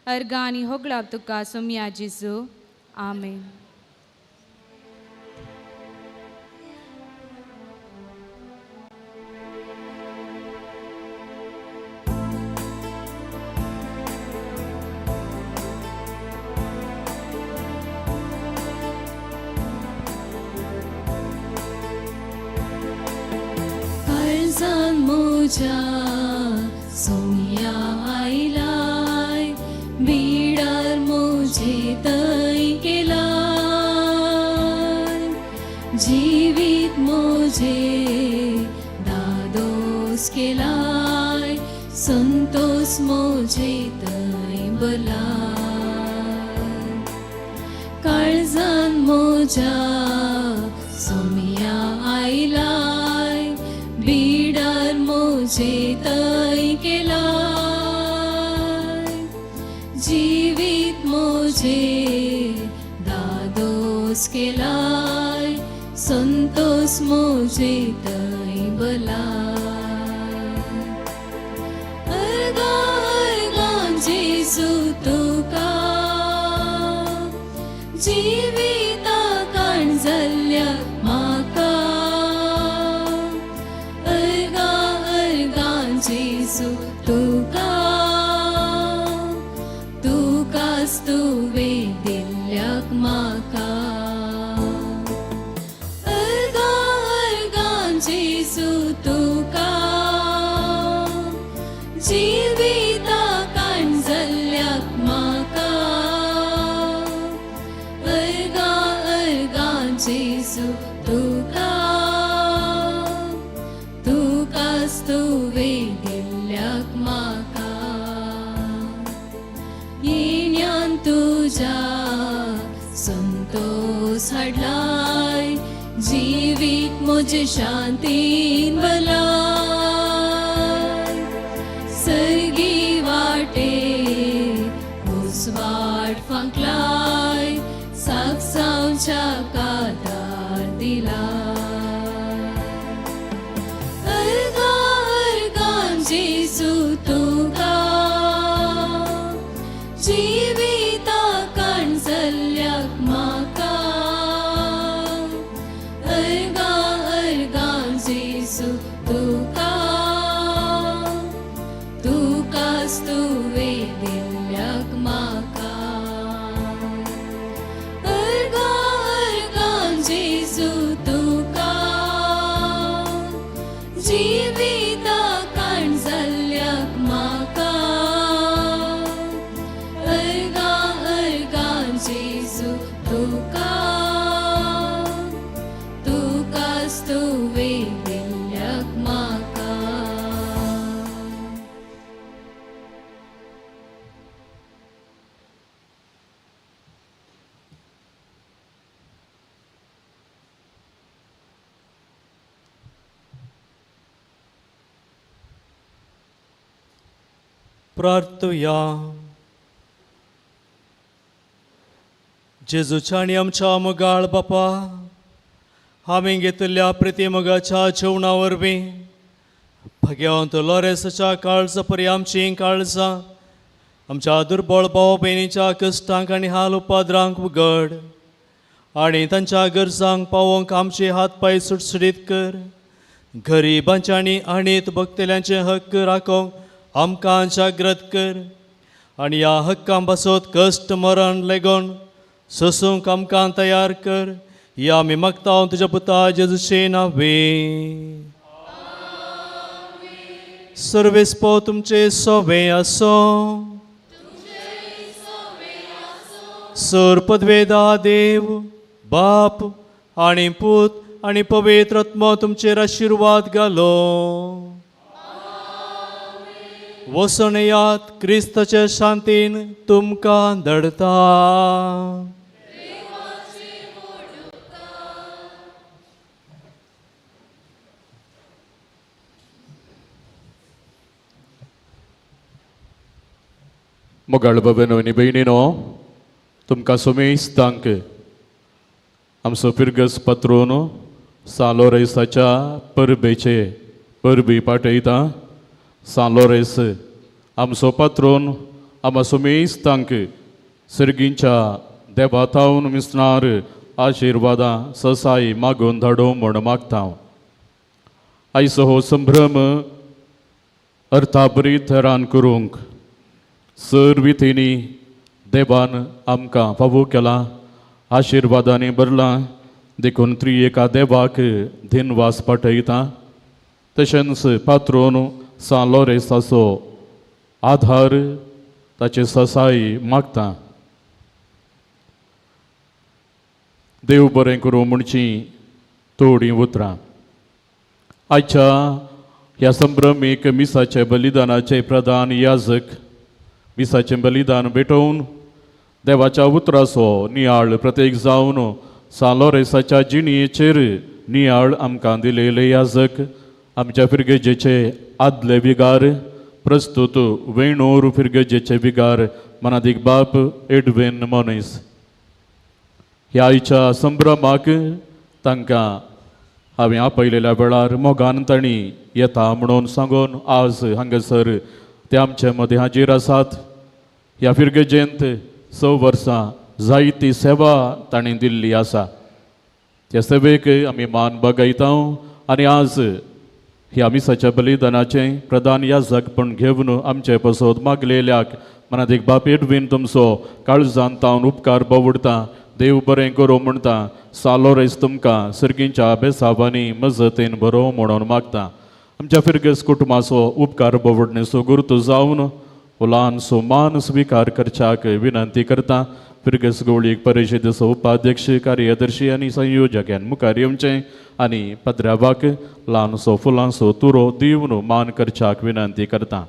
L: अर्गां आनी होगळाप तुका सोमया जेजू. आमेन.
E: काळजान म्हज्या सोम्या आयलाय बिडार म्हजे तय केलाय जिवीत म्हजे दादोस केलाय संतोस म्हजे तय बलाय काळजान म्हज्या सोम्या आयलाय बिडार म्हजे तय केलाय जिवीत म्हजे दादोस केलाय संतोस म्हजे तय बलाय अर्गां अर्गां जेजू तुका जिविता काण जाल्ल्या म्हाका अर्गां अर्गां जेजू तुका तुकाच तुवें दिल्ल्याक म्हाका अर्गां अर्गां जेजू तुका जिविता काण जाल्ल्याक म्हाका अर्गां अर्गां जेजू तुका तुकाच तुवें दिल्ल्याक म्हाका येण्यान तुज्या संतोस हाडलाय जिवीत म्हजें शांतीन बलाय सर्गी वाटे उजवाड फांकलाय साकसांवच्या कादार दिलाय अर्गां अर्गां जेजू तुका जिविता काण जाल्ल्याक म्हाका अर्गां अर्गां जेजू तुका तुकाच तुवें दिल्ल्याक म्हाका अर्गां अर्गां जेजू
F: प्रार्थुया. जेजूच्या आनी आमच्या मोगाळ बापा, आमी घेतिल्ल्या प्रिती मोगाच्या जेवणा वरवीं भाग्यवंत लोरेसाच्या काळजा परी आमचीं काळजां आमच्या दुर्बळ भाव भयणीच्या कश्टांक आनी हाल उपद्रांक उगड आनी तांच्या गरजांक पावोवंक आमचे हात पांय सुटसुटीत कर. गरिबांचे आनी आणीत भोगतल्यांचे हक्क राखोवंक आमकां जागृत कर आनी ह्या हक्कां पासत कश्ट मरण लेगून सोसूंक आमकां तयार कर. ह्या आमी मागता तुज्या पुता जेजूचे नांवे. सर्वेस्पो तुमचे सोवे आसो. सर पदवेदा देव बाप आनी पूत आनी पवित्र आत्मो तुमचेर आशिर्वाद घालो. वसण यात क्रिस्ताचे शांतीन तुमकां दडता.
I: मोगाळ बाबांनो आनी भयणीनो, तुमकां सोमेस्तांक आमचो फिरगज पात्रोन सान लोरेसाच्या परबेचे परबी पाठयता. सान लोरेस आमचो पात्रोन आमा सोमेस्तांक सर्गींच्या देवातावन मिसणार आशिर्वादां ससाई मागून धाडो म्हूण मागता. आयचो हो संभ्रम अर्थाबरी थरान करूंक सर विधींनी देवान आमकां फावो केला, आशिर्वादांनी भरलां. देखून त्रिएका देवाक धिनवास पाठयता. तशेंच पात्रोन सान लोरेसाचो आधार ताचे ससाई मागता. देव बरें करूं म्हणची थोडीं उतरां. आयच्या ह्या संभ्रमीक मिसाचे बलिदानाचे प्रधान याजक मिसाचें बलिदान भेटोवन देवाच्या उतराचो नियाळ प्रत्येक जावन सान लोरेसाच्या जिणेचेर नियाळ आमकां दिलेले याजक आमच्या फिरगेजेचे आदले विगार प्रस्तुत वेणूर फिरगेजेचे विगार मनादीक बाप एडवीन मोनीस ह्या आयच्या संभ्रमाक तांकां हांवें आपयलेल्या वेळार मोगान तांणी येता म्हणून सांगून आज हांगासर ते आमचे मदें हाजीर आसात. ह्या फिरगेजेंत 6 वर्सां जायती सेवा तांणी दिल्ली आसा. त्या सेवेक आमी मान बगयता आनी आज ह्या मिसाच्या बलिदानाचें प्रधान याजकपण घेवन आमचे पसत मागलेल्याक मनादीक बाप एडवीन तुमचो काळजान तावन उपकार बावुडता. देव बरें करूं म्हणटा. सान लोरेस तुमकां सर्गींच्या बेसावांनी मजतीन बरो म्हणून मागता. आमच्या फिरगेज कुटुंबाचो उपकार बावडणेचो गुर्त जावन ल्हानसो मान स्विकार करच्याक विनंती करता. फिरगेज गवळीक परिशदेचो उपाध्यक्ष कार्यदर्शी आनी संयोजक ह्यान मुखार येवचें आनी पद्रावाक ल्हानसो फुलांचो तुरो दिवन मान करच्याक विनंती करता.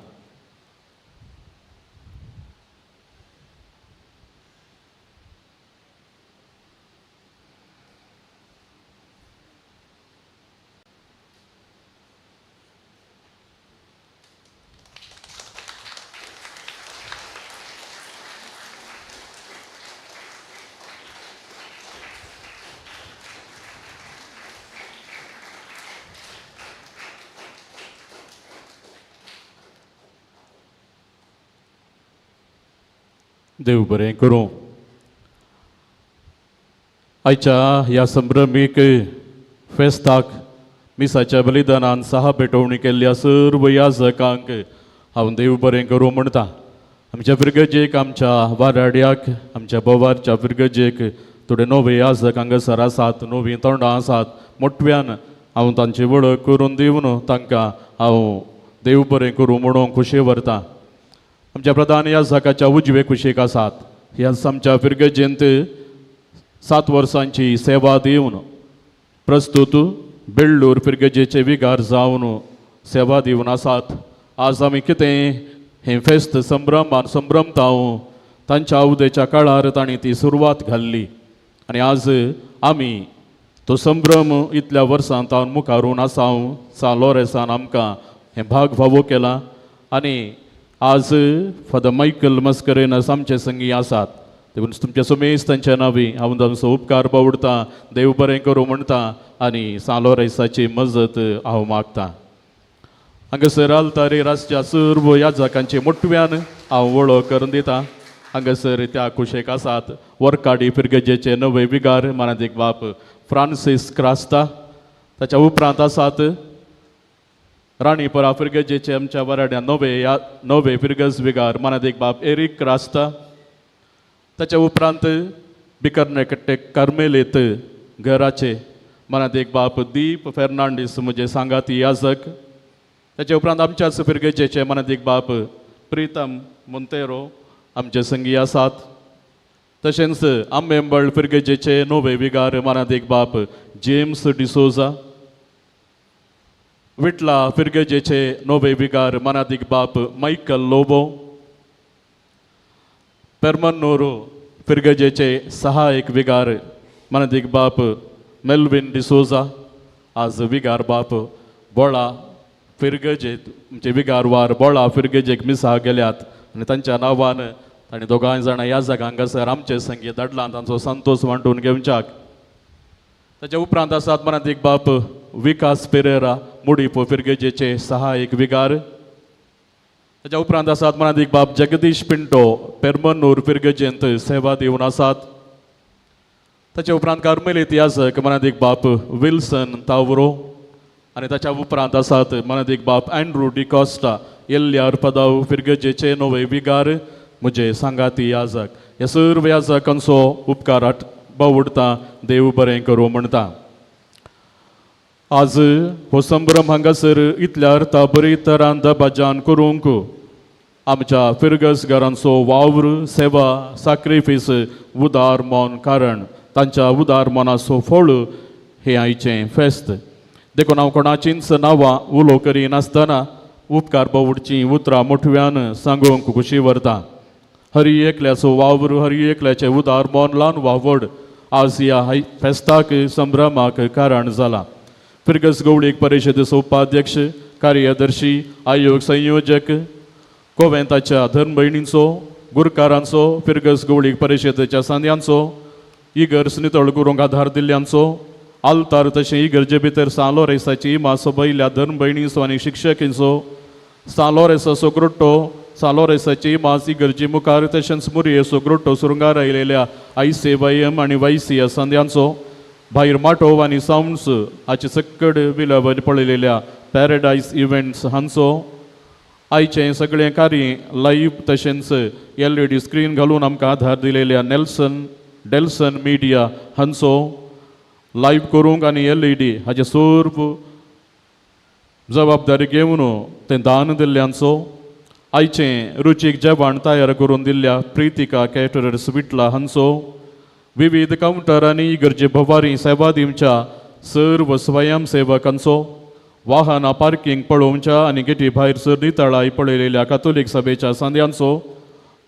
I: देव बरें करूं. आयच्या ह्या संभ्रमीक फेस्ताक मिसाच्या बलिदानान सहा भेटवणी केल्ल्या सर्व याजकांक हांव देव बरें करूं म्हणटा. आमच्या फिरगजेक आमच्या वाराड्याक आमच्या बोवारच्या फिरगजेक थोडे नवे याजक हांगासर आसात, नवीं तोंडां आसात. मोटव्यान हांव तांची वळख करून दिवन तांकां हांव देव बरें करूं म्हणून खोशी व्हरता. आमच्या प्रधान याजकाच्या उजवे कुशीक आसात. ह्या आमच्या फिरगजेंत 7 वर्सांची सेवा दिवन प्रस्तुत बेळ्ळूर फिरगजेचे विगार जावन सेवा दिवन आसात. आज आमी कितें हें फेस्त संभ्रमान संभ्रमता तांच्या उदेच्या काळार तांणी ती सुरवात घाल्ली आनी आज आमी तो संभ्रम इतल्या वर्सां तावन मुखारून आसा. सान लोरेसान आमकां हें भाग फावो केला आनी आज फादर मायकल मस्करेनस आमचे संगी आसात देखून तुमच्या सुमेस तांच्या नांवी हांव तांचो उपकार बावडटा देव बरें करूं म्हणटा आनी सालोरेसाची मजत हांव मागता. हांगासर आल्तारेर आसच्या सर्व याजकांचे मोटव्यान हांव वळख करून दिता. हांगासर त्या कुशेक आसात वरकाडी फिरगजेचे नवे विगार मानादीक बाप फ्रांसीस क्रास्ता. ताच्या उपरांत आसात राणीपरा फिरगजेचे आमच्या वराड्या नवे फिरगज विगार मानादीक बाप एरीक क्रास्ता. ताच्या उपरांत बिकरनेकट्टे कार्मेलेत घराचे मनात एक बाप दीप फेर्नांडीस म्हजे सांगाती याजक. ताच्या उपरांत आमच्याच फिरगेचेचे मनात एक बाप प्रितम मोंतेरो आमचे संगी आसात. तशेंच आंबेंबळ फिरगेजेचे नवे विगार मनात एक बाप जेम्स डिसोजा. विटला फिरगेजेचे नवे विगार मनात एक बाप मायकल लोबो. पेरमन्नूर फिरगजेचे सहायक विगार मनादीक बाप मेल्विन डिसोजा. आज विगार बाप बोळा फिरगजे आमचे विगार वार बोळा फिरगजेक मिसा गेल्यात आनी तांच्या नांवान तांणी दोगांय जाणां ह्या जागा हांगासर आमचे संगी धाडला तांचो संतोश वांटून घेवच्याक. ताच्या उपरांत आसात मनादीक बाप विकास पेरेरा मुडीपो फिरगजेचे सहायक विगार. ताच्या उपरांत आसात मनादीक बाप जगदीश पिंटो पेरमन्नूर फिरगजेंत सेवा दिवन आसात. ताच्या उपरांत कार्मेलीत याजक मनादीक बाप विल्सन तावरो आनी ताच्या उपरांत आसात मनादीक बाप अँड्रू डिकॉस्टा एल्ल्यार पदाव फिरगजेचे नवे विगार म्हजे सांगाती याजक. ह्या सर्व याजकांचो उपकाराट बावडटा देव बरें करूं म्हणटा. आज हो संभ्रम हांगासर इतल्या अर्था बरी तरान दबाजान करूंक आमच्या फिरगज घरांचो वावर सेवा साक्रिफीस उदार मन कारण तांच्या उदार मनाचो फळ हें आयचें फेस्त. देखून हांव कोणाचींच नांवां उलो करिनासतना उपकार बावडचीं उतरां मोठव्यान सांगूंक खुशी व्हरता. हरी एकल्याचो वावर हरी एकल्याचें उदार मन ल्हान वा व्हड आज ह्या फेस्ताक संभ्रमाक कारण जाला. फिरगज गवळीक परिशदेचो उपाध्यक्ष कार्यदर्शी आयोग संयोजक कोवेंताच्या धर्मभयणींचो गुरकारांचो फिरगज गवळीक परिशदेच्या सांद्यांचो इगर्ज नितळ करूंक आधार दिल्ल्यांचो आल्तार तशें इगर्जे भितर सान लोरेसाची इमा सोबयल्या धर्मभयणींचो आनी शिक्षकींचो सान लोरेसाचो ग्रोट्टो सान लोरेसाची इमाज इगर्जे मुखार तशेंच मुरयेचो ग्रोट्टो सुरंगार आयलेल्या I C Y M आनी वाय सी ह्या सांद्यांचो भायर माटोव आनी सावंड्स हाचे सक्कड विलवण पळयलेल्या पॅरेडायज इव्हेंट्स हांचो आयचें सगळें कार्य लायव्ह तशेंच एल ई डी स्क्रीन घालून आमकां आधार दिलेल्या नेल्सन डेल्सन मिडिया हांचो लायव्ह करूंक आनी एल ई डी हाचे सर्व जबाबदारी घेवन तें दान दिल्ल्यांचो आयचें रुचीक जेवण तयार करून दिल्ल्या प्रितिका कॅटरर्स विटला हांचो विविध कावंटरांनी इगर्जे भवारी सेवा दिवच्या सर्व स्वयंसेवकांचो वाहनां पार्किंग पळोवच्या आनी गेटी भायर सर नितळाय पळयलेल्या कातोलीक सभेच्या सांद्यांचो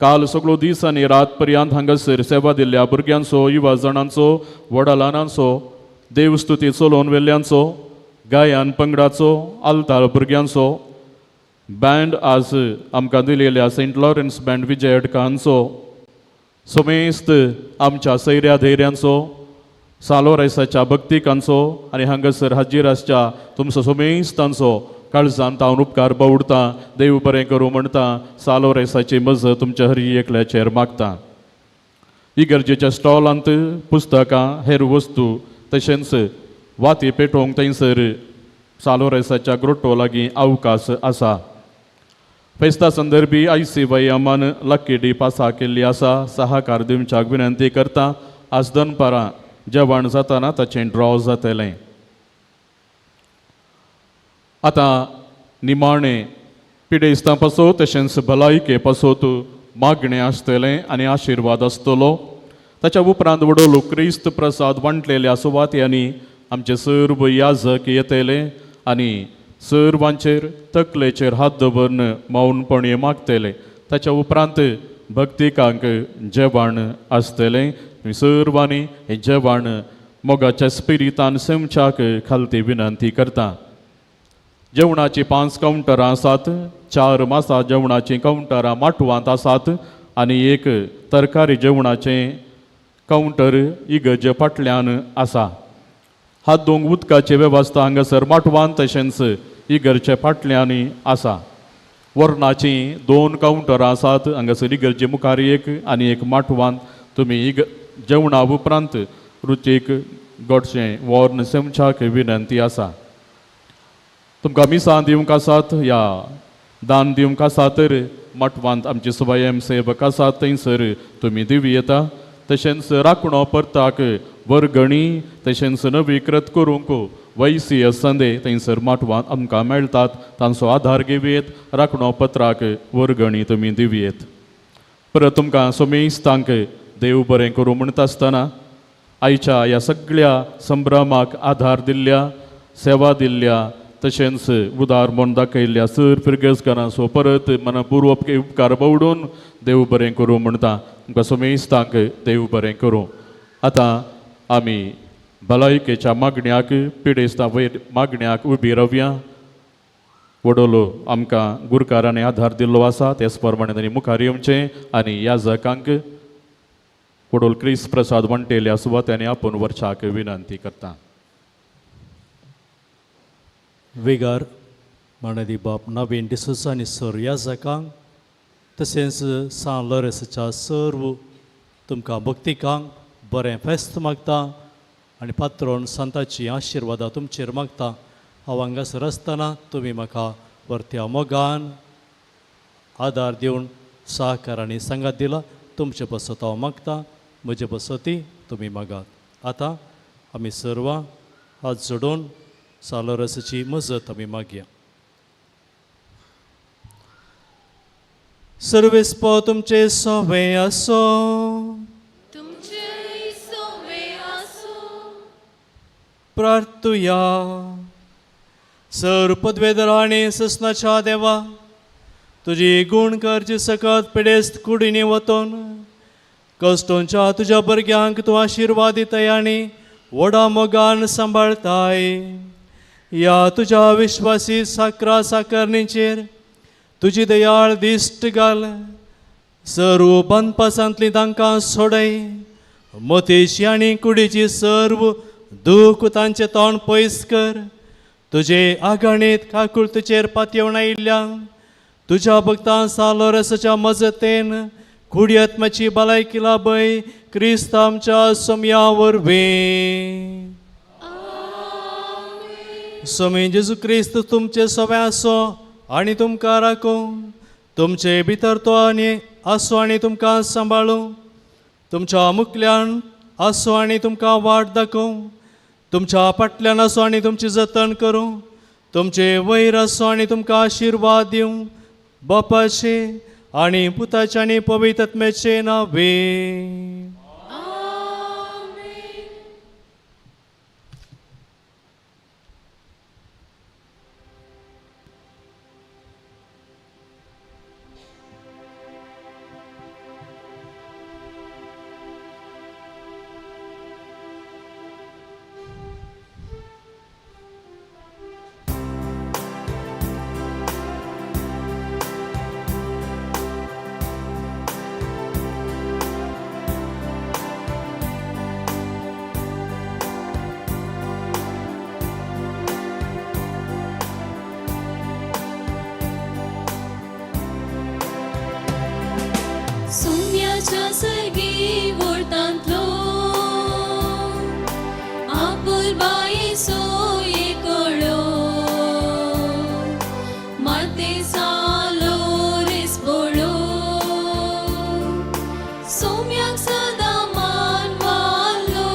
I: काल सगळो दीस आनी रात पर्यंत हांगासर सेवा दिल्ल्या भुरग्यांचो युवा जाणांचो व्हडा ल्हानांचो देवस्तुती चलोवन वेल्ल्यांचो गायन पंगडाचो आल्तार भुरग्यांचो बँड आज आमकां दिलेल्या सेंट लॉरन्स बँड विजय अडका हांचो समेस्त आमच्या सैऱ्या धैर्यांचो सालोरेसाच्या भक्तिकांचो आनी हांगासर हाजीर आसच्या तुमचो समेस्तांचो काळजान तावन उपकार बावडता देव बरें करूं म्हणटा सालोरेसाची मजत तुमच्या हरी एकल्याचेर मागता. इगर्जेच्या स्टॉलांत पुस्तकां हेर वस्तू तशेंच वाती पेटोवंक थंयसर सालोरेसाच्या ग्रोटो लागीं अवकाश आसा. फेस्ता संदर्भी I C Y एमान लकी डी पासा केल्ली आसा. सहाकार दिवच्याक विनंती करता. आज दनपारां जेवण जाताना ताचें ड्रॉ जातलें. आतां निमाणें पिडेस्तां पासत तशेंच भलायके पासत मागणें आसतलें आनी आशिर्वाद आसतलो. ताच्या उपरांत वडोलो क्रिस्त प्रसाद वांटलेल्या सुवात्यांनी आमचे सर्व याजक येतले आनी सर्वांचेर तकलेचेर हात दवरून मौनपणी मागतले. ताच्या उपरांत भक्तिकांक जेवण आसतलें. सर्वांनी हें जेवण मोगाच्या स्पिरितान सेमच्याक खालती विनंती करता. जेवणाचीं 5 कावंटरां आसात, 4 मासा जेवणाचीं कावंटरां माटवांत आसात आनी एक तरकारी जेवणाचें कावंटर इगर्जे फाटल्यान आसा. हात धुवंक उदकाची वेवस्था हांगासर माटवान तशेंच इगर्जे फाटल्यानूय आसा. वर्णाचीं 2 कावंटरां आसात हांगासर इगर्जे मुखार एक आनी एक माटवान. तुमी जेवणा उपरांत रुचीक गोडशें वॉर्न सेमच्याक विनंती आसा. तुमकां मिसां दिवंक आसात या दान दिवंक आसा तर मठवांत आमचे स्वयं सेवक आसात थंयसर तुमी दिवं येता. तशेंच राखणो परताक वर्गणी तशेंच नवीकृत करूंक वैसीय संदे थंयसर माटवांत आमकां मेळटात, तांचो आधार घेवयेत. राखणो पत्राक वर्गणी तुमी दिवयेत. परत तुमकां सोमेस्तांक देव बरें करूं म्हणटा आसतना आयच्या ह्या सगळ्या संभ्रमाक आधार दिल्ल्या, सेवा दिल्ल्या तशेंच उदार म्हूण दाखयल्ल्या सर फिरगेजकारांचो परत मनपूर्वक उपकार बवडून देव बरें करूं म्हणटा. तुमकां सोमेस्तांक देव बरें करूं. आतां आमी भलायकेच्या मागण्याक, पिडेस्तां वयर मागण्याक उबी रावया. वडोलो आमकां गुरकारांनी आधार दिल्लो आसा तेच प्रमाणे तांणी मुखार येवचें आनी याजकांक वडोल क्रिस प्रसाद म्हणटेल्या सुवात्यांनी आपूण वर्षाक विनंती करता.
F: वेगार मानदी बाप नवीन डिसोजा आनी सर याजकांक तशेंच सान लोरेसाच्या सर्व तुमकां भक्तिकांक बरें फेस्त मागता आनी पात्रोन सांताची आशिर्वादां तुमचेर मागता. हांव हांगासर आसतना तुमी म्हाका वरत्या मोगान आदार दिवन सहकार आनी सांगात दिला. तुमचे पासत हांव मागता, म्हजे पासतय तुमी मागात. आतां आमी सर्वां हात जोडून सालोरसाची मजत आमी मागया. सर्वेस्पो तुमचे सोवे आसो.
A: तुमचे सोवे आसो.
F: प्रार्थुया. सर पदवेदर आनी ससनाच्या देवा, तुजी गुण करची सकत पिडेस्त कुडीनी वतून कश्टोंच्या तुज्या भुरग्यांक तूं आशिर्वाद दिताय आनी व्हडा मोगान सांबाळताय. ह्या तुज्या विश्वासी साकरा साकरणीचेर तुजी दयाळ दिश्ट घाल. सर्व बांदपासांतली तांकां सोडय. मतीची आनी कुडीची सर्व दूख तांचें तोंड पयस कर. तुजे आगाणीत काकुळतेचेर पातयेवन आयिल्ल्या तुज्या भक्तां सालोरसाच्या मजतेन कुडी आत्माची भलायकी लाभय क्रिस्त आमच्या सोम्या वरवीं. सोमी जेजू क्रिस्त तुमचे सोवे आसो आनी तुमकां राखूं. तुमचे भितर तो आनी आसो आनी तुमकां सांबाळूं. तुमच्या मुखल्यान आसो आनी तुमकां वाट दाखोवं. तुमच्या फाटल्यान आसो आनी तुमची जतन करूं. तुमचे वयर आसो आनी तुमकां आशिर्वाद दिवं. बापाचे आनी पुताचे आनी पवित्र आत्म्याचे नांवे.
E: सुम्याच्या सर्गी वोर्तांतलो आपुलबायेचो एकळो माते सालो रिस्पोळो सोम्याक सदां मान मारलो.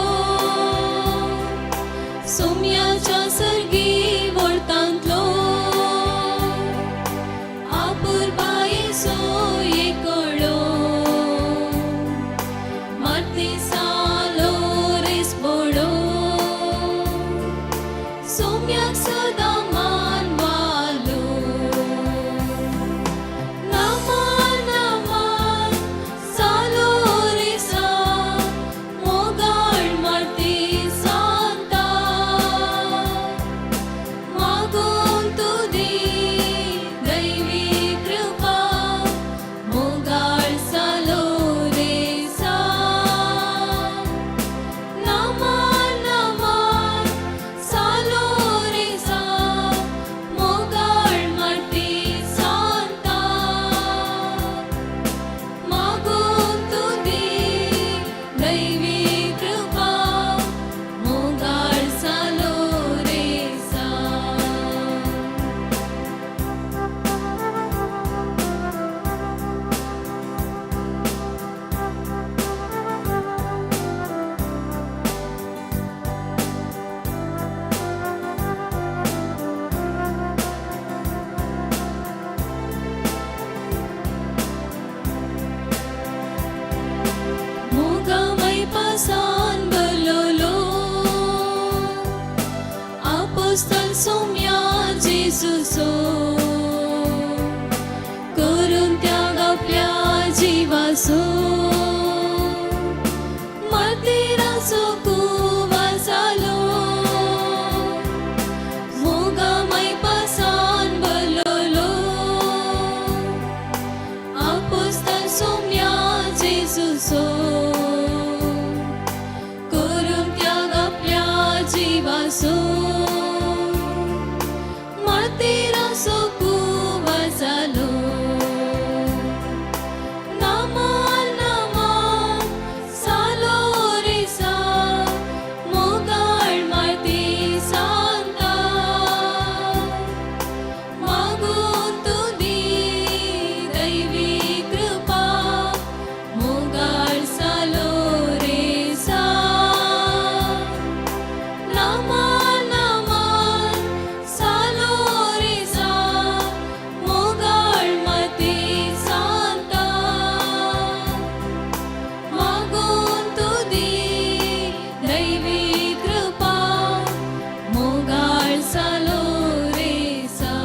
E: सोम्याच्या सर्गी वोर्तांतलो आपुलबायेचो एकळो. जेजूसो करून त्याग आपल्या जिवासो मातेराचो कुवा जालो मोगा मायपासान बरलोलो आपोस्ताल सोम्या जेजूसो करून त्याग आपल्या जिवासो मातेराचो कुवा जालो नामान नामान सालो रे सा मोगाळ माती सांता मागून तुदी दैवी कृपा मोगाळ सालो रे सा नामान नामान सालो रे सा मोगाळ माती सांता मागून तुदी दैवी कृपा मोगाळ सालो रे सा.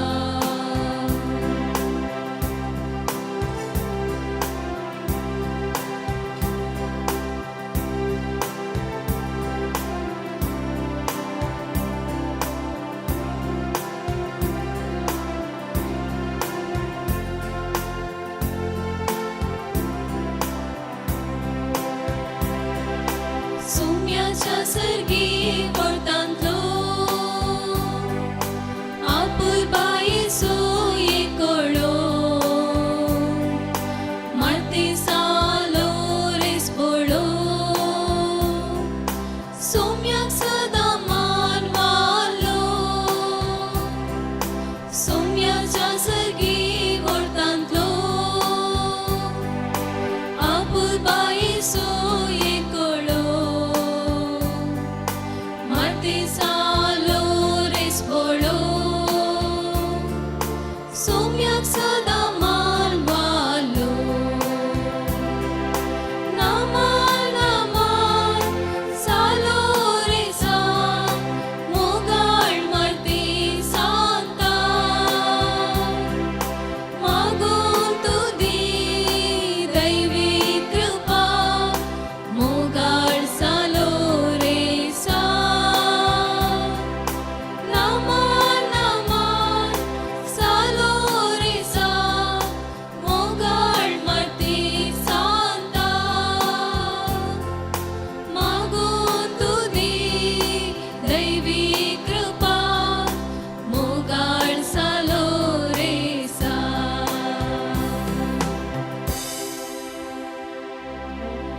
E: सोम्याच्या सर्गी वळतांतलो आपुरबायेचो एकळो माती सालो रेस बोळो सोम्याक सदां मान वालो सोम्याच्या सर्गी वळतांतलो आपुरबायेचो एकळो माती सालो रेस बोळो सोम्याक सदां मान वालो नामान नामान सालो रे सा मोगाळ माती सांता मागून तुदी दैवी कृपा मोगाळ सालो रे सा नामान नामान सालो रे सा मोगाळ माती सांता मागून तुदी दैवी कृपा मोगाळ सालो रे सा.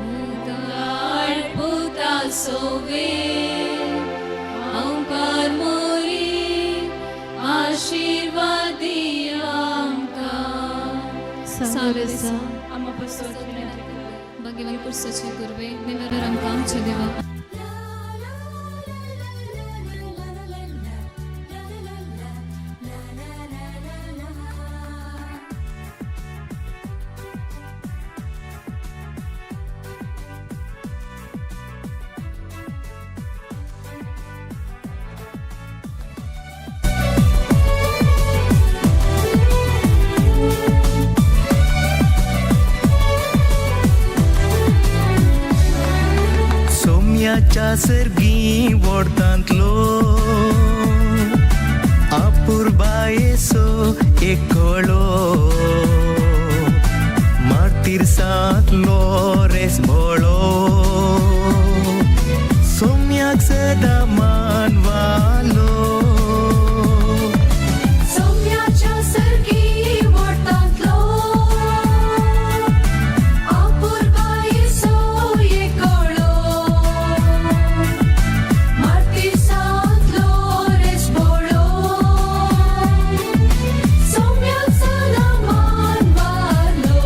E: मोगाळ पुता सोवे हांवकार मोरी आशिर्वादी आमकां.
A: सावरेसा
J: आमा पासत विनंती कर.
A: भगवान पुरसाचे गुरवे मिनर आमकां आमच्या देवा.
D: सोम्याच्या सर्गी वोडतांतलो आपुरबायेचो एकळो मार्तीरसांतलो रेस भोळो सोम्याक सदां मान वालो.
E: सोम्याच्या सर्गी वोडतांतलो आपुरबायेचो एकळो मार्तीसांतलो रेस भोळो सोम्याक सदां मान वालो.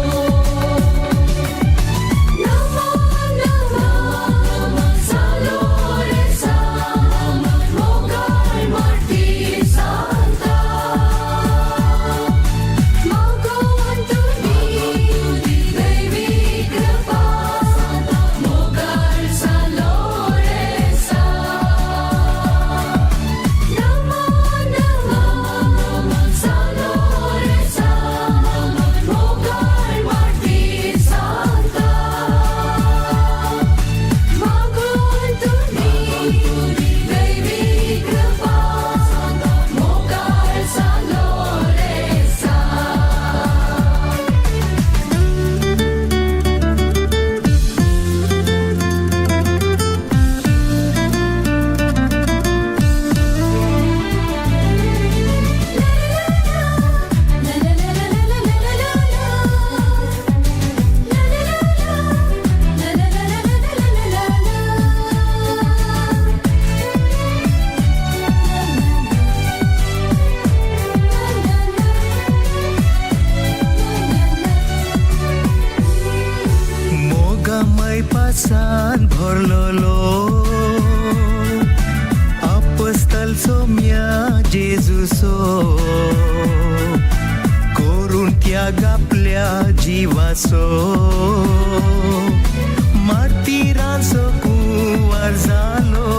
D: मैपासान भरलोलो आपस्ताल सोम्या जेजूसो करून त्याग आपल्या जिवासो मार्तिरांचो कुंवर जालो.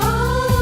E: Oh.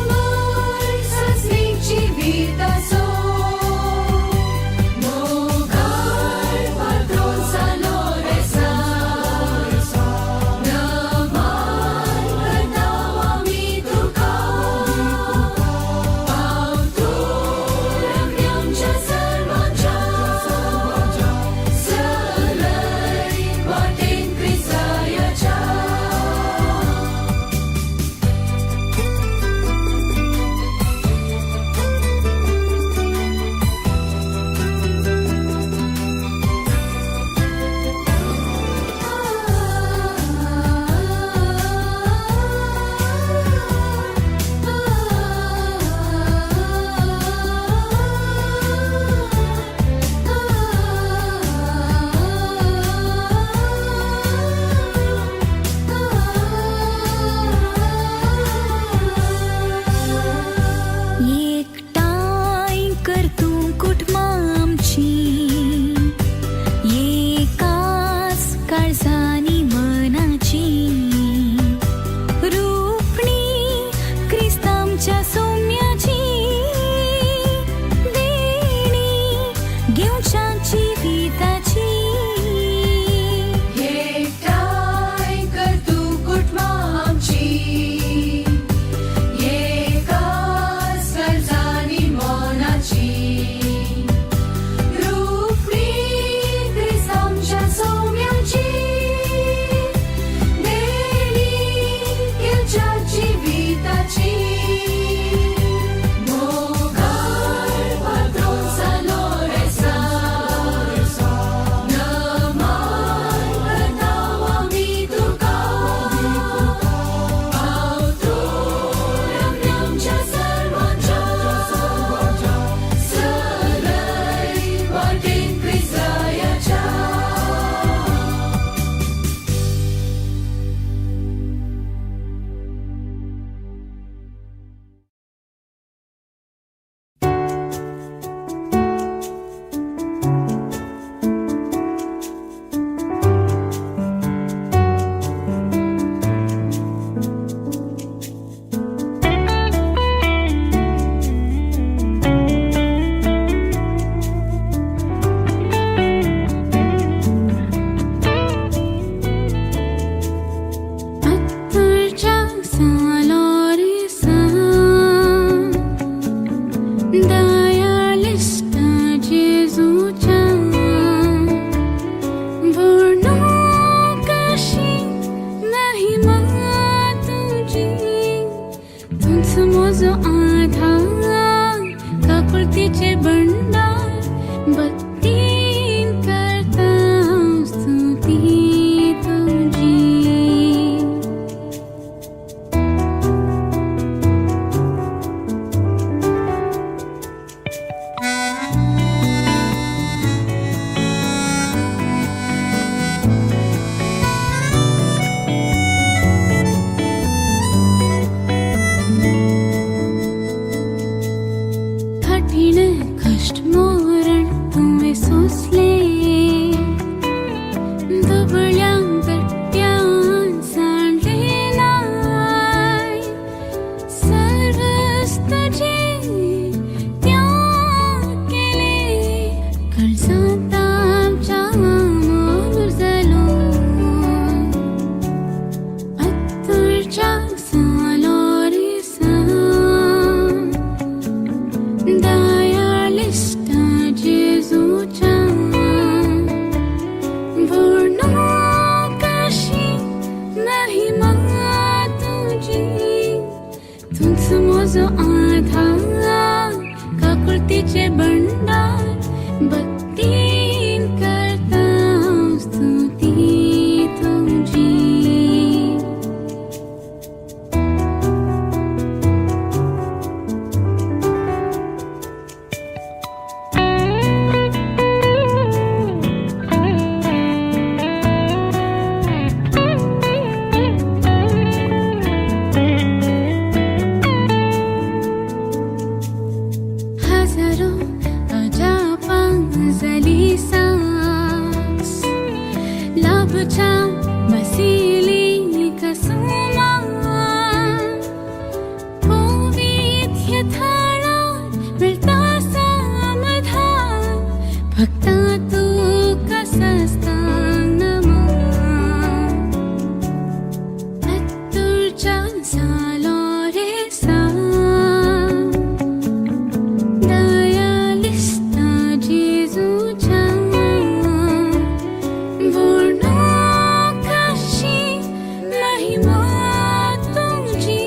E: म्हजो आधार, काकुळतीचें भंडार, भक्तीन करता स्तुती तुजी. हजारो अजापां जाली सास, लाभच्या बसिलिका सुमा, पवित्र थळार मेळटा समाधान, भक्ता तुका सस्तांग नमन. अत्तुरच्या सालो रे सा, दयालिस्ता जेजूच्या, वर्णोकाशी महिमा तुजी.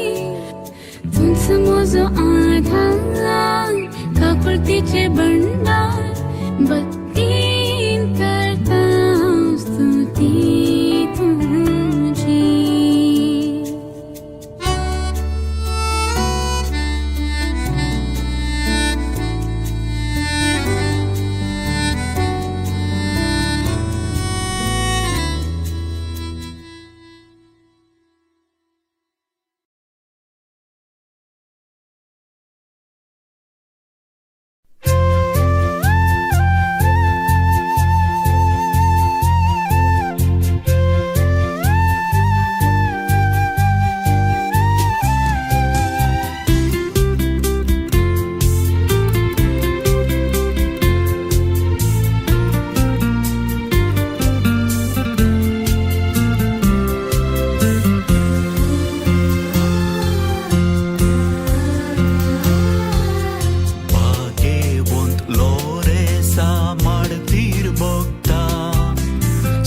E: तूंच म्हजो आधार, काकुळतीचें भंडार, भक्तीन करता स्तुती तुजी.
D: भाग्यवंत लोरेसा माडतीर भोगता,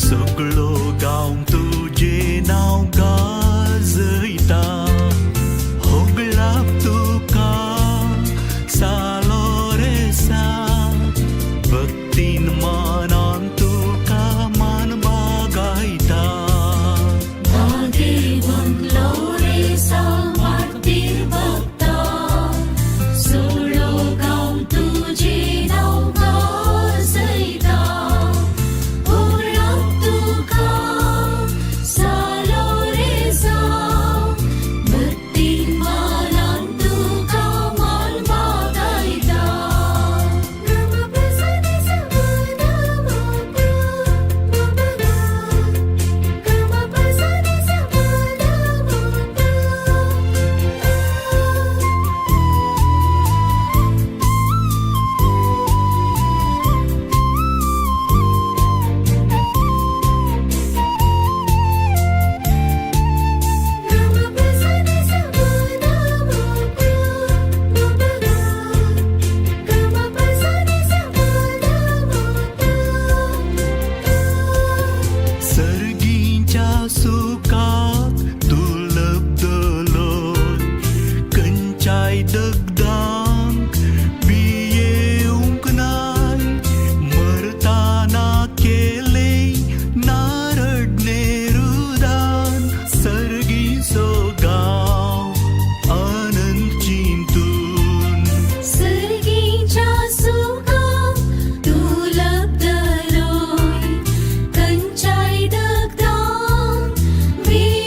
D: सगळो गांव तुजें नांव गाजयता. होगळाप तुका सालोरेसा, भक्तीन मनान तुका मान बागायता.
E: भाग्यवंत लोरेसा मार्तीर भक्ता, सगळो गांव तुजें नांव गाजयता. होगळाप तुका सालोरेसा, भक्तीन मनान तुका मान बागायता.
D: सर्गींच्या सुखाक तूं लब्दलो, खंयच्याय दगदांक भियेवंक नाय. मरताना केलें नारडणें रुदान, सर्गीचो गांव आनंद चिंतून.
E: सर्गीच्या सुखाक तूं लब्दलोय, खंयच्याय दगदांक भियेवंक